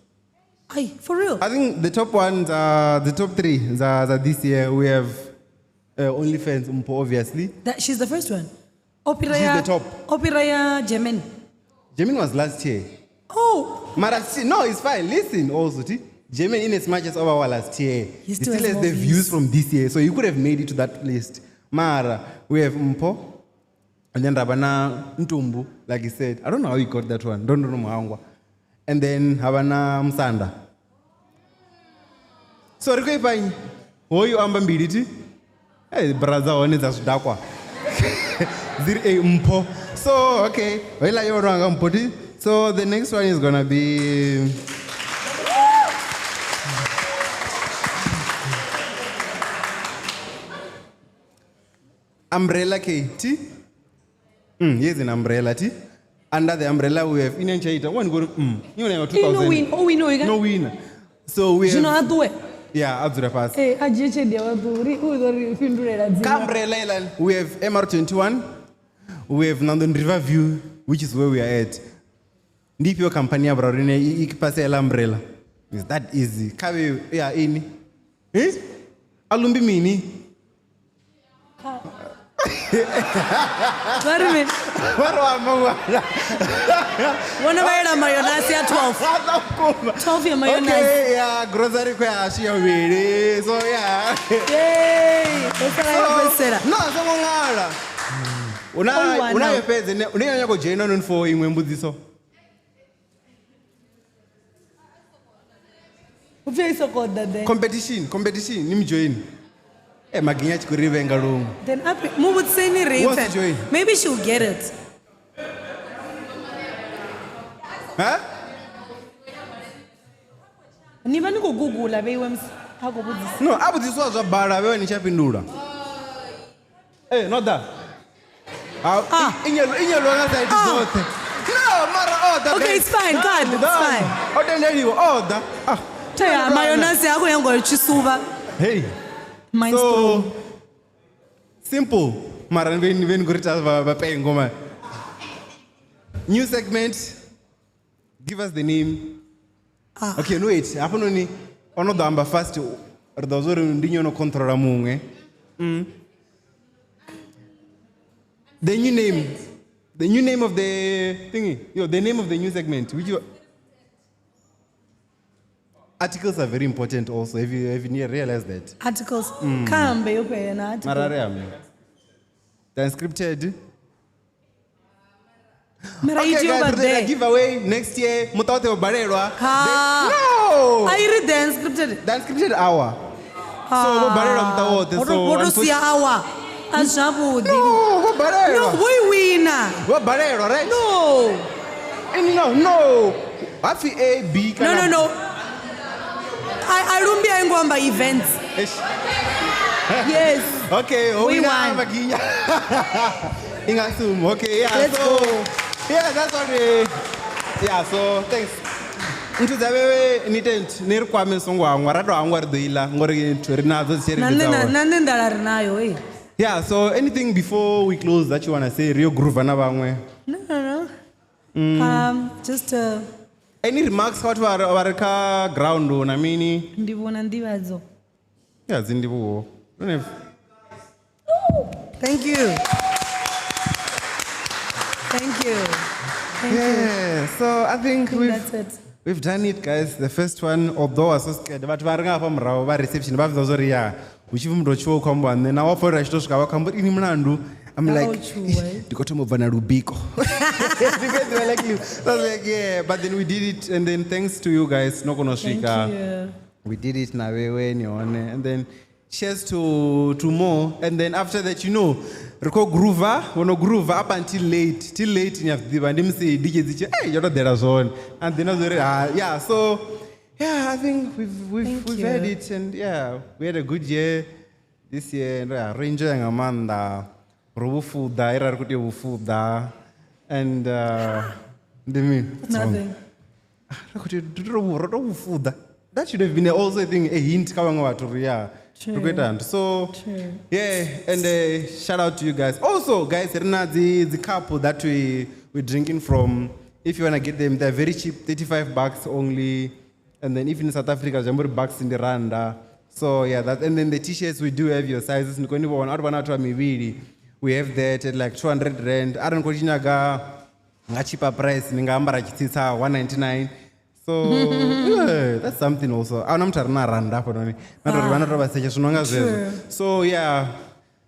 Ay, for real? I think the top ones, the top three za this year, we have OnlyFans, Mpho, obviously. That, she's the first one. Opera She's ya, the top. Opera ya Germany. Germany was last year. Oh. Mara, see, no, it's fine. Listen also, T. Germany, in as much as over last year, He he still still has has more the views views from this year. So you could have made it to that list. Mara, we have Mpho, and then Rabana Ntumbu, like he said. I don't know how he got that one. Don't know Muhangwa. And then Havana Msanda. So riko ipanyi. Hoyu amba mbili ti. Hey, brother hone dza zwidakwa. Ziri Mpho. So okay, hoila yo ranga Mpho ti. So the next one is going to be Umbrella K T. Here's an umbrella T. Under the umbrella we have Indian Chaita. One go you know 2000. No win. Oh, we know you No win. So we Zwino have a ṱuwe. Yeah, a dzula fhasi. Eh, a dzhie tshelede yawe a ṱuwe. Ri, u ḓo ri fhindulela dzina. Ka umbrella iḽa, we have MR21, we have Nandon River View, which is where we are at. Ndi ifhio company ya vhuraru ine i pasela umbrella? Is that easy? Kha vhe, yeah, ini. Eh? A lumbi mini? Vha ri mini? Vha ro amba ṅwana. Vhona vha yela mayonnaise ya 12. Vha ḓa vhukuma. 12 ya mayonnaise. Okay, yeah, grocery khou ya hashu ya vhuvhili. So, yeah. Yay! Ho sala yo fhedzisela. No, a songo ṅwala. Only one Una now. yo fhedza, une ya nyago joina noni for iṅwe mbudziso. U pfi i soko ḓa then. Competition, competition, ni mu join. Maginya tshi khou ri vhenga luṅwe. Then up, mu vhudziseni ri Who wants to pfe. join? Maybe she'll get it. Huh? Ni vha ni khou Google vheiwe musi a khou vhudzisa. No, a vhudziswa zwa bala vhe ni tsha fhindula. No ḓa. Inyelwa nga side dzoṱhe. No, mara o ḓa. Okay, it's fine, God, it's fine. O tendeliwa, o ḓa. Thea, mayonnaise ya khou ya ngo tshisuba. Hey. Mine's So, strong. simple. Mara ni vhe ni khou ri ta vha pengo man. New segment. Give us the name. Okay, no wait. Hafhanoni ono ḓo amba fast. Ri ḓo zwa uri ndi nnyi ono controller muṅwe. The new name. The new name of the thingy. Yo, the name of the new segment. Which you, articles are very important also. Have you realized that? Articles. Kambe yo phe na article. Mara re ame. The unscripted. Mara Okay, i tea u guys, vha we're going to there. give away next year. Muṱa woṱhe wo balelwa. Ha. No. A i ri the unscripted. The unscripted hour. So vho balelwa muṱa woṱhe. Wo So to sia hour. A zwavhuḓi. No, vho balelwa. No, vho i wina. Vho balelwa, right? No. No, no. Hapfi A, B, No, no, kana no. I lumbi a ngo amba events. Eish. Yes. Okay, We wina won. Maginya. Ingasum. Okay, yeah. Let's so, go. Yeah, that's what we. Yeah, so thanks. Nthu dza vhewe ni tent ni ri kwame songo hangwa ra to hangwa ri ḓo iḽa ngori nthu ri nadzo dzi Na tshelede nṋe dza hone. na nṋe nḓala ri nayo, eh. Yeah, so anything before we close that you want to say, ri yo groove na vhaṅwe? No, no, no. Just Any remarks kha vhathu vha re kha ground na mini? Ndi vhona nḓivhadzo. Yeah, dzi ndivhuwo. Don't have Thank you. Thank you. Thank you. Yeah, so I think I think that's it. we've done it, guys. The first one, although I was so scared, but vha ri nga hafha murahu vha reception vha vhidza uri ya hu tshi pfi muthu o tshiwa u khou amba nṋe na wa fola tshi to swika vha khou amba uri ini mulandu. I'm Nga like, o tshuwa, eh. "Ndi khou thoma u bva na lubiko." Because they were like, I was like, yeah, but then we did it, and then thanks to you guys, no kono Thank swika. you. We did it na wewe ni hone, and then cheers to more, and then after that, you know, ri khou groova, wono groova up until late, till late ni a zwi ḓivha, ndi musi DJ dzi tshi, hey, yo to ḓela zwone, and then I was like, ah, yeah, so yeah, I think Thank we've you. had it, and yeah, we had a good year this year, and yeah, ro enjoy nga maanḓa, ro vhufuḓa, ira ri khou tea u vhufuḓa, and ndi mini? What's wrong? Nothing. Ri khou tea ro to vhufuḓa. That should have been also a thing, a hint kha vhaṅwe vhathu uri yeah, ri khou ita nthu. So True. yeah, and shout out to you guys. Also, guys, ri na dzi cup that we drinking from. If you want to get them, they're very cheap, $35 only. And then if in South Africa, zwi bucks in the randa. So yeah, that, and then the t-shirts, we do have your sizes. Ni koni vhona, arali vhana vhathu vha mivhili, we have that at like 200 rand. Arali ni khou tshi nyaga nga cheaper price, ni nga ambara tshitsitsa 199. So yeah, that's something also. A huna muthu a re na randa hafhanoni. Na tori vhana to vha setsha zwino nga zwezwo. So yeah,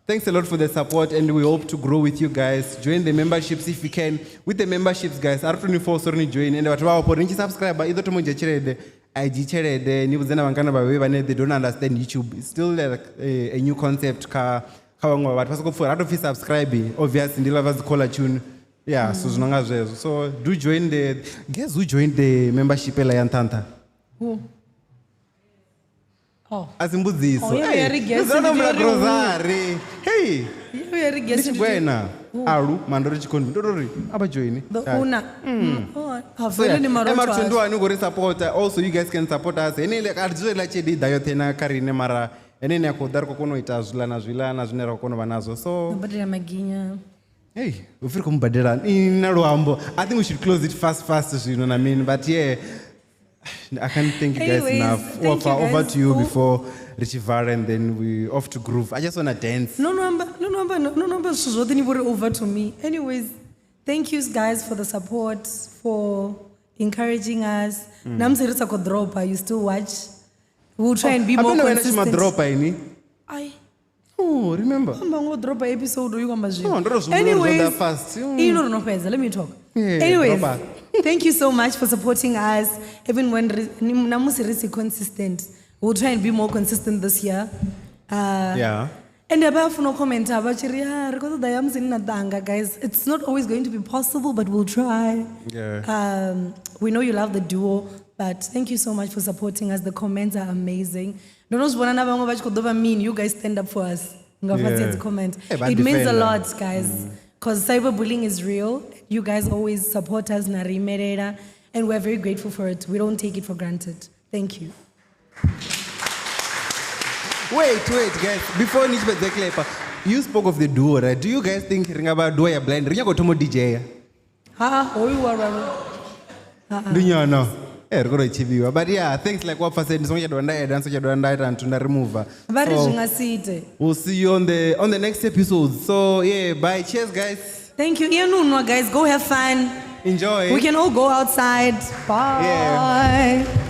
thanks a lot for the support, and we hope to grow with you guys. Join the memberships if you can. With the memberships, guys, a ri tou ni force uri ni join, and vhathu vha vhapo ri ni tshi subscribe i ḓo thoma u dzhia tshelede. A i dzhii tshelede, ni vhudze na vhangana vha vhe vhane they don't understand YouTube. It's still like a new concept kha vhaṅwe vha vhathu. Vha sokou pfha uri a tou pfi subscribe, obviously ndi ḽa vha dzi caller tune. Yeah, so zwino nga zwezwo. So do join the, guess who joined the membership ela ya nṱha nṱha? Who? Oh. A si mbudziso. Oh, yeah, Hey, we are guessing. ndi dzula na Ndi uri who? grocery. Hey. Yeah, we are Ndi guessing. tshigwena. Alu, mandori tshikhoni. Ndo tori aba join. The owner. Oh, So yeah, havele ni MR marotho. 21 u khou ri supporta. Also you guys can support us. Ene le a ri dzule ḽa tshelede i ḓa yoṱhe na kha riṋe, mara ene ine ya khou ḓa ri khou kona u ita zwiḽa na zwiḽa na zwine ra khou kona u vha nazwo. So Badela maginya. Hey, u pfi ri khou mu badela na luambo. I think we should close it fast zwino na mini, but yeah, I can't thank you guys Anyways, enough. thank you Over guys. to you Oh. before ri tshi vala, and then we off to groove. I just want to dance. No, no, amba, no, no, amba, no, no, amba, zwithu zwoṱhe ni vho ri over to me. Anyways, thank you guys for the support, for encouraging us. Na musi ri sa khou dropa, you still watch. We'll try and be more Apena wena tshi consistent. madropa ini. Ai. Oh, remember. Amba ngo dropa episode uyu kwamba zwino. No, ndo ro zwi humbula uri zwo ḓa Anyways, fast. ino ro no fhedza, let me talk. Yeah, Anyways, dropa. thank you so much for supporting us even when na musi ri si consistent. We'll try and be more consistent this year. Yeah. And vha funa u commenta vha tshi ri, ah, ri khou ṱoḓa ya musi ni na ṱanga, guys. It's not always going to be possible, but we'll try. Yeah. We know you love the duo, but thank you so much for supporting us. The comments are amazing. Ndo no zwi vhona na vhaṅwe vha tshi khou ḓo vha mean. You guys stand up for us. Nga fhasi ha Yeah. dzi comment. Eh, vha It means a defenda. lot, guys, because cyberbullying is real. You guys always support us, na ri imelela, and we're very grateful for it. We don't take it for granted. Thank you. Wait, wait, guys. Before ni tshi fhedza clip, you spoke of the duo, right? Do you guys think ri nga vha duo ya blind? Ri nyaka u thoma u DJ ya? Ha, hoyu wa lwa. Ndi nyono. Eh, ri khou tou tshivhiwa. But yeah, thanks like what said, ndi songo tsha dovha nda eda, ndi songo tsha dovha nda ita nthu nda remove. Vha ri So, zwi nga si ite. we'll see you on the next episode. So yeah, bye. Cheers, guys. Thank you. Ian Unwa, guys, go have fun. Enjoy. We can all go outside. Bye. Yeah.